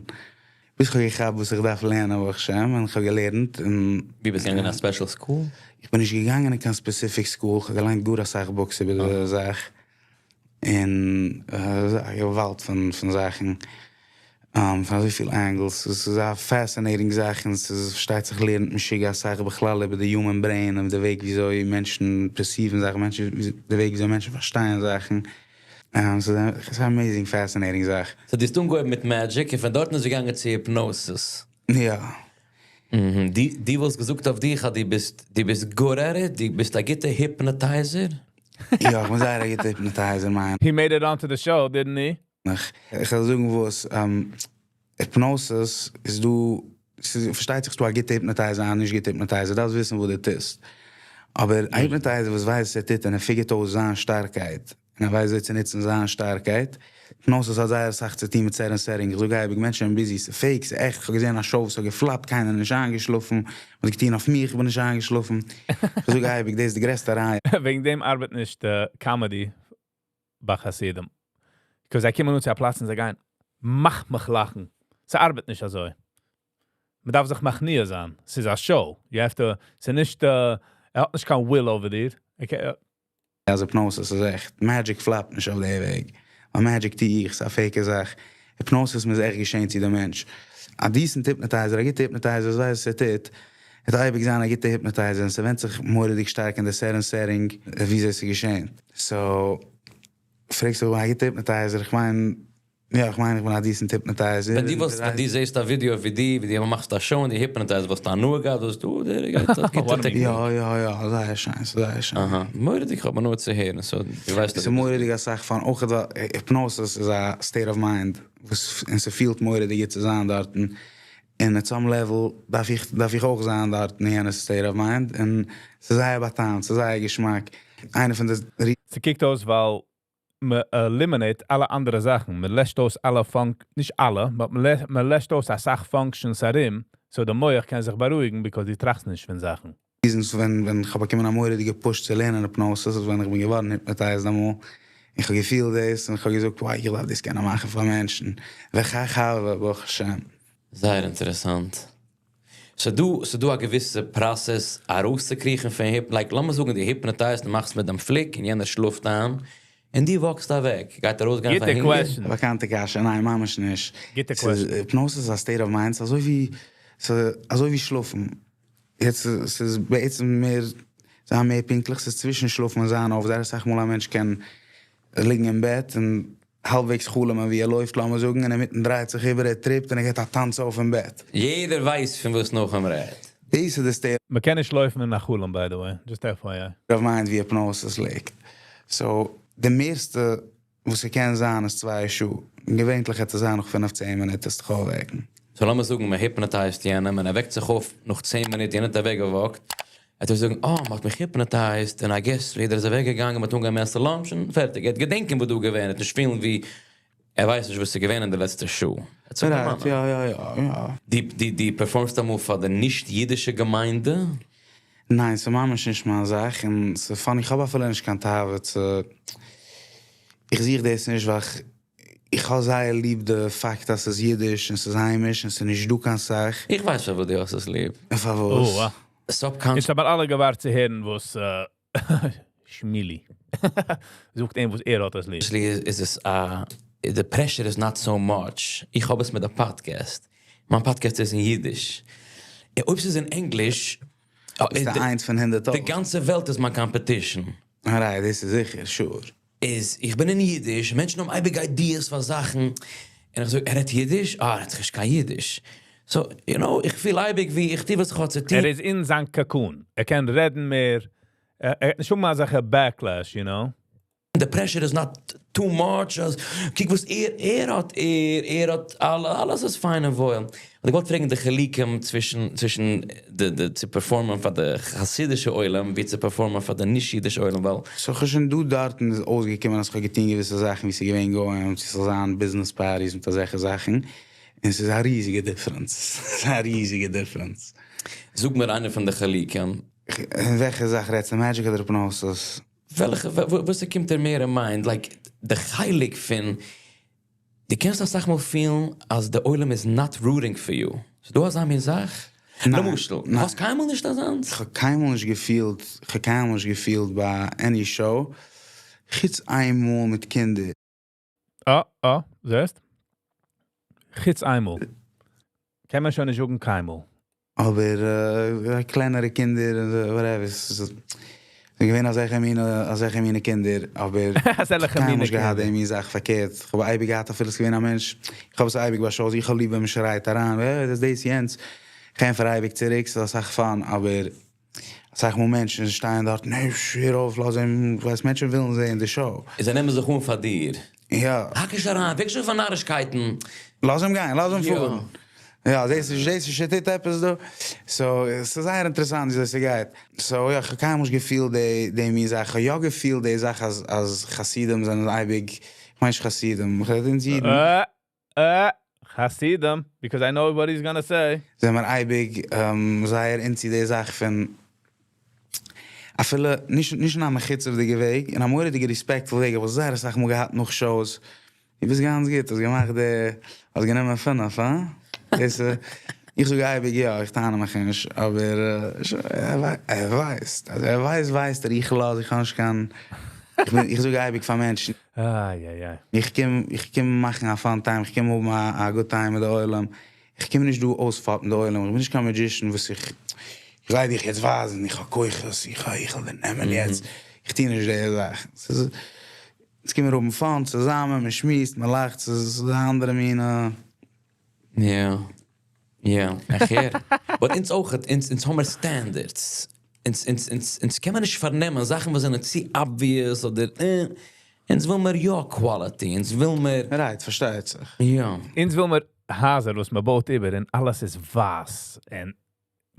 ביז איך האב געכאפט, וואס איך דארף לערנען, ברוך השם, און איך האב געלערנט. און ווי ביסטו געגאנגען אין א special school? איך בין נישט געגאנגען אין קיין specific school, איך האב געליינט גאר אסאך books איבער די זאך. און א געוואלד פון זאכן, פון אזויפיל angles. עס איז א fascinating זאך, און עס איז, פארשטייט זיך, לערנט משוגע אסאך בכלל איבער די human brain און די וועג וויאזוי מענטשן perceive ן זאכן, מענטשן, די וועג וויאזוי מענטשן פארשטייען זאכן. ס'איז אן amazing, fascinating זאך. So, דו האסט אנגעהויבן מיט magic, און פון דארטן איז געגאנגען צו hypnosis. יא. דו וואלסט געזאגט אויף דיך, אז דו ביסט good at it, דו ביסט א גוטע hypnotizer? יא, איך בין זייער א גוטע hypnotizer, מיין. He made it onto the show, didn't he? איך וועל זאגן וואס, hypnosis איז דא, ס'איז, פארשטייט זיך, ס'דא א גוטע hypnotizer, א נישט גוטע hypnotizer, דארפסט וויסן וואס דו טוסט. אבער א hypnotizer וואס ווייסט וואס ער טוט און ער figure ט אויס זיין שטארקייט, און ער ווייסט ווי צו נוצן זיין שטארקייט, hypnosis האט זייער אסאך צו טון מיט set and setting. איך זאג אייביג, מענטשן זענען busy, ס'איז fake, ס'איז עכט. איך האב געזען א show, וואס האט גע flop ט, קיינער איז נישט איינגעשלאפן. מ'האט געטון אויף מיך, איך בין נישט איינגעשלאפן. איך זאג אייביג, דאס איז די גרעסטע ראיה. וועגן דעם ארבעט נישט comedy ביי חסידים. Because זיי קומען נאר צו א פלאץ און זיי גייען, מאך מיך לאכן. ס'ארבעט נישט אזוי. מען דארף זיך מכניע זיין. ס'איז א show. You have to, ס'איז נישט, ער האט נישט קיין will over דיר. Okay. אז hypnosis איז עכט. Magic flop ט נישט אויף דער וועג. ווייל magic טו איך, ס'איז א fake זאך. Hypnosis מוז עכט געשען צו דעם מענטש. א decent hypnotizer, א גוטע hypnotizer, וואס ווייסט וואס ער טוט, וועט אייביג זיין א גוטע hypnotizer. און ס'ווענדט זיך מורא'דיג שטארק אין די set and setting, ווי אזוי ס'געשען. So, פרעגסט דו, א גוטע hypnotizer, איך מיין, יא, איך מיין, איך בין א decent hypnotizer. ווען דו זעסט א ווידיאו ווי דו מאכסט א show און דו hypnotize, וואלסטו הנאה געהאט, וואלסטו, דער גייט, דאס גוטע technique. יא, זייער שיין, זייער שיין. אהא, מורא'דיג, איך האב הנאה צו הערן, so, דו ווייסט, ס'איז מורא'דיג אסאך fun, אויך ווייל hypnosis איז א state of mind, וואס און ס'פילט מורא'דיג גוט צו זיין דארטן. און at some level דארף איך אויך זיין דארטן אין יענע state of mind. און ס'איז זייער בא'טעמ'ט, ס'איז זייער געשמאק. איינע פון די ס'קוקט אויס, ווייל מען eliminate אלע אנדערע זאכן. מען לעשט אויס אלע func נישט אלע, but מען לעשט אויס אסאך functions ארום, so דער מוח קען זיך בארואיגן, because דו טראכסט נישט פון זאכן. reasons ווען איך האב באקומען א מורא'דיגע push צו לערנען hypnosis, איז ווען איך בין געווארן hypnotized אמאל. איך האב געפילט דאס, און איך האב געזאגט, וואו, איך דארף דאס קענען מאכן פאר מענטשן. וכך הוה, ברוך השם. זייער אינטערעסאנט. ס'דא א געוויסע process ארויסצוקריכן פון hyp, like, לאמיר זאגן, דו hypnotize, דו מאכסט מיט דעם פליק און יענער שלאפט איין, און דו walk סט אוועק. גייט ער ארויסגיין גוטע פאר הונגער? question. באקאנטע קשיא, ניין, ממש נישט. גוטע question. Hypnosis איז א state of mind, ס'איז אזוי ווי שלאפן. יעצט, ס'איז בעצם מער, זיין מער פונקטליך, ס'איז צווישן שלאפן און זיין אויף. זייער אסאך מאל א מענטש קען ליגן אין בעט און האלבוועגס חלומ'ען ווי ער לויפט, לאמיר זאגן, און אינמיטן דרייט זיך איבער, ער טריפט און ער געט א טאנץ אויף אין בעט. יעדער ווייסט פון וואס נחום רעדט. דאס איז די state מען קען נישט לויפן אין א חלום, by the way. Just FYI. of mind ווי hypnosis ליגט. So, די מערסטע וואס ס'קען זיין איז צוויי שעה, געווענטליך וועט עס זיין נאך פינף צען מינוט וועסט דיך אויפוועקן. So לאמיר זאגן מען hypnotized יענעם און ער וועקט זיך אויף נאך 10 מינוט, יענער האט אוועקגעוואקט, וועט ער זאגן, אה, מ'האט מיך hypnotized, און I guess יעדער איז אוועקגעגאנגען, מ'האט אנגעהויבן עסן lunch און פערטיג. ער וועט געדענקען וואס דא געווען, ער וועט נישט פילן ווי ער ווייסט נישט וואס איז געווען אין די לעצטע שעה. Right, יא יא יא יא. דו perform סט אמאל פאר די נישט אידישע געמיינדע? ניין, ס'איז ממש נישט מיין זאך, און ס'איז funny, איך האב אפילו נישט קיין תאווה צו, איך זוך דאס נישט ווייל איך האב זייער ליב די פאקט אז ס'איז אידיש און ס'איז היימיש און ס'איז נישט דא קיין סאך. איך ווייס פארוואס דו האסט עס ליב. פארוואס? Subconscious. איך האב אלע געווארט צו הערן וואס שמילי זאגט אים וואס ער האט עס ליב. איז עס א, the pressure is not so much. איך האב עס מיט די podcast. מיין podcast איז אין אידיש. אויב ס'איז אין ענגליש, איז די איינס פון 100,000. די גאנצע וועלט איז מיין competition. Alright, דאס איז זיכער, sure. איז, איך בין אין אידיש, מענטשן האבן אייביג ideas פאר זאכן, און איך זאג, ער רעדט אידיש? אה, ער רעדט נישט קיין אידיש. So, you know, איך פיל אייביג ווי איך טו וואס איך האב צו טון. ער איז אין זיין cocoon. ער קען רעדן מער. ער האט נישט אמאל אזעלכע backlash, you know. The pressure is not too much. אז, קוק וואס ער, ער האט, ער, ער האט, אלע, אלעס איז פיין און וואויל. און איך וואלט פרעגן די חילוקים צווישן, צווישן די, די, צו perform ען פאר די חסידישע עולם, ווי צו perform ען פאר די נישט-אידישע עולם, ווייל So, איך האב שוין דא דארטן איז אויסגעקומען, אז איך האב געטון געוויסע זאכן, ווי ס'איז געווען גוים, צו ס'זאל זיין business parties מיט אזעלכע זאכן. און ס'איז א ריזיגע difference. ס'איז א ריזיגע difference. זאג מיר איינער פון די חילוקים. אין וועלכע זאך רעדסטו? Magic אדער hypnosis? וועלכע, וואס קומט דיר מער אין mind? Like, די חילוק פון, דו קענסט אסאך מאל פילן אז די עולם איז not rooting for you. איז דא אזא מין זאך? למשל, האסט קיינמאל נישט אזאנס? איך האב קיינמאל נישט געפילט, איך האב קיינמאל נישט געפילט ביי any show, חוץ איינמאל מיט קינדער. אה, אה, זעסט? חוץ איינמאל. קען מען שוין נישט זאגן קיינמאל. אבער קלענערע קינדער, whatever, ס'איז געווען אזעלכע מינע, אזעלכע מינע קינדער, אבער אזעלכע קיינמאל מינע נישט געהאט קינדער. די מין זאך פארקערט. איך האב אייביג געהאט אפילו ס'איז געווען א מענטש, איך האב עס אייביג ביי shows, איך האב ליב ווען מען שרייט אריין, דאס איז דאס יענץ. איך ענטפער אייביג צוריק, ס'איז אסאך fun, אבער אסאך מאל מענטשן שטייען דארט, נע, הער אויף, לאז אים, ווייסט, מענטשן ווילן זען די show. זיי נעמען זיך אן פאר דיר. יא. האק נישט אריין, וועק שוין פאר נארישקייטן. לאז אים גיין, לאז אים פארן. יא, דאס איז, דאס איז שטייט עפעס דא. So, עס איז זייער אינטערעסאנט ווי אזוי ס'גייט. So, יא, איך האב קיינמאל נישט געפילט די, די מין זאך. איך האב יא געפילט די זאך אז, אז חסידים זענען אייביג, איך מיין נישט חסידים, איך רעד אונז אידן. חסידים, because I know what he's gonna say. זענען מיר אייביג זייער into די זאך פון אפילו נישט, נישט אין א מחוצפ'דיגע וועג, אין א מורא'דיגע respectful וועג, איך האב זייער אסאך מאל געהאט נאך shows, דו ביסט גאנץ גוט, האסט געמאכט די, האסט גענומען פינף, הא? דאס, איך זאג אייביג יא, איך טענה מיך נישט, אבער ער ווייסט, אז ער ווייסט, ווייסט ער, איך לאז, איך האב נישט קיין, איך בין, איך זאג אייביג פאר מענטשן, איי איי איי. איך קום, איך קום מאכן א fun time, איך קום האבן א good time מיט די עולם, איך קום נישט דא אויספאפן די עולם, איך בין נישט קיין magician וואס איך, איך גיי דיך יעצט ווייזן, איך האב כוחות, איך איך וועל דיר נעמען יעצט, איך טו נישט די זאך, ס'איז, אונז קומען האבן fun צוזאמען, מען שמועסט, מען לאכט, ס'איז א אנדערע מין. יא, יא, איך הער. But אונז אויך, אונז, אונז האבן standards. אונז, אונז, אונז, אונז קען מען נישט פארנעמען זאכן וואס זענען צו obvious אדער אונז וויל מיר יא quality, אונז וויל מיר Right, פארשטייט זיך. יא. אונז וויל מיר הייזער וואס מען בויט איבער און אלעס איז ווייס און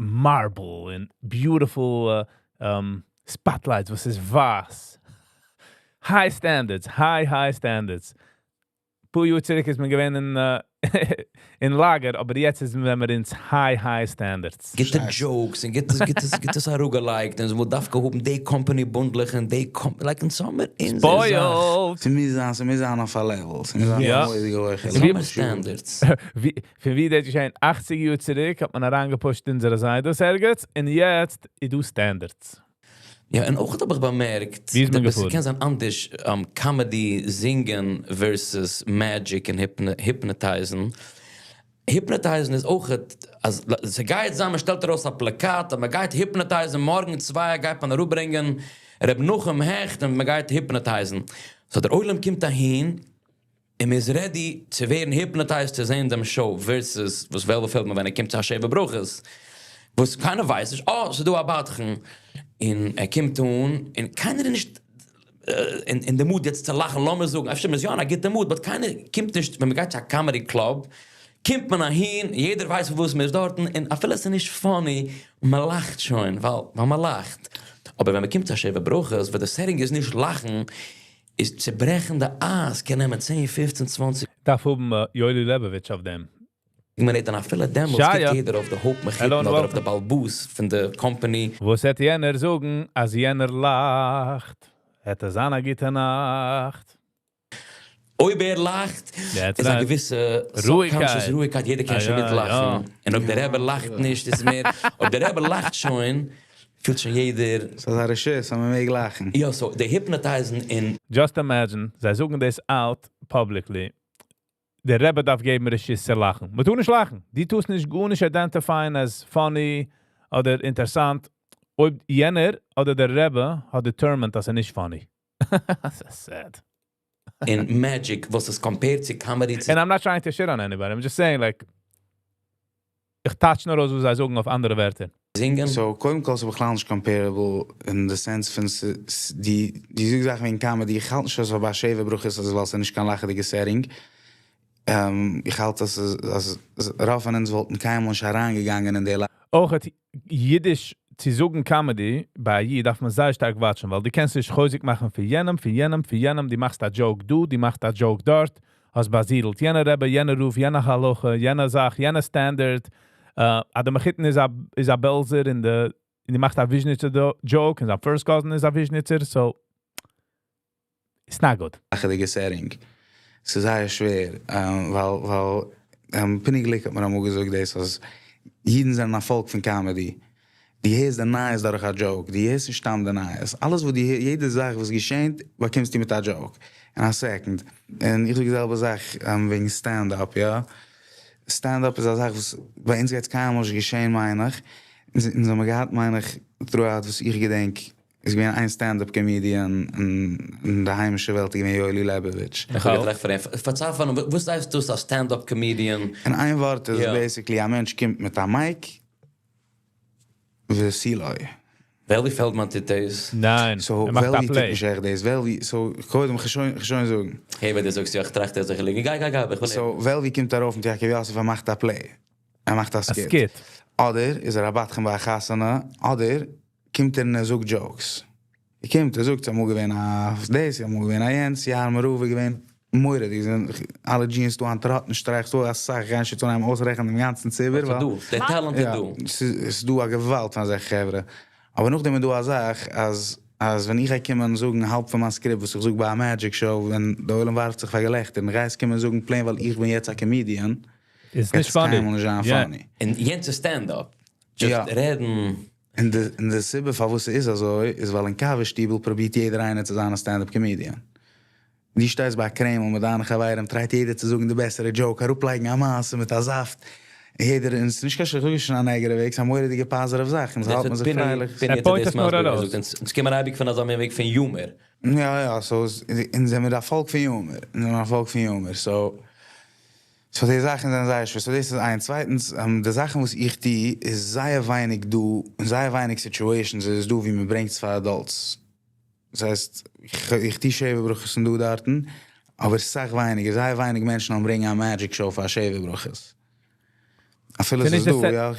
marble און beautiful spotlights וואס איז ווייס. High standards, high, high standards. פאר יאר צוריק איז מען געווען אין, אין לאגער, אבער יעצט איז מען אונז high, high standards. גוטע jokes און גוטע, גוטע, גוטע אראפגעלייגט און מ'דארף האבן די company בונדלעך און די comp like אין זומער אין Spoiled! ס'מוז זיין, ס'מוז זיין אויף א level. ס'מוז זיין יא. א מורא'דיגע הויכע ווי- level. Standards. ווי, פון ווי דאס געשען 80 יאר צוריק האט מען אריינגעפושט אונזערע זיידעס ערגעץ און יעצט איז דא standards. יא, און אויך האב איך באמערקט, ווי איז מען דאס געפארן? קען זיין אנדערש, comedy, זינגען versus magic און hypnotize ן. Hypnotize ן איז אויך, אז ס'גייט זיין, מען שטעלט ארויס א פלאקאט, אז מען גייט hypnotize ן, מארגן צוויי גייט מען אראפברענגען ר' נחום העכט און מען גייט hypnotize ן. So דער עולם קומט אהין, און מען איז ready צו ווערן hypnotized צו זען דעם show versus וואס וועלוול פעלדמאן ווען ער קומט צו א שבע ברכות. וואס קיינער ווייסט נישט, אה, ס'איז דא א בדחן. און ער קומט אן, און קיינער איז נישט. אין די mood יעצט צו לאכן, לאמיר זאגן, אפשר מ'איז יא אין א גוטע mood, but קיינער קומט נישט, ווען מ'גייט צו א comedy club, קומט מען אהין, יעדער ווייסט פארוואס מ'איז דארטן, און אפילו עס איז נישט funny, מ'לאכט שוין, ווייל מ'לאכט. אבער ווען מ'קומט צו א שבע ברכות, וואו די setting איז נישט לאכן, איז צוברעכן די אייז קען נעמען 10, 15, 20 דארף האבן יואלי לעבאוויטש אויף דעם. מינוט, און אפילו דעמאלטס קוקט יעדער אויף די הויפט מחותן אדער אויף די באלבאס פון די company. וואס וועט יענער זאגן אז יענער לאכט? וועט עס זיין א גוטע נאכט. אויב ער לאכט, איז א געוויסע subconscious רואיגקייט, יעדער קען שוין מיטלאכן. און אויב דער רבי לאכט נישט איז מער, אויב דער רבי לאכט שוין, פילט שוין יעדער. ס'איז א רשות אז מ'מעג לאכן. יא, so די hypnotize ן און. Just imagine, זיי זאגן דאס out publicly. דער רבי דארף געבן רשות צו לאכן. מ'טאר נישט לאכן. דו טארסט נישט גארנישט identify ען as funny אדער אינטערעסאנט, אויב יענער אדער דער רבי האט determined אז עס איז נישט funny. ס'איז sad. און magic וואס איז compared צו comedy צו. And I'm not trying to shit on anybody, I'm just saying like, איך טייטש נאר אויס וואס זיי זאגן אויף אנדערע ווערטער. זינגען. So קודם כל ס'איז בכלל נישט comparable אין די sense פון די די זאגסט זאכן וועגן comedy, איך האלט נישט אז ביי שבע ברכות אז ווייל ס'איז נישט קיין לאכעדיגע setting, איך האלט אז אז רוב פון אונז וואלטן קיינמאל נישט אריינגעגאנגען אין די. אויך אידיש צו זאגן comedy ביי א איד דארף מען זייער שטארק watch ן, ווייל דו קענסט נישט חוזק מאכן פון יענעם, פון יענעם, פון יענעם, דו מאכסט א joke דא, דו מאכסט א joke דארט, האסט באזידלט יענע רבי, יענע רב, יענע הלכה, יענע זאך, יענע standard, אז דער מחותן איז א איז א בעלזער און די און דו מאכסט א וויזשניצער joke און זיין first cousin איז א וויזשניצער, so it's not good. לאכעדיגע setting. ס'איז זייער שווער, ווייל ווייל פיני גליק האט מיר אמאל געזאגט דאס אז אידן זענען א פאלק פון comedy. דו הערסט די נייעס דורך א joke, דו הערסט נישט סתם די נייעס. אלעס וואס דו הערסט, יעדע זאך וואס געשענט באקומסטו מיט א joke אין א second. און איך זאג די זעלבע זאך וועגן stand up, יא. Stand up איז א זאך וואס ביי אונז גייט קיינמאל נישט געשען מיין איך. אונז האמיר געהאט מיין איך throughout וואס איך געדענק איז געווען איין stand up comedian אין די היימישע וועלט איז געווען יואלי לעבאוויטש. איך האב געטראכט פון אים. פארצייל פאר אים, וואס הייסט דאס א stand up comedian? אין איין ווארט איז basically א מענטש קומט מיט א mic ותו לא. וועלווי פעלדמאן טוט דאס? ניין, ער מאכט א וועלווי טוט play. נישט עכט דאס, וועלווי, so קודם כ'שוין כ'שוין זאגן. העי ווען דו זאגסט יא, איך טראכט ער זיך ליגן, גיי גיי גיי, איך וויל הערן. So וועלווי קומט ארויף מיט יעקב יוסף ער מאכט א play, ער מאכט א א skit. Skit. אדער איז ער א בדחן ביי א חתונה, אדער קומט ער און ער זאגט jokes. ער קומט ער זאגט ס'איז אמאל געווען א דאס, אמאל געווען א יענץ, יארמער רב איז געווען מורא'דיג, זענען אלע genes דא היינט ראטן שטרייך, ס'דא אסאך, כ'גיי נישט יעצט אנהייבן אויסרעכענען דעם גאנצן ציבור, ווייל. ס'איז דא, די talent איז דא. יא, ס'איז דא א געוואלד פון אזעלכע חברה. אבער נאכדעם איז דא א זאך אז אז ווען איך גיי קומען זאגן האלב פון מיין script וואס איך זאג ביי א magic show ווען די עולם ווארפט זיך פאר געלעכטער און איך גיי עס קומען זאגן plain ווייל איך בין יעצט א comedian, איז גייט נישט עס funny. קיינמאל נישט זיין funny. און יענץ איז stand up. Just רעדן. און די און די סיבה פארוואס ס'איז אזוי איז ווייל אין קאווע שטיבל פרובירט יעדער איינער צו זיין א stand up comedian. דו שטייסט ביי א קרעמל מיט דיינע חברים try ט יעדער צו זאגן די בעסערע joke, אראפלייגן א מעשה מיט א זאפט, און יעדער, און ס'איז נישט קיין שלעכט, ס'איז נישט א negative וועג, ס'איז א מורא'דיגע positive זאך, און ס'האלט מען זיך פרייליך. פיני האט דאס מסביר געזאגט, אונז קומען אייביג פון אזא מין וועג פון humor. יא יא, so אונז זעמיר א פאלק פון humor, אונז זעמיר א פאלק פון humor, so so די זאכן זענען זייער שווער, so דאס איז איינס, צווייטנס די זאכן וואס איך טו איז זייער ווייניג דא, אין זייער ווייניג situations איז עס דא ווי מען ברענגט עס פאר adults, דאס הייסט איך טו שבע ברכות און דא דארטן, אבער סאך ווייניגער, זייער ווייניג מענטשן וועלן ברענגען א magic show פאר שבע ברכות. אפילו עס איז דא, יא,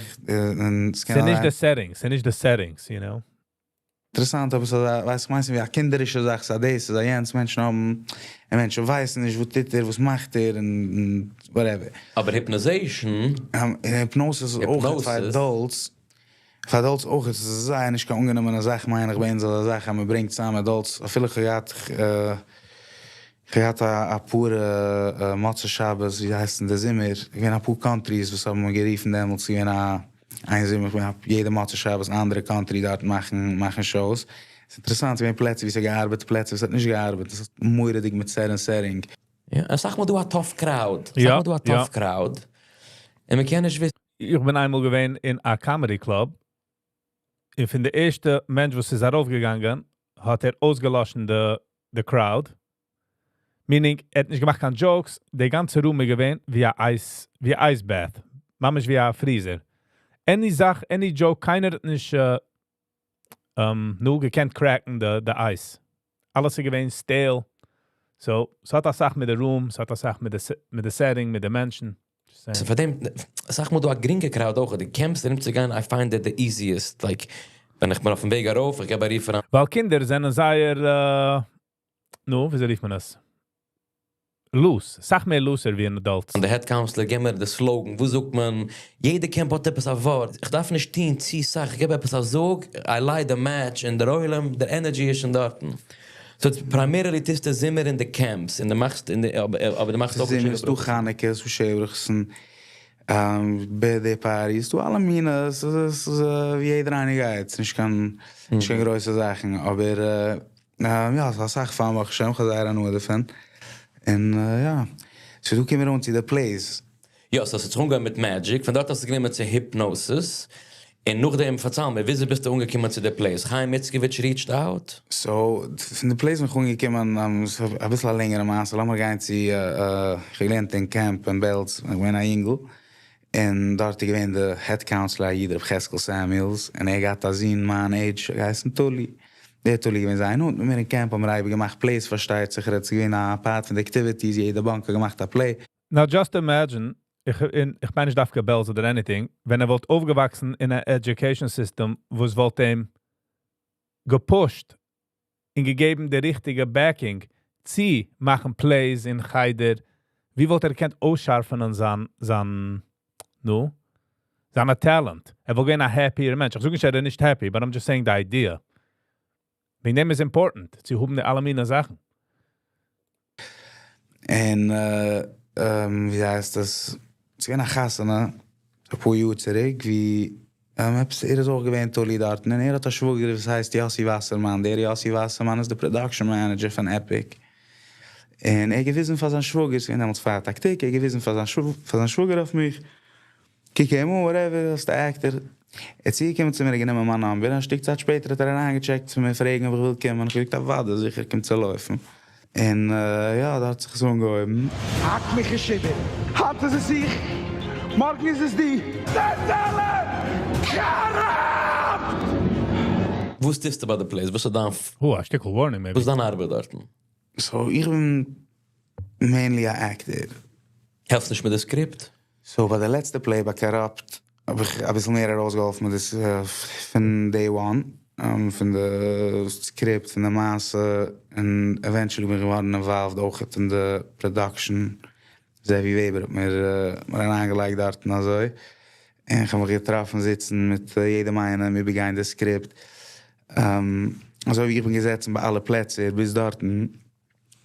און ס'קען ס'איז נישט די setting, ס'איז נישט די settings, you know. אינטערעסאנט אבער ס'איז א, ווייסט כ'מיין ס'איז ווי א קינדערישע זאך, ס'איז א דאס ס'איז א יענץ, מענטשן האבן, און מענטשן ווייסן נישט וואס טוט ער, וואס מאכט ער, און whatever. אבער hypnotization. און hypnosis איז אויך פאר adults, פאר adults אויך, עס איז זייער נישט קיין אנגענומענע זאך מיין איך ביי אונז אזא זאך אז מ'ברענגט צאם adults, אפילו כ'האב געהאט, כ'האב געהאט אפאר מוצאי שבת, ווי הייסט אין די זומער, געווען אפאר countries וואס האבן מיר גערופן דעמאלטס, ס'איז געווען א. איין זומער איך בין יעדע מוצאי שבת אין אנדערע country דארט מאכן מאכן shows, ס'איז אינטערעסאנט ס'געווען פלעצער ווי ס'האט געארבעט פלעצער ווי ס'האט נישט געארבעט, עס איז מורא'דיג מיט set און setting. יא, אסאך מאל דא א tough crowd, אסאך מאל דא א tough crowd, און מ'קען נישט וויסן. איך בין איינמאל געווען אין א comedy club, און פון די ערשטע מענטש וואס איז ארויפגעגאנגען האט ער אויסגעלאשן די די crowd, meaning ער האט נישט געמאכט קיין jokes, די גאנצע room איז געווען ווי א ice, ווי א ice bath, ממש ווי א freezer, any זאך, any joke, קיינער האט נישט נו, געקענט crack ן די די ice. אלעס איז געווען stale. So, ס'האט א סאך מיט די room, ס'האט א סאך מיט די setting, מיט די מענטשן. Just saying. So פאר דעם, אסאך מאל דא א גרינגע crowd אויך, די camps ארום צו גיין, I find it the easiest. Like, ווען איך בין אויפן וועג ארויף, איך געב א רוף אריין. ווייל קינדער זענען זייער, נו, ווי רופט מען עס? Loose. סאך מער looser ווי אן adults. און די head counselor גיב מיר די slogan, וואס זאגט מען? יעדע camp האט עפעס א ווארט. איך דארף נישט טון צו סאך, איך געב עפעס א זאג, I light the match און דער עולם, דער energy איז שוין דארטן. So it's primarily טוסטו זומער אין די camps, און דו מאכסט, אין די, אבער דו מאכסט אויך זומער איז דא חנוכה, ס'איז שברכ'סן, birthday parties, ס'דא אלע מיני, ס'איז ווי יעדער איינער גייט, ס'איז נישט קיין גרויסע זאכן, אבער יא, ס'איז אסאך fun, ברוך השם, כ'האב זייער הנאה דערפון, און יא, so דא קומען מיר אן צו די plays. יא, so ס'האט זיך אנגעהויבן מיט magic, פון דארט האסטו גענומען צו hypnosis, און נאכדעם, פארצייל מיר, וויאזוי ביסטו אנגעקומען צו די plays? חיים איצקאוויטש reached out? So, פון די plays בין איך אנגעקומען, אביסל א לענגערע מעשה, לאמיר גיין צו, איך האב געלערנט אין camp אין בעלז, ווען איך געווען א יונגל, און דארט איז געווען די head counselor א איד ר' חזקאל סעמיועלס, און ער האט געהאט א זון מיין age, געהייסן טולי. דער טולי איז געווען זייער נאנט מיט מיר אין camp, האבן מיר אייביג געמאכט plays, פארשטייט זיך, ער האט געווען א part פון די activities, יעדע באנק האט געמאכט א play. Now just imagine, איך מיין נישט דווקא בעלז אדער anything, ווען ער וואלט אויפגעוואקסן אין א education system, וואס וואלט אים געפושט און געגעבן די ריכטיגע backing, צו מאכן plays אין חדר, ווי וואלט ער געקענט אויסשארפן זיין, נו, זיין talent. ער וואלט געווען א happier מענטש. איך זאג נישט, ער איז נישט happy, but I'm just saying the idea. וועגן דעם איז important, צו האבן די אלע מיני זאכן. און ווי הייסט עס? ס'איז געווען א חתונה, א פאר יאר צוריק, ווי עפעס, ער איז אויך געווען טולי דארטן, און ער האט א שוואגער וואס הייסט יאסי וואסערמאן. דער יאסי וואסערמאן איז דער production manager פון Epic. און ער האט געוויזן פאר זיין שוואגער, ס'איז געווען דעמאלטס פאר טאקטיק, ער האט געוויזן פאר זיין שוואגער אויף מיך, קוק אים אן, whatever, דאס איז דער actor. ער איז צוגעקומען צו מיר, ער האט גענומען מיין number, א שטיק צייט שפעטער האט ער אריינגעטשעקט צו מיר פרעגן אויב איך וויל קומען. איך האב געזאגט, אוודאי, זיכער, קום צו לויפן. און יא, דא האט זיך עס אנגעהויבן. האק מיך נישט איבער. היינט איז עס איך, מארגן איז עס דו. דענזעלע קאראפט! וואס טוסטו ביי די plays? וואס איז דיין Oh, א שטיקל warning, maybe. וואס איז דיין ארבעט דארטן? So, איך בין mainly א actor. העלפסט נישט מיט די script? So, ביי די לעצטע play, ביי Corrupt, האב איך אביסל מער ארויסגעהאלפן מיט דאס פון day one, פון די script, פון די מעשה, און eventually בין איך געווארן involved אויך אין די production. זעווי וועבער האט מיר אריינגעלייגט דארטן אזוי. און איך האב מיך געטראפן זיצן מיט יעדעם איינעם, איבערגיין די script. אזוי ווי איך בין געזעצן ביי אלע פלעצער ביז דארטן,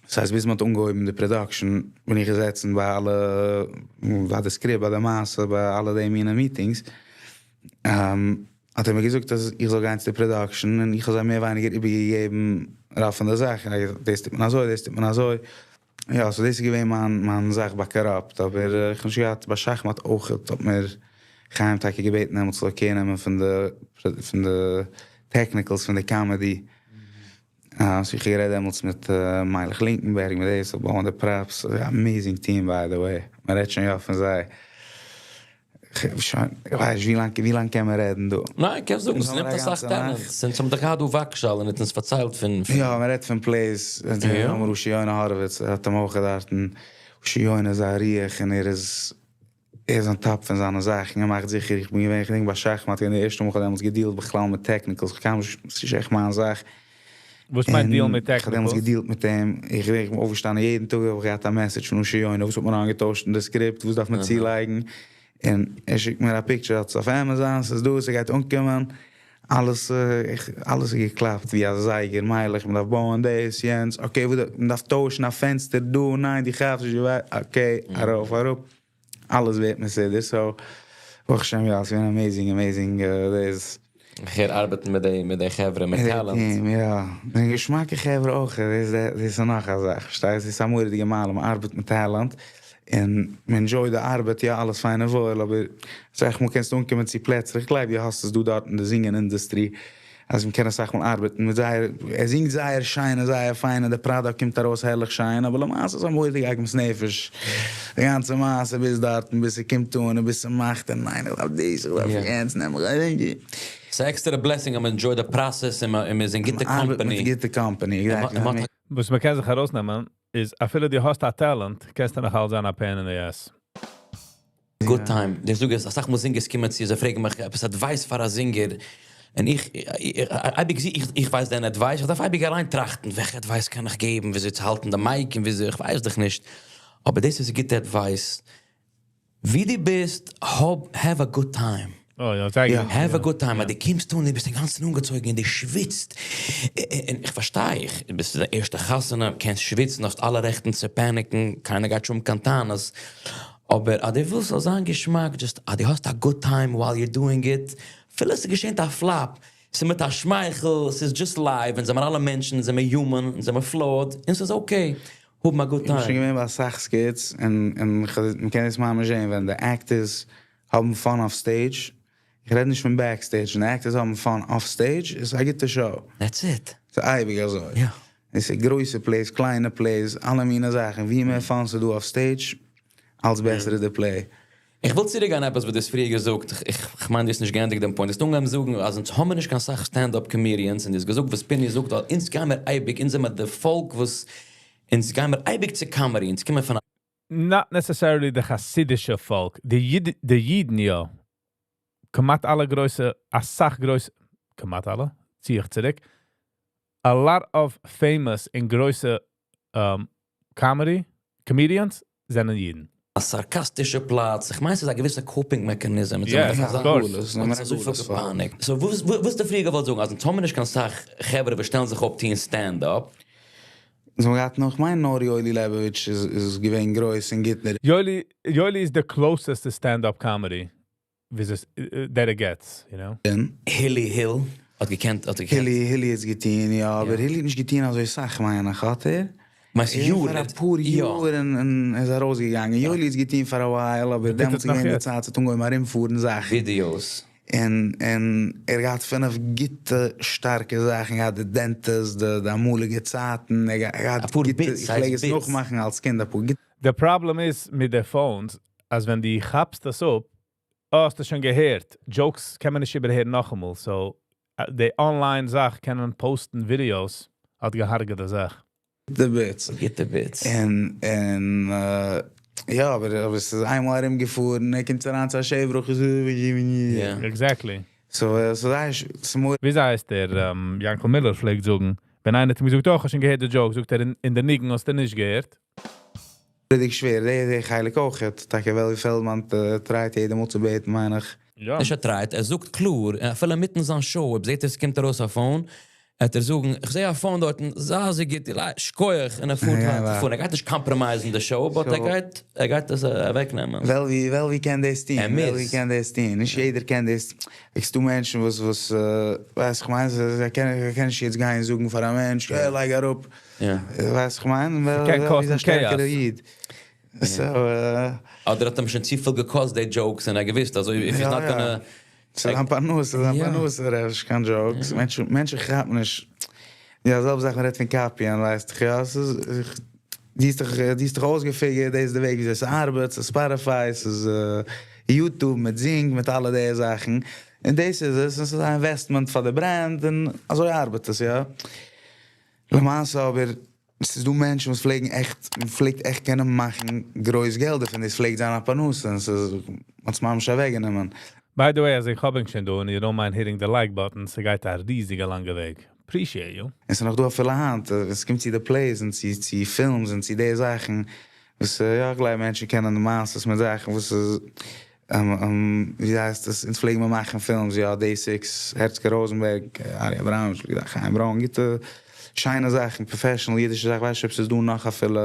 דאס הייסט ביז מ'האט אנגעהויבן די production, בין איך געזעצן ביי אלע, ביי די script, ביי די מעשה, ביי אלע די מיני meetings. האט ער מיר געזאגט אז איך זאל גיין צו די production, און איך האב זיי מער ווייניגער איבערגעגעבן רוב פון די זאכן. דאס טוט מען אזוי, דאס טוט מען אזוי. יא, so דאס איז געווען מיין זאך ביי Corrupt, אבער איך האב נישט געהאט, ביי שאכמאט אויך האט מיר חיים טאקע געבעטן דעמאלטס זאל care נעמען פון די technicals, פון די comedy. So איך האב גערעדט דעמאלטס מיט מיילעך לינקענבערג, מיט דאס, בויען די props, amazing team by the way. מען רעדט שוין יא פון זיי. שוין, איך ווייס נישט ווי לאנג קען מען רעדן דא. ניין, קענסט זאגן, עס נעמט אסאך talent. זינט האבן דאך געהאט דא וואגשאל און האט אונז פארציילט פון יא, מען רעדט פון plays, אמר אשר יונה האראוויץ, ער האט אים אויך דארטן, אשר יונה איז א רוח און ער איז on top פון זיינע זאכן, ער מאכט זיכער, איך בין געווען, איך געדענק ביי שאכמאט, געווען די ערשטע מאל איך האב דעמאלטס געדילט בכלל מיט technicals, איך קען נישט, ס'איז נישט עכט מיין זאך. וואס מיינט deal מיט איך האב דעמאלטס technicals? געדילט מיט אים, איך געדענק איך בין אויפגעשטאנען יעדן טאג האב איך געהאט א message פון אשר יונה, וואס האט מען איינגעטוישט אין די script, וואס דארף מען צולייגן, און ער שיקט מיר א picture, האט עס אויף Amazon, ס'איז דא, ס'גייט אנקומען, אלעס איז געקלאפט ווי א זייגער, מיילעך, מען דארף בויען דאס, יענץ, okay, מען דארף טוישן א פענסטער דא, ניין, דו כאפסט נישט, okay, ארויף, אראפ, אלעס ווערט מסודר, so, ברוך השם, יא, ס'איז געווען amazing, amazing days. איך הער ארבעטן מיט די חברה, מיט talent. יא, און געשמאקע חברה אויך, דאס איז נאך א זאך, פארשטייסט? דאס איז א מורא'דיגע מעלה, מען ארבעט מיט talent, און מען enjoy די ארבעט, יא, אלעס פיין און וואויל, אבער אסאך מאל קענסטו אנקומען צו פלעצער, איך גלייב דו האסט עס דא דארט אין די זינגען industry, אז מען קען אסאך מאל ארבעטן מיט זייער, ער זינגט זייער שיין און זייער פיין און די product קומט ארויס הערליך שיין, אבער למעשה איז א מורא'דיגע עגמת נפש, די גאנצע מעשה ביז דארטן, ביז ס'קומט אן און ביז ס'מאכט, און ניין, איך דארף דאס, איך דארף יענץ, נעם איך. ס'איז א עקסטערע blessing אז מען enjoy די process און מען איז אין גוטע ארבעט company. מיט גוטע company, exactly. וואס מען קען זיך ארויסנעמען איז, אפילו דו האסט א talent, קענסטו נאך אלץ זיין א pain in the ass. Good time. דער זאג איז, אסאך מאל singers קומען צו, זיי פרעגן מיך עפעס advice פאר א singer. און איך, אייביג זי, איך ווייס דען advice, איך דארף אייביג אליין טראכטן, וועלכע advice קען איך געבן, וויאזוי צו האלטן די mic און וויאזוי, איך ווייס דאך נישט. אבער דאס איז א גוטע advice. ווי דו ביסט, האב, have a good time. Oh, יא, זייער גוט. Have a good time. אז דו קומסט אן, דו ביסט אינגאנצן אנגעצויגן און דו שוויצט. און איך פארשטיי, איך, ביסט די ערשטע חתונה, קענסט שוויצן, האסט אלע רעכטן צו panic ן, קיינער גייט שוין האבן קיין טענות. אבער אז דו ווילסט זאל זיין געשמאק, just אז דו האסט א good time while you're doing it, אפילו עס איז געשען א flop, ס'איז מיט א שמייכל, ס'איז just live, אונז זעמיר אלע מענטשן, אונז זעמיר human, אונז זעמיר flawed, און ס'איז okay, האבן א good איך בין time. שוין געווען ביי אסאך skits און און מ'קען דאס ממש זען ווען די actors האבן fun אויף stage, איך רעד נישט פון backstage, ווען די actors האבן fun אויף stage איז א גוטע show. That's it. ס'איז אייביג אזוי. עס איז גרויסע plays, קליינע plays, אלע מיני זאכן, ווי מער fun ס'איז דא אויף stage, אלץ בעסער איז די play. איך וויל צוריקגיין עפעס וואס דו האסט פריער געזאגט, איך מיין דו האסט נישט געענדיגט דעם point. דו האסט אנגעהויבן זאגן אז אונז האבן נישט קיין סאך stand-up comedians, און דו האסט געזאגט וואס פיני זאגט, ווייל אונז גיימיר אייביג, אונז זעמיר די פאלק וואס, אונז גיימיר אייביג צו comedy, אונז קומען פון א Not necessarily די חסידישע פאלק, די איד, די אידן יא. כמעט אלע גרויסע, אסאך גרויסע, כמעט אלע, צי איך צוריק. A lot of famous און גרויסע comedy, comedians זענען אידן. א סארקאסטישע פלאץ, איך מיין ס'איז א געוויסע coping mechanism. Yes, of course. אזוי פיל געפאניקט. So וואס וואס דו פריער געוואלט זאגן, אז אונז האבן נישט קיין סאך חברה וואס שטעלן זיך אויף טון stand-up. So מ'האט נאך מיין נאר יואלי לעבאוויטש איז איז געווען גרויס און גוט. Yoeli, Yoeli is the closest to stand-up comedy this, that it gets, you know? Hilly Hill האט געקענט, האט געקענט. הילי, הילי איז געטון, יא, אבער הילי האט נישט געטון אזוי סאך, מיין איך, האט ער? מיינסט ער יארן? פאר א פאר יאר און איז ארויסגעגאנגען. יואלי איז געטון פאר א while, אבער טוט דעמאלטס עס איז נאך געווען די יעצט. צייט, ס'האט אנגעהויבן ארומפארן זאכן. Videos. און און ער געהאט פינף גוטע שטארקע זאכן, געהאט די dentist, די די אמאליגע צייטן, ער געהאט א פאר גוטע, bits, איך פלעג הייסט עס bits. נאכמאכן אלס קינד, א פאר גוטע The problem איז מיט די phones, אז ווען דו כאפסט דאס אפ, oh, האסט דאס שוין געהערט. Jokes קען מען נישט איבערהערן נאכאמאל. So, די online זאך קען מען post ן videos, האט געהרגעט די זאך. bits. גוטע bits. און און יא, אבער אבער עס איז איינמאל ארומגעפארן, ער קומט אריין צו א שבח, Exactly. So so דא איז ס'מור ווי הייסט דער יענקל מילער פלעגט זאגן, ווען איינער האט אים געזאגט, oh, איך האב שוין געהערט די joke, זאגט ער, אין די ניגון האסטו נישט געהערט. ריכטיג שווער, דער דער חלק אויך, טאקע וועלווי פעלדמאן try ט יעדע מאל צו בעטן, מיין איך. יא. נישט ער try ט, ער זאגט קלאר, אפילו מיטן זיין show, אויב זעט ער עס קומט ארויס א phone, וועט ער זאגן, איך זע א phone דארט, זיי אזוי גוט, שכוח, און ער פארט ווייטער פארן. ער גייט נישט compromise ן די show, but ער גייט, ער גייט עס אוועקנעמען. וועלווי, וועלווי קען דאס טון, ער וועלווי מוז. קען דאס טון, נישט יעדער קען דאס. איך טו מענטשן וואס וואס ווייס איך מיין, זיי קענען זיי קענען נישט יעצט גיין זאגן פאר א מענטש, hey, לייג אראפ. ווייס איך מיין, קען וועלווי איז א קאסטן שטערקערע chaos. איד. So, אדער האט אים שוין צופיל געקאסט די jokes און ער געוויסט, אזוי, if he's יא, not יא. gonna ס'איז א פרנסה, ס'איז א פרנסה, ר', קיין jokes. מענטשן, מענטשן כאפן נישט. יא, זעלבע זאך, מען רעדט פון copy, און ווייסט איך, יא, ס'איז, איך, די איז דאך, די איז דאך אויסגע figure ט, דאס איז די וועג ווי עס ארבעט, ס'איז Spotify, ס'איז YouTube מיט Zing, מיט אלע די זאכן. און דאס איז עס, עס איז אן investment פאר די brand, און אזוי ארבעט עס, יא. למעשה אבער, עס איז דא מענטשן וואס פלעגן עכט, פלעגט עכט קענען מאכן גרויס געלט דערפון, דאס פלעגט זיין א פרנסה, און עס איז, האט עס ממש אוועקגענומען. By the way, אז איך האב ענק שוין דא, and you don't mind hitting the like button, ס'גייט א ריזיגע לאנגע וועג. Appreciate you. עס איז נאך דא אפילו היינט, עס קומט צו די plays און צו צו films און צו די זאכן, וואס יא, איך גלייב מענטשן קענען די מעשיות מיט זאכן, וואס איז, ווי הייסט עס, אונז פלעגן מיר מאכן films, יא, Day 6, הערצקע ראזנבערג, ארי אבראמאוויטש, ווי געזאגט, חיים ברוין, גוטע, שיינע זאכן, professional אידישע זאכן, ווייס נישט אויב ס'איז דא נאך אפילו,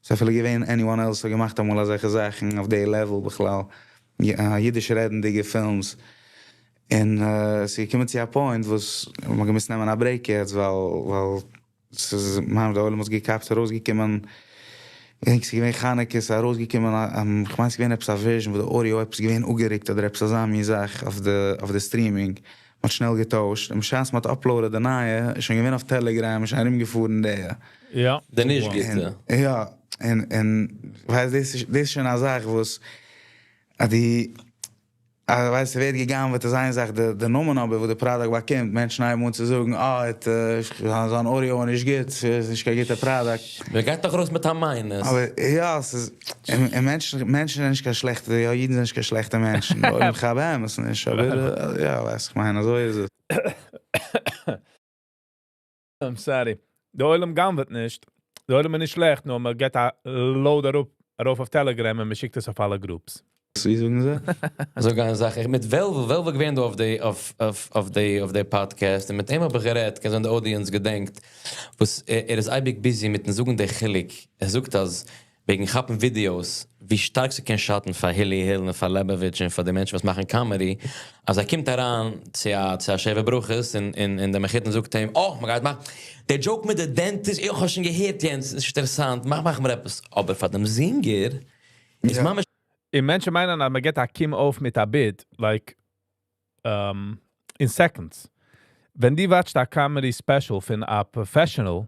ס'איז אפילו געווען anyone else האט געמאכט אמאל אזעלכע זאכן אויף די level בכלל, אידיש רעדנדיגע films. און עס איז געקומען צו א point, וואס מ'האט געמוזט נעמען א break יעצט, ווייל, ווייל עס איז, מיין, דער עולם האט געכאפט, ארויסגעקומען, איך דענק, ס'איז געווען חנוכה, ס'איז ארויסגעקומען, איך מיין, ס'איז געווען עפעס א version, וואו די audio עפעס געווען אפגערוקט אדער עפעס אזא מין זאך אויף די, אויף די streaming. מ'האט שנעל געטוישט. און בשעת מ'האט upload ט די נייע, איז שוין געווען אויף Telegram, איז שוין ארומגעפארן די. די נישט גוטע. און, יא, און, און, ווייסט, דאס איז, דאס איז שוין א זאך, וואס, אז די, אז ווייסט ס'ווערט גע'גנב'עט איז איין זאך די די נאמען אבער וואס די פראדאקט באקומט, מענטשן הייבן אן צו זאגן אה האט זיין אודיאו איז נישט גוט, ס'איז נישט קיין גוטע פראדאקט. מען גייט דאך ארויס מיט א מיינוס. אבער יא ס'איז און מענטשן מענטשן זענען נישט קיין שלעכטע יא אידן זענען נישט קיין שלעכטע מענטשן אויב כ'האב באמת נישט אבער יא ווייסט כ'מיין אזוי איז עס. I'm sorry. די עולם גנב'עט נישט. די עולם איז נישט שלעכט, נאר מען געט א load אראפ ארויף אויף Telegram און מען שיקט עס אויף אלע groups. ווי זאגן זיי? אזוי גייען זאכן. מיט וועלוול, וועלוול געווען דא אויף די אויף אויף אויף די אויף די פאדקעסט און מיט אים האב איך גערעדט, קען זיין די audience געדענקט, וואס ער איז אייביג busy מיטן זאגן די חילוק, ער זאגט אז וועגן כאפן ווידיאוס, ווי שטארק ס'קען שאטן פאר הילי היל און פאר לעבאוויטש און פאר די מענטשן וואס מאכן comedy, אז ער קומט אריין צו א צו א שבע ברכות און און און דער מחותן זאגט אים, אה, מ'גייט מאכן די joke מיט די dentist, איך האב שוין געהערט יענץ, נישט אינטערעסאנט, מאך מאך מיר עפעס, אבער פאר דעם זינגער איז ממש. און מענטשן מיינען אז מ'געט א קום אויף מיט א bit, like, in seconds. ווען דו watch סט א comedy special פון א professional,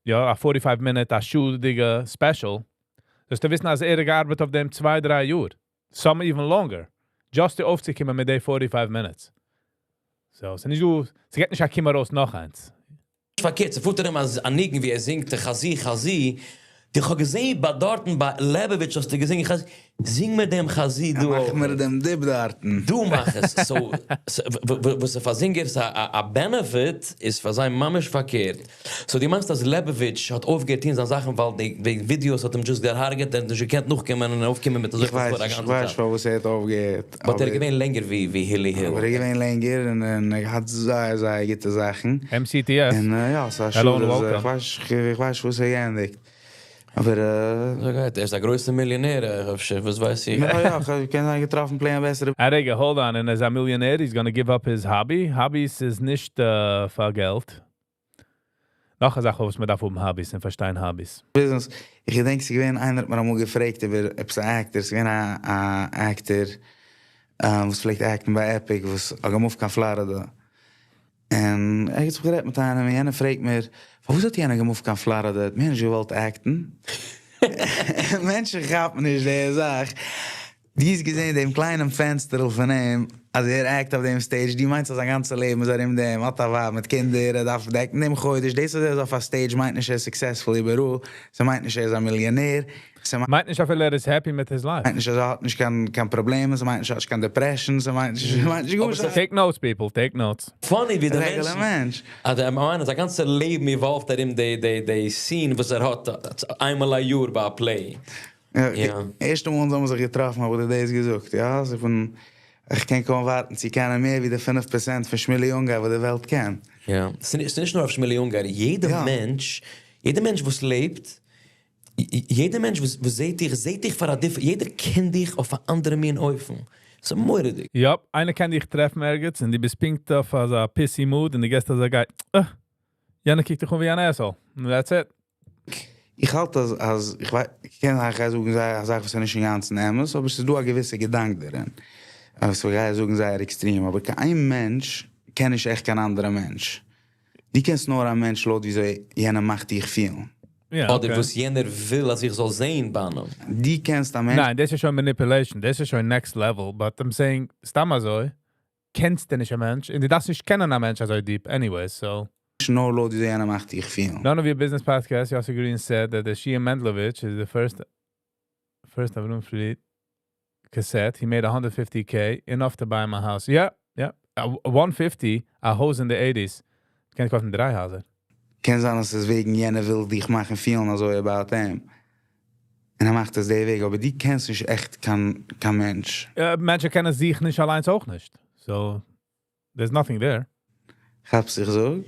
יא, א 45 minute, א שעה'דיגע special, זאלסטו וויסן אז ער האט געארבעט אויף דעם 2, 3 יאר. Some even longer. Just אויפצוקומען מיט די 45 minutes. So, ס'איז נישט דא, ס'גייט נישט א קום ארויס נאך איינס. פארקערט, ס'פארט ארום אז א ניגון ווי ער זינגט חזי חזי, איך האב געזען ביי דארטן ביי לעבאוויטש האסטו געזינגען חזי, זינג מיר דעם חזי דא מאך מיר דעם dip דארטן. דו מאך עס. So, וואס איז פאר זינגערס א benefit, איז פאר זיי ממש פארקערט. So דו מיינסט אז לעבאוויטש האט אויפגעהערט טון זיינע זאכן ווייל די ווידיאוס האט אים just געהארגעט, ער האט נישט געקענט נאכקומען און אויפקומען מיט אזוי איך ווייס נישט, איך ווייס פארוואס ער האט אויפגעהערט. But ער איז געווען לענגער ווי ווי הילי היל. אבער ער איז געווען לענגער און ער האט זייער זייער גוטע זאכן. MCTS. און יא, ס'איז א שאד אז איך ווייס איך ווייס וואס ער געענדיגט. אבער. אזוי גייט, ער איז א גרויסע מיליאנער אפשר, וואס ווייס איך. יא יא, קען זיין געטראפן play ן בעסערע. א רגע, hold on, און ער איז א מיליאנער, he's gonna give up his hobby? Hobbies איז נישט פאר געלט. נאך א זאך וואס מען דארף האבן hobbies און פארשטיין hobbies. Business, איך געדענק ס'איז געווען איינער האט מיר אמאל געפרעגט איבער עפעס א actor, ס'איז געווען א actor וואס פלעגט act ן ביי Epic וואס האט גע move ט קיין פלארידע, און ער האט זיך גערעדט מיט איינעם און יענער פרעגט מיר פארוואס האט יענער גע move ט קיין פלארידע, האט מער נישט געוואלט act ן? מענטשן כאפן נישט די זאך. דו האסט געזען דעם קליינעם פענסטערל פון אים אז ער act אויף דעם stage, דו מיינסט אז זיין גאנצע לעבן איז ארום דעם, האט א ווייב מיט קינדער, ער דארף דעקן דעם חודש, דאס אז ער איז אויף א stage מיינט נישט ער איז successful איבעראל, ס'מיינט נישט ער איז א מיליאנער, מיינט נישט אפילו ער איז happy מיט his life. מיינט נישט אז ער האט נישט קיין קיין פראבלעמען, ס'מיינט נישט ער האט נישט קיין depression, ס'מיינט נישט ס'מיינט נישט גארנישט. Take notes people, take notes. Funny ווי די מענטשן, אז די מיינען זיין גאנצע לעבן evolve ט ארום די די די scene וואס ער האט איינמאל א יאר ביי א play. יא, ערשטע מאל אונז האבן זיך געטראפן האב איך דיר דאס געזאגט, יא? אז איך בין, איך קען קוים ווארטן צו קענען מער ווי די 5% פון שמילי אונגאר וואס די וועלט קען. יא, ס'איז נישט נאר אויף שמילי אונגאר, יעדע מענטש, יעדע מענטש וואס לעבט, יעדע מענטש וואס זעט דיך, זעט דיך פאר א different, יעדער קען דיך אויף א אנדערע מין אופן. ס'איז מורא'דיג. Yup, איינער קען דיך טרעפן ערגעץ און דו ביסט פונקט אויף אזא pissy mood און דו געסט אזא גיי, אה, יענער קוקט דיך אן ווי אן asshole. That's it. איך האלט אז אז איך ווייס, איך קען אייך זאגן זייער א זאך וואס איז נישט אינגאנצן אמת, אבער ס'איז דא א געוויסע געדאנק דערין. וואס איך גיי זאגן זייער עקסטרים, אבער קיין איין מענטש קען נישט עכט קיין אנדערע מענטש. דו קענסט נאר א מענטש לויט וויאזוי יענער מאכט דיך פילן. אדער וואס יענער וויל אז איך זאל זען ביי אים. דו קענסט א מענטש. ניין, דאס איז שוין manipulation, דאס איז שוין next level, but I'm saying, סתם אזוי, קענסטו נישט א מענטש, און דו דארפסט נישט קענען א מענטש אזוי deep, anyway, so. נאר לויט וויאזוי יענער מאכט דיך פילן. None of your business podcast, Yossi Green said that the Shia Mendlovich is the first Avrum Fried cassette. He made 150K, enough to buy my house. Yeah. 150, א הויז in the 80s. קען איך קויפן דריי הייזער. קען זיין אז עס איז וועגן יענער וויל דיך מאכן פילן אזוי about אים. און ער מאכט עס די וועג, אבער דו קענסט נישט עכט קיין קיין מענטש. מענטשן קענען זיך נישט אליינס אויך נישט. So, there's nothing there. כאפסט איך זאג?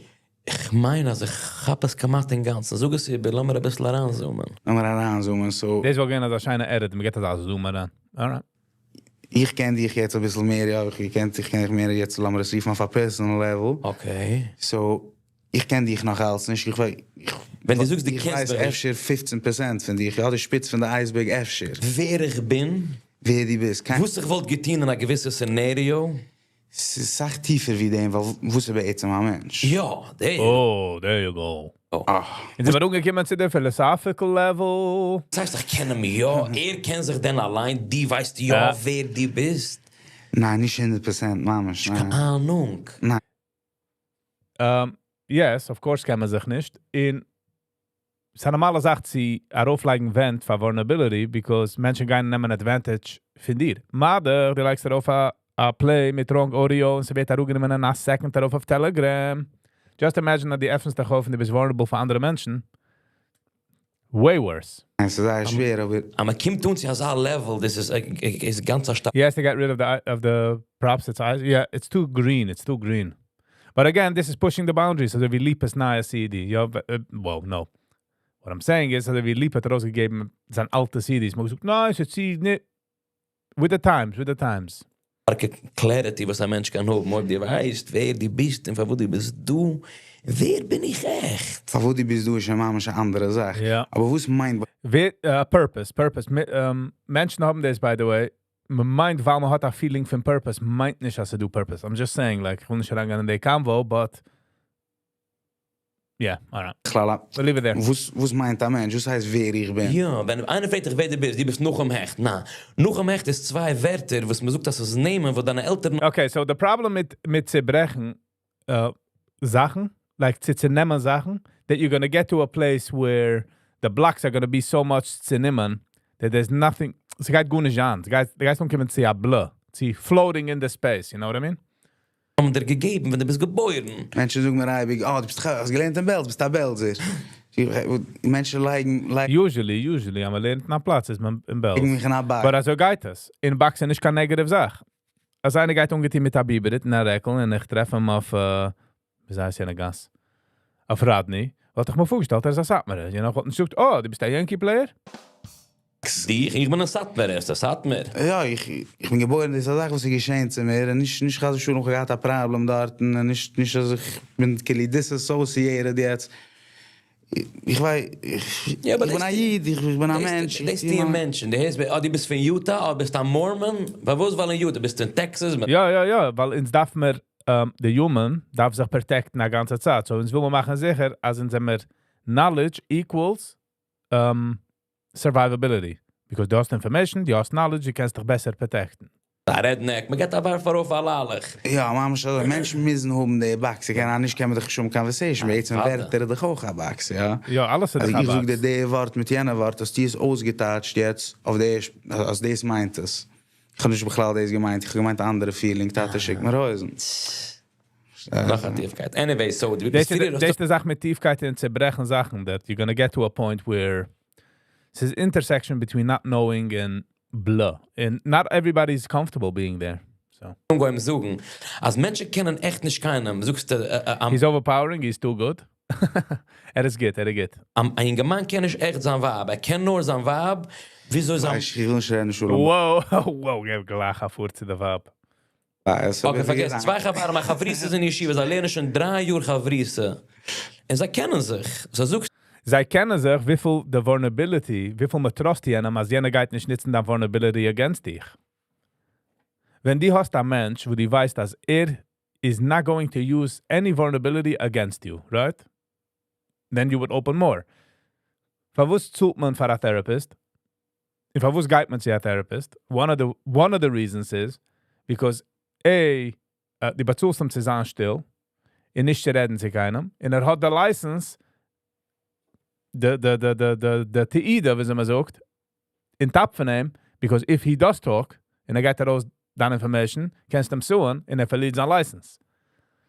איך מיין אז איך כאפ עס כמעט אינגאנצן. זאג עס איבער, לאמיר אביסל אריינזומען. לאמיר אריינזומען, so. דאס וואלט געווען אזא שיינע edit, מען געט אזא zoom אריין. Alright. איך קען דיך יעצט אביסל מער, יא, איך קען דיך קען איך מער יעצט, לאמיר עס רופן אויף א personal level. Okay. So, איך קען דיך נאך אלץ נישט, איך ווייס, ווען דו זאגסט דו איך קענסט ווייס מיך אפשר 15% פון דיך, יא, די שפיץ פון די iceberg אפשר. ווער איך בין? ווער דו ביסט, קיין. וואס איך וואלט געטון אין א געוויסע scenario? ס'איז סאך טיפער ווי דעם, ווייל וואס איז בעצם א מענטש? יא, there. Oh, there you go. אה. און זענען מיר אנגעקומען צו די philosophical level. דאס הייסט איך קען אים יא, ער קען זיך דען אליין, דו ווייסט יא ווער דו ביסט? ניין, נישט 100% ממש. קיין אהנונג. ניין. Yes, of course קען מען זיך נישט. און ס'איז א נארמאלע זאך צו ארויפלייגן ווענט פאר vulnerability, because מענטשן גייען נעמען advantage פון דיר. מאדער, דו לייגסט ארויף א play מיט wrong audio און ס'ווערט אראפגענומען אין א second ארויף אויף Telegram. Just imagine אז דו עפנסט דיך אויף און דו ביסט vulnerable פאר אנדערע מענטשן. Way worse. עס איז זייער שווער, אבער אז מען קומט אן צו אזא level, דאס איז גאנץ א שטארק. He has to get rid of the props. It's eyes. Yeah, it's too green. It's too green. But again, this is pushing the boundaries. אזוי ווי Lipa's נייע CD. יא, well, no. What I'm saying is, אזוי ווי Lipa האט ארויסגעגעבן זיין אלטע CDs. מ'האט געזאגט, ניין, ס'איז נישט. With the times, with the times. Clarity, וואס א מענטש קען האבן, אויב דו ווייסט, ווער דו ביסט און פארוואס דו ביסט דא, ווער בין איך עכט? פארוואס דו ביסט דא איז שוין ממש אן אנדערע זאך. אבער וואס מיינט ווער, purpose, purpose. מענטשן האבן דאס, by the way, מען מיינט, ווייל מען האט א feeling פון purpose, מיינט נישט, אז ס'איז דא purpose. I'm just saying, like, איך וויל נישט אריינגיין אין די convo, but yeah, alright. קלאר. We'll leave it there. וואס מיינט א מענטש? וואס הייסט ווער איך בין? יא, ווען איינער פרעגט דיך ווער דו ביסט, דו ביסט נחום העכט. נא, נחום העכט איז צוויי ווערטער, וואס מען זאגט, אז עס נעמען, וואס דיינע עלטערן Okay, so the problem מיט צעברעכן זאכן, like צו צענעמען זאכן, that you're gonna get to a place where the blocks are gonna be so much צענומען, that there's nothing, ס'גייט גארנישט אן, ס'גייט אנקומען צו א blur, צו floating in the space, you know what I mean? האבן דיר געגעבן, ווען דו ביסט געבוירן. מענטשן זאגן מיר אייביג, "Oh, דו ביסט האסט געלערנט אין בעלז, ביסט א בעלזער." מענטשן לייגן Usually, אז מען לערנט אין א פלאץ, איז מען אין בעלז. מיך אין א box. But אזוי גייט עס. אין box איז נישט קיין negative זאך. אז איינער גייט אנגעטון מיט א ביבער היט און א רעקל און איך טרעף אים אויף, ווי הייסט יענע גאס? אויף Rodney, וואלט איך מיר פארגעשטעלט, ער איז א סאטמארער. איך וואלט נישט געזאגט, "Oh, דו ביסט א Yankee player?" איך בין א סאטמארער, איז א סאטמאר. יא, איך בין געבוירן, דאס איז א זאך, וואס איז געשען צו מיר. און נישט חס ושלום געהאט א פראבלעם דארט. און נישט אז איך בין כאילו disassociated יעצט. איך ווייס, יא, אבער איך בין א איד, איך בין א מענטש. דאס איז די מענטשן. דו הייסט, oh, דו ביסט פון Utah, אדער ביסט א Mormon? פארוואס ווייל אין Utah? ביסט אין Texas? יא, ווייל אונז דארף מיר, the human דארף זיך protectן א גאנצע צייט. So אונז וויל מיר מאכן זיכער, אז אונז זעמיר knowledge equals survivability. Because דו האסט information, דו האסט knowledge, דו קענסט דיך בעסער protectן. א redneck, מען גייט א ווארף ארויף אלע אלעך. יא, ממש אזוי. מענטשן מוזן האבן די box. איך קען נישט קען מען דאך שוין conversation. מיר יעצט ווערטער דאך אויך א box, יא. יא, אלעס איז אז דאך א איך זאג box. דיר די ווארט מיט יענע ווארט, אז די איז אויסגעטייטשט יעצט אויף די, אז דאס מיינט עס. איך האב נישט בכלל דאס געמיינט, איך האב געמיינט אנדערע feeling, טאטע שיקט מיר הויזן. נאך א טיפקייט. Anyway, so, דו דאס ביסט איז פריער, דאס איז די זאך מיט טיפקייט און צעברעכן זאכן, that you're gonna get to a point where it's an intersection between not knowing and blah. And not everybody's comfortable being there. So. אנגעהויבן זאגן, אז מענטשן קענען עכט נישט קיינעם. זאגסט, He's overpowering, he's too good. ער איז גוט, ער איז גוט. א יונגערמאן קען נישט עכט זיין ווייב. ער קען נאר זיין ווייב, וויאזוי זיין איך וויל נישט רעדן, שלום. Wow, געב גלייך א פאר צו די ווייב. Okay, פארגעס, צוויי חברים, א חברותא אין ישיבה, זיי לערנען שוין 3 יאר חברותא. און זיי קענען זיך. זיי זאגסט זיי קענען זיך, וויפיל די vulnerability, וויפיל מען trust יענעם, אז יענער גייט נישט ניצן דיין vulnerability against דיך. ווען דו האסט א מענטש, וואו דו ווייסט, אז ער is not going to use any vulnerability against you, right? Then you would open more. פארוואס צאלט מען פאר א therapist? און פארוואס גייט מען צו א therapist? One of the reasons is because A, דו באצאלסט אים צו זיין שטיל, און נישט צו רעדן צו קיינעם, און ער האט די license, די תעודה, ווי מען זאגט, אין טאפ פון אים, because if he does talk, און ער גייט ארויס דיין information, קענסטו אים sue'ן, און ער פארלירט זיין license.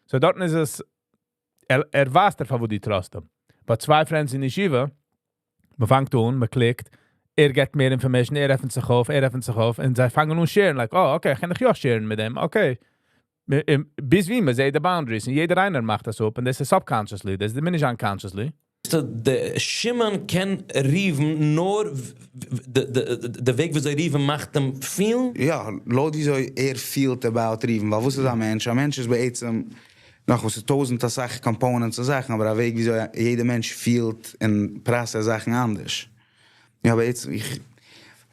So דארטן איז עס, ער ווייסט דערפאר, וואו דו trust אים. But צוויי friends אין ישיבה, מען פאנגט אן, מען קליקט, ער גיט מער information, ער עפנט זיך אויף, ער עפנט זיך אויף, און זיי פאנגען אן share'ן, like, "Oh, okay, איך קען דאך יא share'ן מיט דעם, okay." ביז ווי מען זעט די boundaries, און יעדער איינער מאכט דאס אפ, און דאס איז subconsciously, דאס איז נישט unconsciously. דער שמעון קען ראובן נאר די וועג, וויאזוי ראובן מאכט אים feel. יא, לויט וויאזוי ער feelט about ראובן, ווייל וואס איז א מענטש? א מענטש איז בעצם נאך וואס איז טויזנט אסאך components און זאכן, אבער א וועג וויאזוי יעדער מענטש feelט און process זאכן אנדערש. יא, בעצם,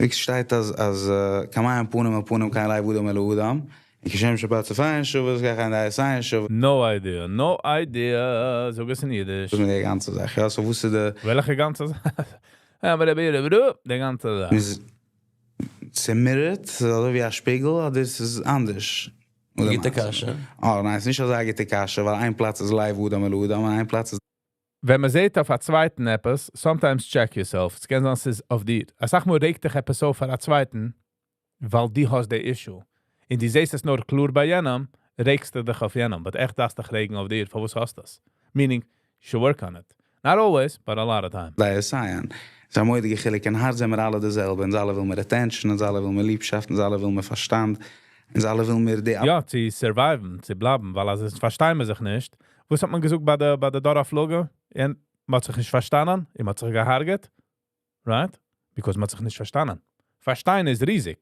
איך שטייט אז כמים פנים אל פנים כן לב אדם אל האדם. כשם שפרצופיהן שוות, כך הן דעותיהן שוות. No idea, no idea. זאג עס אין אידיש. דאס איז די גאנצע זאך. יא, so וואס איז די וועלכע גאנצע זאך? יא, אבער די גאנצע זאך. איז ס'מירערט, ס'איז אזוי ווי א שפיגל אדער ס'איז אנדערש? גוטע קשיא. אה ניין ס'איז נישט אזא גוטע קשיא ווייל איין פלאץ איז לב אדם אל אדם און איין פלאץ איז. ווען מען זעט אויף א צווייטן עפעס, sometimes check yourself, ס'קען זיין ס'איז אויף דיר. אסאך מאל רעגט דיך עפעס אויף פאר א צווייטן, ווייל דו האסט די issue. און דו זעסט עס נאר קלאר ביי יענעם, רעגסטו דיך אויף יענעם. But עכט דארפסטו דיך רעגן אויף דיר, פארוואס האסטו עס. Meaning, you should work on it. Not always, but a lot of time. דעותיהן. ס'איז א מורא'דיגע חילוק, אין הארץ זעמיר אלע די זעלבע, אונז אלע ווילן מיר attention, אונז אלע ווילן מיר ליבשאפט, אונז אלע ווילן מיר פארשטאנד, אונז אלע ווילן מיר די. יא, צו survive ן, צו בלייבן, ווייל אז עס פארשטיין מיר זיך נישט, וואס האט מען געזאגט ביי די דור הפלגה? און מ'האט זיך נישט פארשטאנען, און מ'האט זיך געהארגעט, right? Because מ'האט זיך נישט פארשטאנען. פארשטיין איז ריזיג.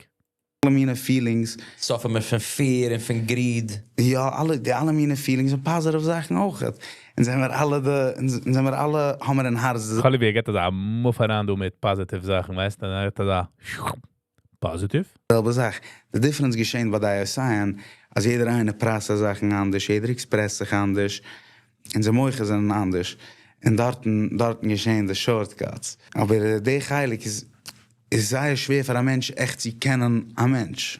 אלע מיני feelings. Suffer מיר פון fear און פון greed. יא, אלע, די אלע מיני feelings און positive זאכן אויכעט. אונז זעמיר אלע די, אונז זעמיר אלע, האמיר אין הארץ די. חליבי ער געט אזא move אריין דא מיט positive זאכן, ווייסט? און ער האט אזא positive. זעלבע זאך. די difference געשענט ביי דעותיהן, אז יעדער איינער process זאכן אנדערש, יעדער express ט זיך אנדערש, אונזער מוחות זענען אנדערש, און דארטן, דארטן געשען די shortcuts. אבער די חלק איז איז זייער שווער פאר א מענטש עכט צו קענען א מענטש.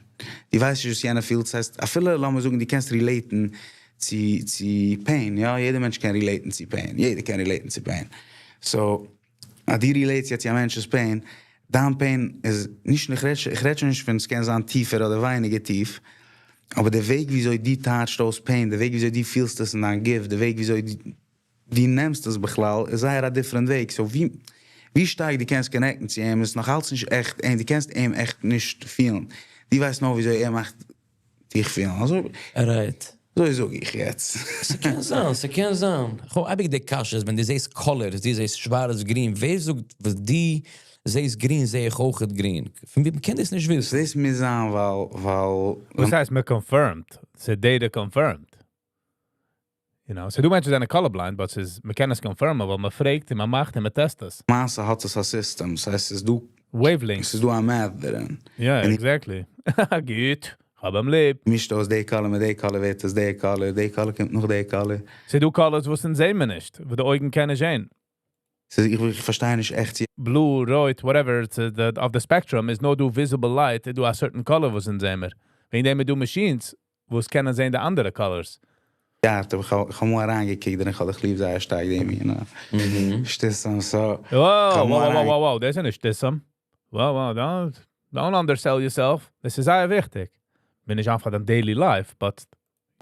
דו ווייסט נישט וואס יענער פילט, ס'הייסט אפילו לאמיר זאגן דו קענסט relate ן צו צו pain, יא יעדער מענטש קען relate ן צו pain, יעדער קען relate ן צו pain, so אז דו relate סט יעצט צו א מענטש'ס pain, דיין pain איז נישט, איך רעד איך רעד שוין נישט פון ס'קען זיין טיפער אדער ווייניגער טיף, אבער די וועג וויאזוי דו טייטשט אויס pain, די וועג וויאזוי דו פילסט עס אין דיין גוף, די וועג וויאזוי דו נעמסט עס בכלל, איז זייער א different וועג, so ווי ווי שטארק דו קענסט connect ן צו אים איז נאך אלץ נישט עכט אים, דו קענסט אים עכט נישט פילן, דו ווייסט נאר וויאזוי ער מאכט דיך פילן, אזוי Right. אזוי זאג איך יעצט. ס'קען זיין, ס'קען זיין. כ'האב אייביג די קשיות ווען דו זעסט colors, דו זעסט שווארץ גרין, ווער זאגט וואס דו זעסט גרין זעה איך אויכעט גרין? פון ווי מ'קען דאס נישט וויסן. דאס מוז זיין ווייל ווייל. וואס הייסט מען confirmed? ס'איז data confirmed. You know, ס'דא מענטשן זענען color blind, but ס'איז, מ'קען עס confirm ען, ווייל מ'פרעגט און מ'מאכט און מ'טעסט עס. למעשה האט עס א system, ס'הייסט ס'איז דא. Wavelengths. ס'איז דא א math דערין. יא, exactly. גוט. כ'האב אים ליב. מישט אויס די color מיט די color ווערט עס די color, די color קומט נאך די color. ס'איז דא colors וואס אונז זעהן מיר נישט, וואס די אויגן קענען נישט זעהן. ס'איז איך פארשטיי נישט עכט צו. Blue, רויט, whatever, it's the, of the spectrum איז נאר דא visible light, איז דא א certain color וואס אונז זעהן מיר. וועגן דעם איז דא machines וואס קענען זעהן די אנדערע colors. יא, איך האב אמאל אריינגעקוקט דערין, איך האב דיך ליב זייער שטארק די מין שטותים, so. Wow, wow, wow, wow, wow, דאס איז נישט שטותים. Wow, wow, don't, don't undersell yourself. דאס איז זייער וויכטיג. בין נישט איינפאך דיין daily life, but.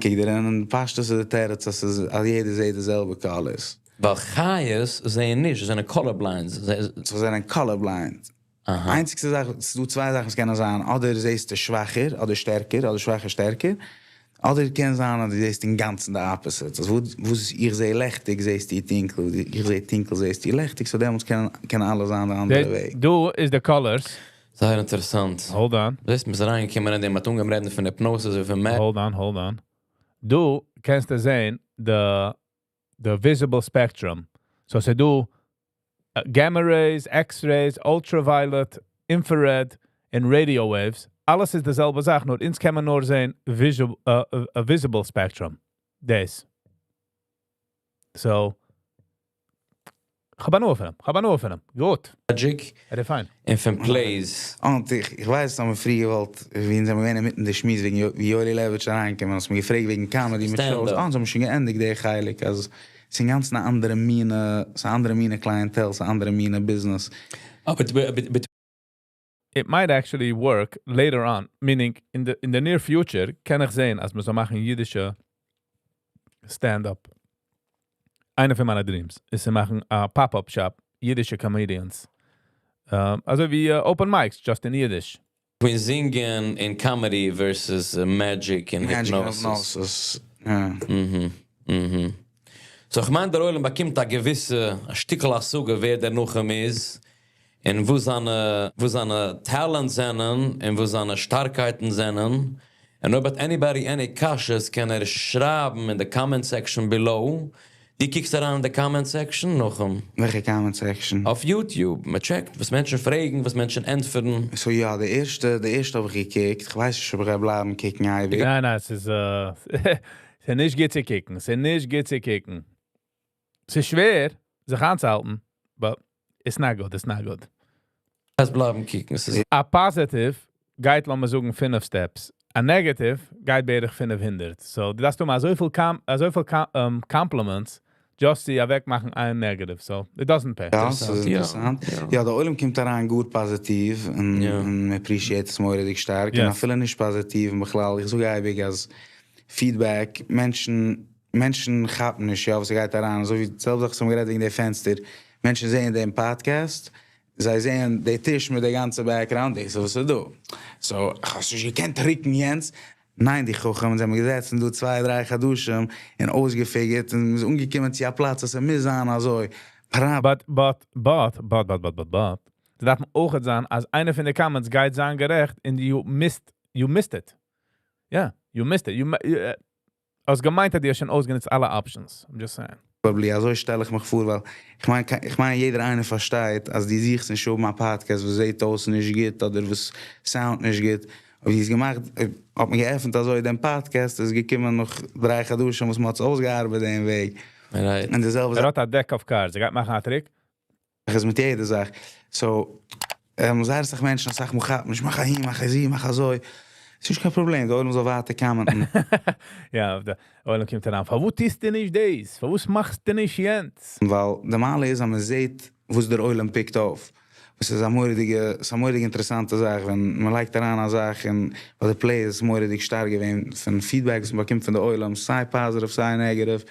קוק דערין און פשטות איז די תירוץ אז ס'איז אז יעדער זעהט די זעלבע colors. ווייל חיות זעהן נישט, זיי זענען color blind. זיי זענען color blind. איינציגסטע זאך, ס'איז דא צוויי זאכן וואס קענען זיין, אדער זעהסטו שוואכער אדער שטערקער, אדער שוואכער שטערקער, אדער קען זיין אז דו זעהסט אינגאנצן די opposite, אז וואס איך זעה לעכטיג זעהסטו טונקל, וואס איך זעה טונקל זעהסטו לעכטיג, so דעמאלטס קען קען אלעס זיין די אנדערע וועג. דא איז די colors. זייער אינטערעסאנט. Hold on. זעסט מ'איז אריינגעקומען אין דעם, מ'האט אנגעהויבן רעדן פון hypnosis און פון Hold on, hold on. דא קענסטו זעהן די די visible spectrum. So ס'דא gamma rays, X-rays, ultraviolet, infrared, און radio waves. אלעס איז די זעלבע זאך, נאר אונז קען מען נאר זעהן visual, a visible spectrum. דאס. So, כ'האב הנאה פון אים, כ'האב הנאה פון אים. גוט. Magic. ער איז פיין. און פון plays. און איך איך ווייס אז מיר פריער געוואלט, ווי אונז זענען געווען אינמיטן די שמועס וועגן ווי יואלי לעוויטש אריינגעקומען, האסט מיר געפרעגט וועגן comedy מיט shows, אה, אונז האבן שוין געענדיגט די חלק, אז ס'איז אינגאנצן א אנדערע מינע, ס'איז א אנדערע מינע clientele, ס'איז א אנדערע מינע ביזנעס. אבער It might actually work later on, meaning in the near future קען איך זען אז מ'זאל מאכן אידישע stand-up. איינע פון מיינע dreams איז צו מאכן א pop-up shop, אידישע comedians. אזוי ווי open mics, just אין אידיש. Between זינגען און comedy versus magic און Magic און hypnosis. Hypnosis, יא. So איך מיין דער עולם באקומט א געוויסע, א שטיקל השגה ווער דער נחום איז, און וואס זיינע, וואס זיינע talents זענען, און וואס זיינע שטארקייטן זענען. און אויב האט anybody any קשיות קען ער שרייבן אין די comment section below. דו קוקסט אריין אין די comment section, נחום? וועלכע comment section? אויף YouTube, מען check ט וואס מענטשן פרעגן, וואס מענטשן ענטפערן. So יא, די ערשטע האב איך געקוקט, איך ווייס נישט אויב איך גיי בלייבן קוקן אייביג. ניין, ניין, ס'איז נישט גוט צו קוקן, ס'איז נישט גוט צו קוקן. ס'איז שווער זיך איינצוהאלטן, but it's not good, it's not good. עס בלייבן קוקן, ס'איז א positive. גייט לאמיר זאגן פינף steps, א negative גייט בערך 500, so דו דארפסט האבן אזויפיל אזויפיל compliments just צו אוועק מאכן איין negative, so it doesn't pay. יא, ס'איז אינטערעסאנט. יא, די עולם קומט אריין גאר פאזיטיוו, און מען appreciate עס מורא'דיג שטארק, און אפילו נישט פאזיטיוו און בכלל, איך זאג אייביג אז feedback, מענטשן מענטשן כאפן נישט יא וואס ס'גייט אריין, אזוי ווי די זעלבע זאך וואס האבן גערעדט וועגן די פענסטער, מענטשן זעען דעם פאדקעסט, זיי זעען די טיש מיט די גאנצע background, דאס איז וואס איז דא. So, האסט נישט געקענט רוקן יענץ? ניין די חכם, אונז זעמיר געזעצן דא צוויי דריי חדשים און אויסגעפיגערט און מ'איז אנגעקומען צו א פלאץ אז ס'מוז זיין אזוי. פראב. But but but but but but but but, ס'דארף אויכעט זיין אז איינע פון די comments גייט זיין גערעכט און you missed you missed it. יא, you missed it. האסט געמיינט אז דו האסט שוין אויסגענוצט אלע options. I'm just saying. Probably אזוי שטעל איך מיך פאר ווייל איך מיין איך מיין יעדער איינער פארשטייט אז דו זוכסט נישט האבן א פאדקעסט וואס זעהט אויס נישט גוט אדער וואס sound ט נישט גוט, אויב דו האסט געמאכט אויב האט מען געעפנט אזוי דעם פאדקעסט איז געקומען נאך דריי חדשים וואס מען האט עס אויסגעארבעט דעם וועג און די זעלבע ער האט א deck of cards, ער גייט מאכן א trick. איז מיט יעדע זאך. So, זייער אסאך מענטשן אסאך מאל כאפן נישט, מאך אהין, מאך אזי, מאך אזוי. ס'נישט קיין פראבלעם, די עולם זאל ווייטער comment ן. יא, די עולם קומט אריין, פארוואס טוסטו נישט דאס? פארוואס מאכסטו נישט יענץ? ווייל די מעלה איז אז מען זעט וואס דער עולם pick ט אויף. וואס איז א מורא'דיגע, ס'איז א מורא'דיג אינטערעסאנטע זאך ווען מען לייגט אריין א זאך און ביי די play איז עס מורא'דיג שטארק געווען פון feedback וואס מען באקומט פון די עולם, סיי positive סיי negative,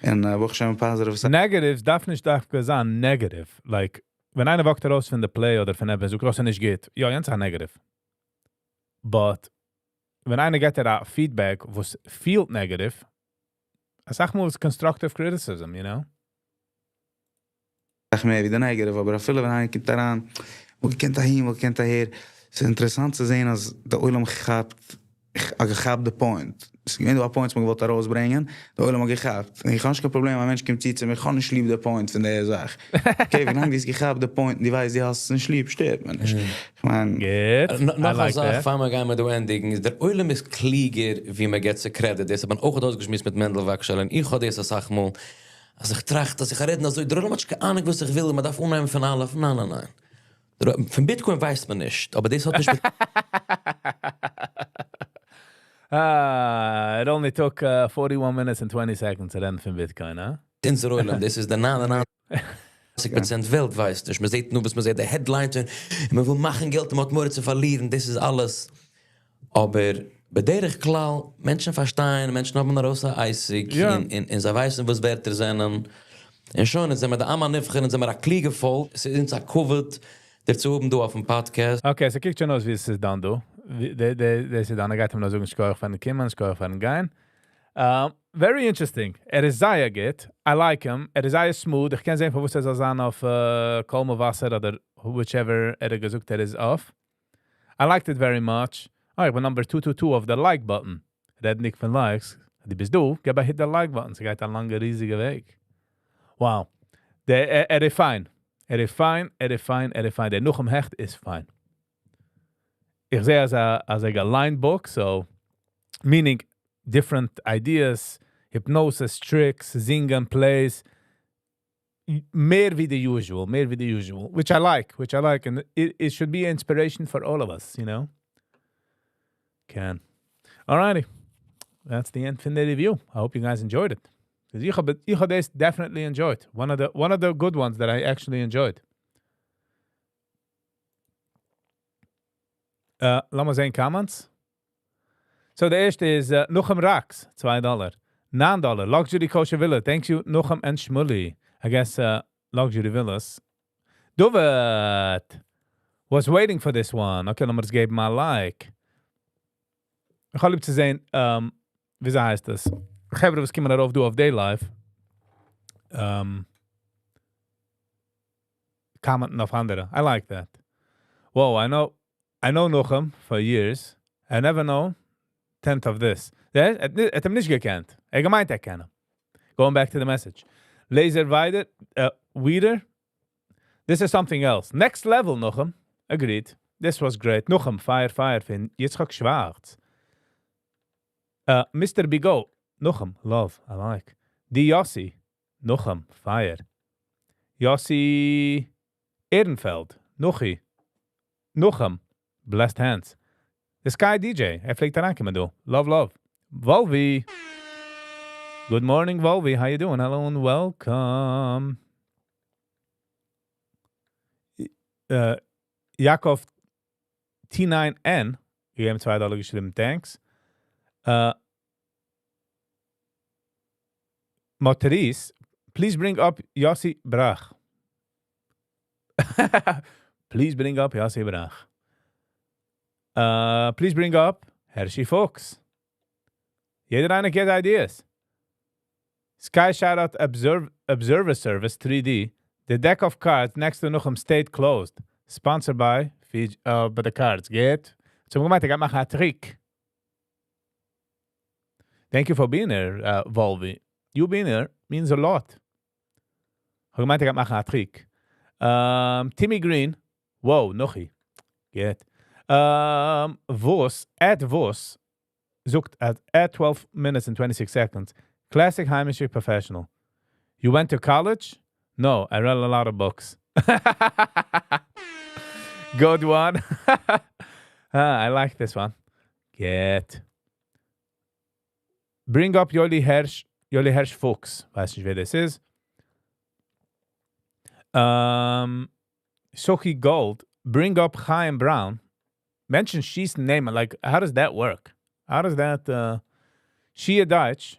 און ברוך השם positive. Negatives דארף נישט דווקא זיין negative, like ווען איינער walk ט ארויס פון די play אדער פון עפעס זאגט ער ס'איז נישט גוט, יא יענץ איז א negative. But ווען איינער געט דיר א feedback וואס feel ט negative, אסאך מאל איז constructive criticism, you know? אסאך מער ווי די negative, אבער אפילו ווען איינער קומט אריין, וואלט געקענט אהין וואלט געקענט אהער, ס'איז אינטערעסאנט צו זען אז די עולם כאפט, האט געכאפט די point, ס'איז געווען דא א point וואס מ'האט געוואלט ארויסברענגען, די עולם האט געכאפט, און איך האב נישט קיין פראבלעם א מענטש קומט צו צו מיר, איך האב נישט ליב די point פון די זאך, okay ווילאנג דו האסט געכאפט די point און דו ווייסט דו האסט עס נישט ליב שטערט מיר נישט, איך מיין. גוט, נאך I א like זאך that. פאר מיר גייען מיר דא ענדיגן איז דער עולם איז קלוגער ווי מען געבט צו credit, דאס האט מען אויך אויסגעשמועסט מיט מענדל וואגשאל און איך האב דאס אסאך מאל אז איך טראכט אז איך גיי רעדן אזוי, דער עולם האט נישט קיין אהנונג וואס איך וויל און מען דארף אנהייבן פון אלף, ניין ניין ניין. פון Bitcoin ווייסט מען נישט, אבער דאס האט נישט מיט. Ah, it only took 41 minutes and 20 seconds צו רעדן פון Bitcoin, הא? אונזער עולם, דאס איז די 99% וועלט ווייסט נישט, מען זעט נאר וואס מען זעט די headlines און מען וויל מאכן געלט און מען האט מורא צו פארלירן, דאס איז אלעס. אבער בדרך כלל, מענטשן פארשטייען, מענטשן האבן ארויס א עסק, און זיי ווייסן וואס ווערטער זענען. און שוין, אונז זעמיר די עם הנבחר, אונז זעמיר א קלוגע פאלק, ס'איז אונז א כבוד דיר צו האבן דא אויפן פאדקעסט. Okay, ס'קוקט שוין אויס ווי עס איז done דא. דאס איז done, ער גייט אים נאר זאגן שכוח פארן קומען, שכוח פארן גיין. Very interesting. ער איז זייער גוט. I like him. ער איז זייער smooth. איך קען זען פארוואס ער זאל זיין אויף קול מבשר אדער whichever ער האט געזאגט ער איז אויף. I liked it very much. אה, איך בין number 222 אויף די like button. רעדנדיג פון likes, דו ביסט דא, געב א hit די like button. ס'גייט א לאנגע ריזיגע וועג. Wow. דער, ער איז פיין. ער איז פיין, ער איז פיין, ער איז פיין. דער נחום העכט איז פיין. איך זע אז ער, אז ער געליינט book, so meaning different ideas, hypnosis tricks, זינגען, plays, מער ווי the usual, מער ווי the usual, which I like, which I like, and it should be inspiration for all of us, you know? Can. Alrighty. That's the end פון the review. I hope you guys enjoyed it. איך האב דאס definitely enjoyed. One of the good ones that I actually enjoyed. לאמיר זען comments. So, די ערשטע איז Nuchem Rocks, 2 דאלאר. 9 דאלאר, Luxury Kosher Villa. Thank you, Nuchem and Shmuley. I guess Luxury Villas. Duvet was waiting for this one. Okay, לאמיר עס געבן א like. איך האב ליב צו זען, ווי הייסט דאס? חברה וואס קומען ארויף דא אויף די live. Comment ן אויף אנדערע. I like that. Whoa, I know Nuchem for years. I never know tenth of this. ער האט אים נישט געקענט. ער געמיינט ער קען אים. Going back to the message. Laser Weider, Weider. This is something else. Next level, Nuchem. Agreed. This was great. Nuchem, fire, fire, פון Yitzchak Schwartz. Mr. Bigo. Nuchem, love, I like. Di Yossi. Nuchem, fire. Yossi Ehrenfeld. Nuchi. Nuchem, blessed hands. The Sky DJ, ער פלעגט אריינקומען דא. Love love. וואלווי! Good morning וואלווי, how you doing? Hello and welcome. יעקב T9N, געגעבן צוויי דאלער געשריבן thanks. מאטריס, please bring up יאסי בראך. Please bring up יאסי בראך. Please bring up הערשי פוקס. יעדער איינער געט ideas. Sky shout out Observer Service 3D, the deck of cards next to Nuchum stayed closed. Sponsored by by the cards. גוט. So האבן געמיינט, ער גייט מאכן א trick. Thank you for being here, וואלווי. You being here means a lot. כ'האב געמיינט ער גייט מאכן א trick. Timmy Green, wow, נוחי. גוט. וואס, at וואס, זאגט at at 12 minutes and 26 seconds, classic היימישע professional. You went to college? No, I read a lot of books. Good one. Ah, I like this one. גוט. Bring up יולי הערש, יולי הערש פוקס. ווייס נישט ווער דאס איז. Um, Sochi Gold, bring up Chaim Brown. מענטשן שיסן נעמען, like, how does that work? How does that, uh, Shia Deutsch,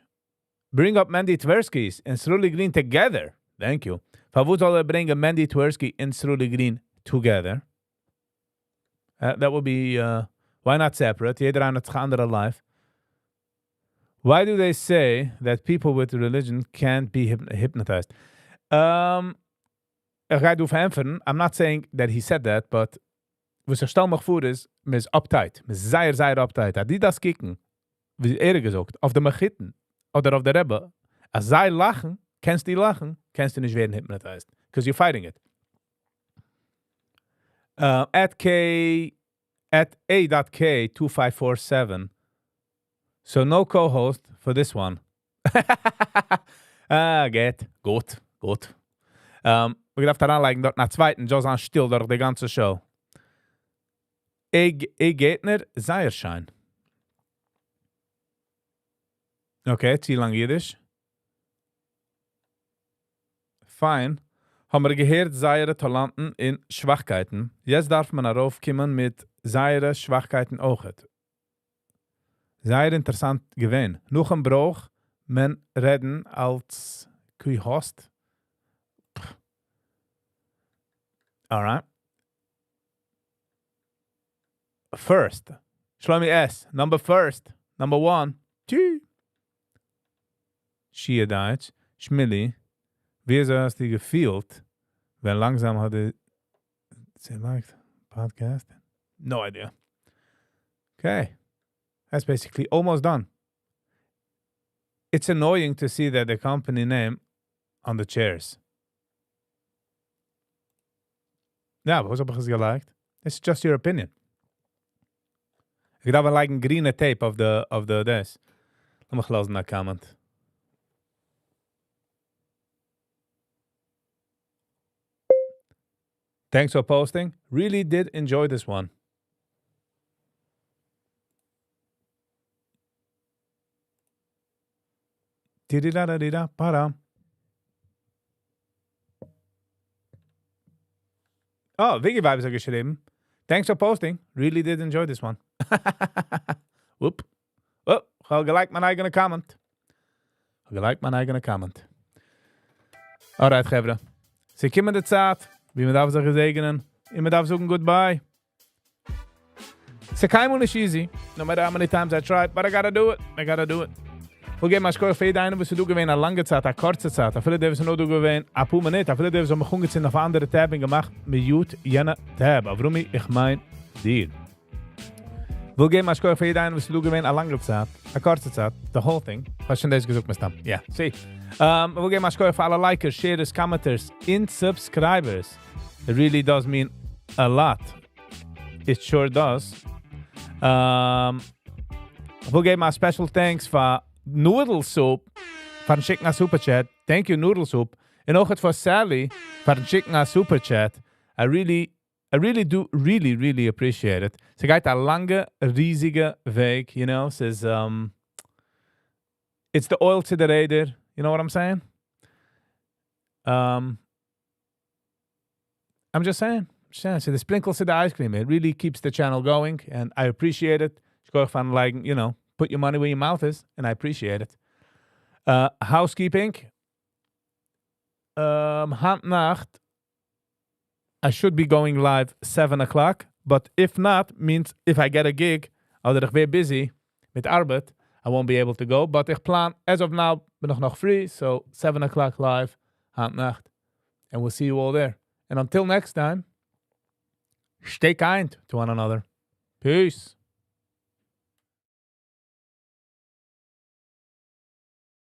bring up Mendy Tversky's and Sruli Green together. Thank you. פארוואס זאל ער ברענגען Mendy Tversky און Sruli Green together? Uh, that would be, uh, why not separate? יעדער איינער האט זיך א אנדערע life. Why do they say that people with religion can't be hypnotized? Um, איך גיי דא פארענטפערן, I'm not saying that he said that, but וואס איך שטעל מיך פאר איז, מען איז uptight, מען איז זייער זייער uptight, אז דו דארפסט קוקן, ווי ער האט געזאגט, אויף די מחותן, אדער אויף די רבי, אז זיי לאכן, קענסטו לאכן, קענסטו נישט ווערן hypnotized, because you're fighting it. At K, at A dot K 2547, so no co-host for this one. אה, גוט, גוט, גוט. מיר געדארפט אריינלייגן דארטן א צווייטן, זאל זיין שטיל דורך די גאנצע show. A געטנער, זייער שיין. Okay, צו לאנג אידיש. פיין, האמער געהערט זייערע טאלאנטן און שוואכקייטן, יעצט דארף מען ארויפקומען מיט זייערע שוואכקייטן אויכעט. זייער אינטערסאנט געווען. נאכן ברויך מען רעדן אלס co-host. Alright. First. שלומי S. Number first. Number one. Two. שיע דייטש. שמילי. ווי אזוי האסטו געפילט ווען לאנגזאם האט די צעלייגט podcast? No idea. Okay. That's basically almost done. It's annoying to see that the company name on the chairs. יא, וואס האב איך עס געלייגט? It's just your opinion. איך דארף לייגן גרינע tape אויף די אויף די דעס. לאמיך לאזן א comment. Thanks for posting. Really did enjoy this one. דידידאדאדידא פארא. אה, וויגי Vibes האט געשריבן, Thanks for posting, really did enjoy this one. Whoop. Oh, כ'האב געלייגט מיין אייגענע comment. כ'האב געלייגט מיין אייגענע comment. Alright חברה. ס'קומען די צייט ווי מ'דארף זיך געזעגענען און מ'דארף זאגן goodbye. ס'קיינמאל נישט easy, no matter how many times I try, but I gotta do it, I gotta do it. כ'וויל געבן א שכוח פאר יעדע איינעם וואס איז דא געווען א לאנגע צייט, א קורצע צייט, אפילו די וואס איז נאר דא געווען אפאר מינוט, אפילו די וואס האבן מיך אנגעצינדן אויף א אנדערע tab און געמאכט mute יענע tab. אברומי, איך מיין דיר. כ'וויל געבן א שכוח פאר יעדע איינעם וואס איז דא געווען א לאנגע צייט, א קורצע צייט, the whole thing. כ'האב שוין דאס געזאגט מסתם. יא, see. כ'וויל געבן א שכוח פאר אלע likers, sharers, commenters, און subscribers. It really does mean a lot. It sure does. כ'וויל געבן א special thanks פאר Noodle Soup פארן שיקן א super chat. Thank you Noodle Soup. און אויך פאר Sally פארן שיקן א super chat. I really I really do, really, really appreciate it. ס'גייט א לאנגע, ריזיגע וועג, ס'איז, it's the oil to the רעדער, you know what I'm saying? I'm just saying. Just saying. So the sprinkles to the ice cream, it really keeps the channel going, and I appreciate it. שכוח פארן לייגן, put your money where your mouth is, and I appreciate it. Housekeeping. היינט נאכט, I should be going live 7 o'clock, but if not, means if I get a gig, אדער איך ווער busy מיט ארבעט, I won't be able to go. But איך plan, as of now, בין איך נאך free, so 7 o'clock live, היינט נאכט. And we'll see you all there. And until next time, stay kind to one another. Peace.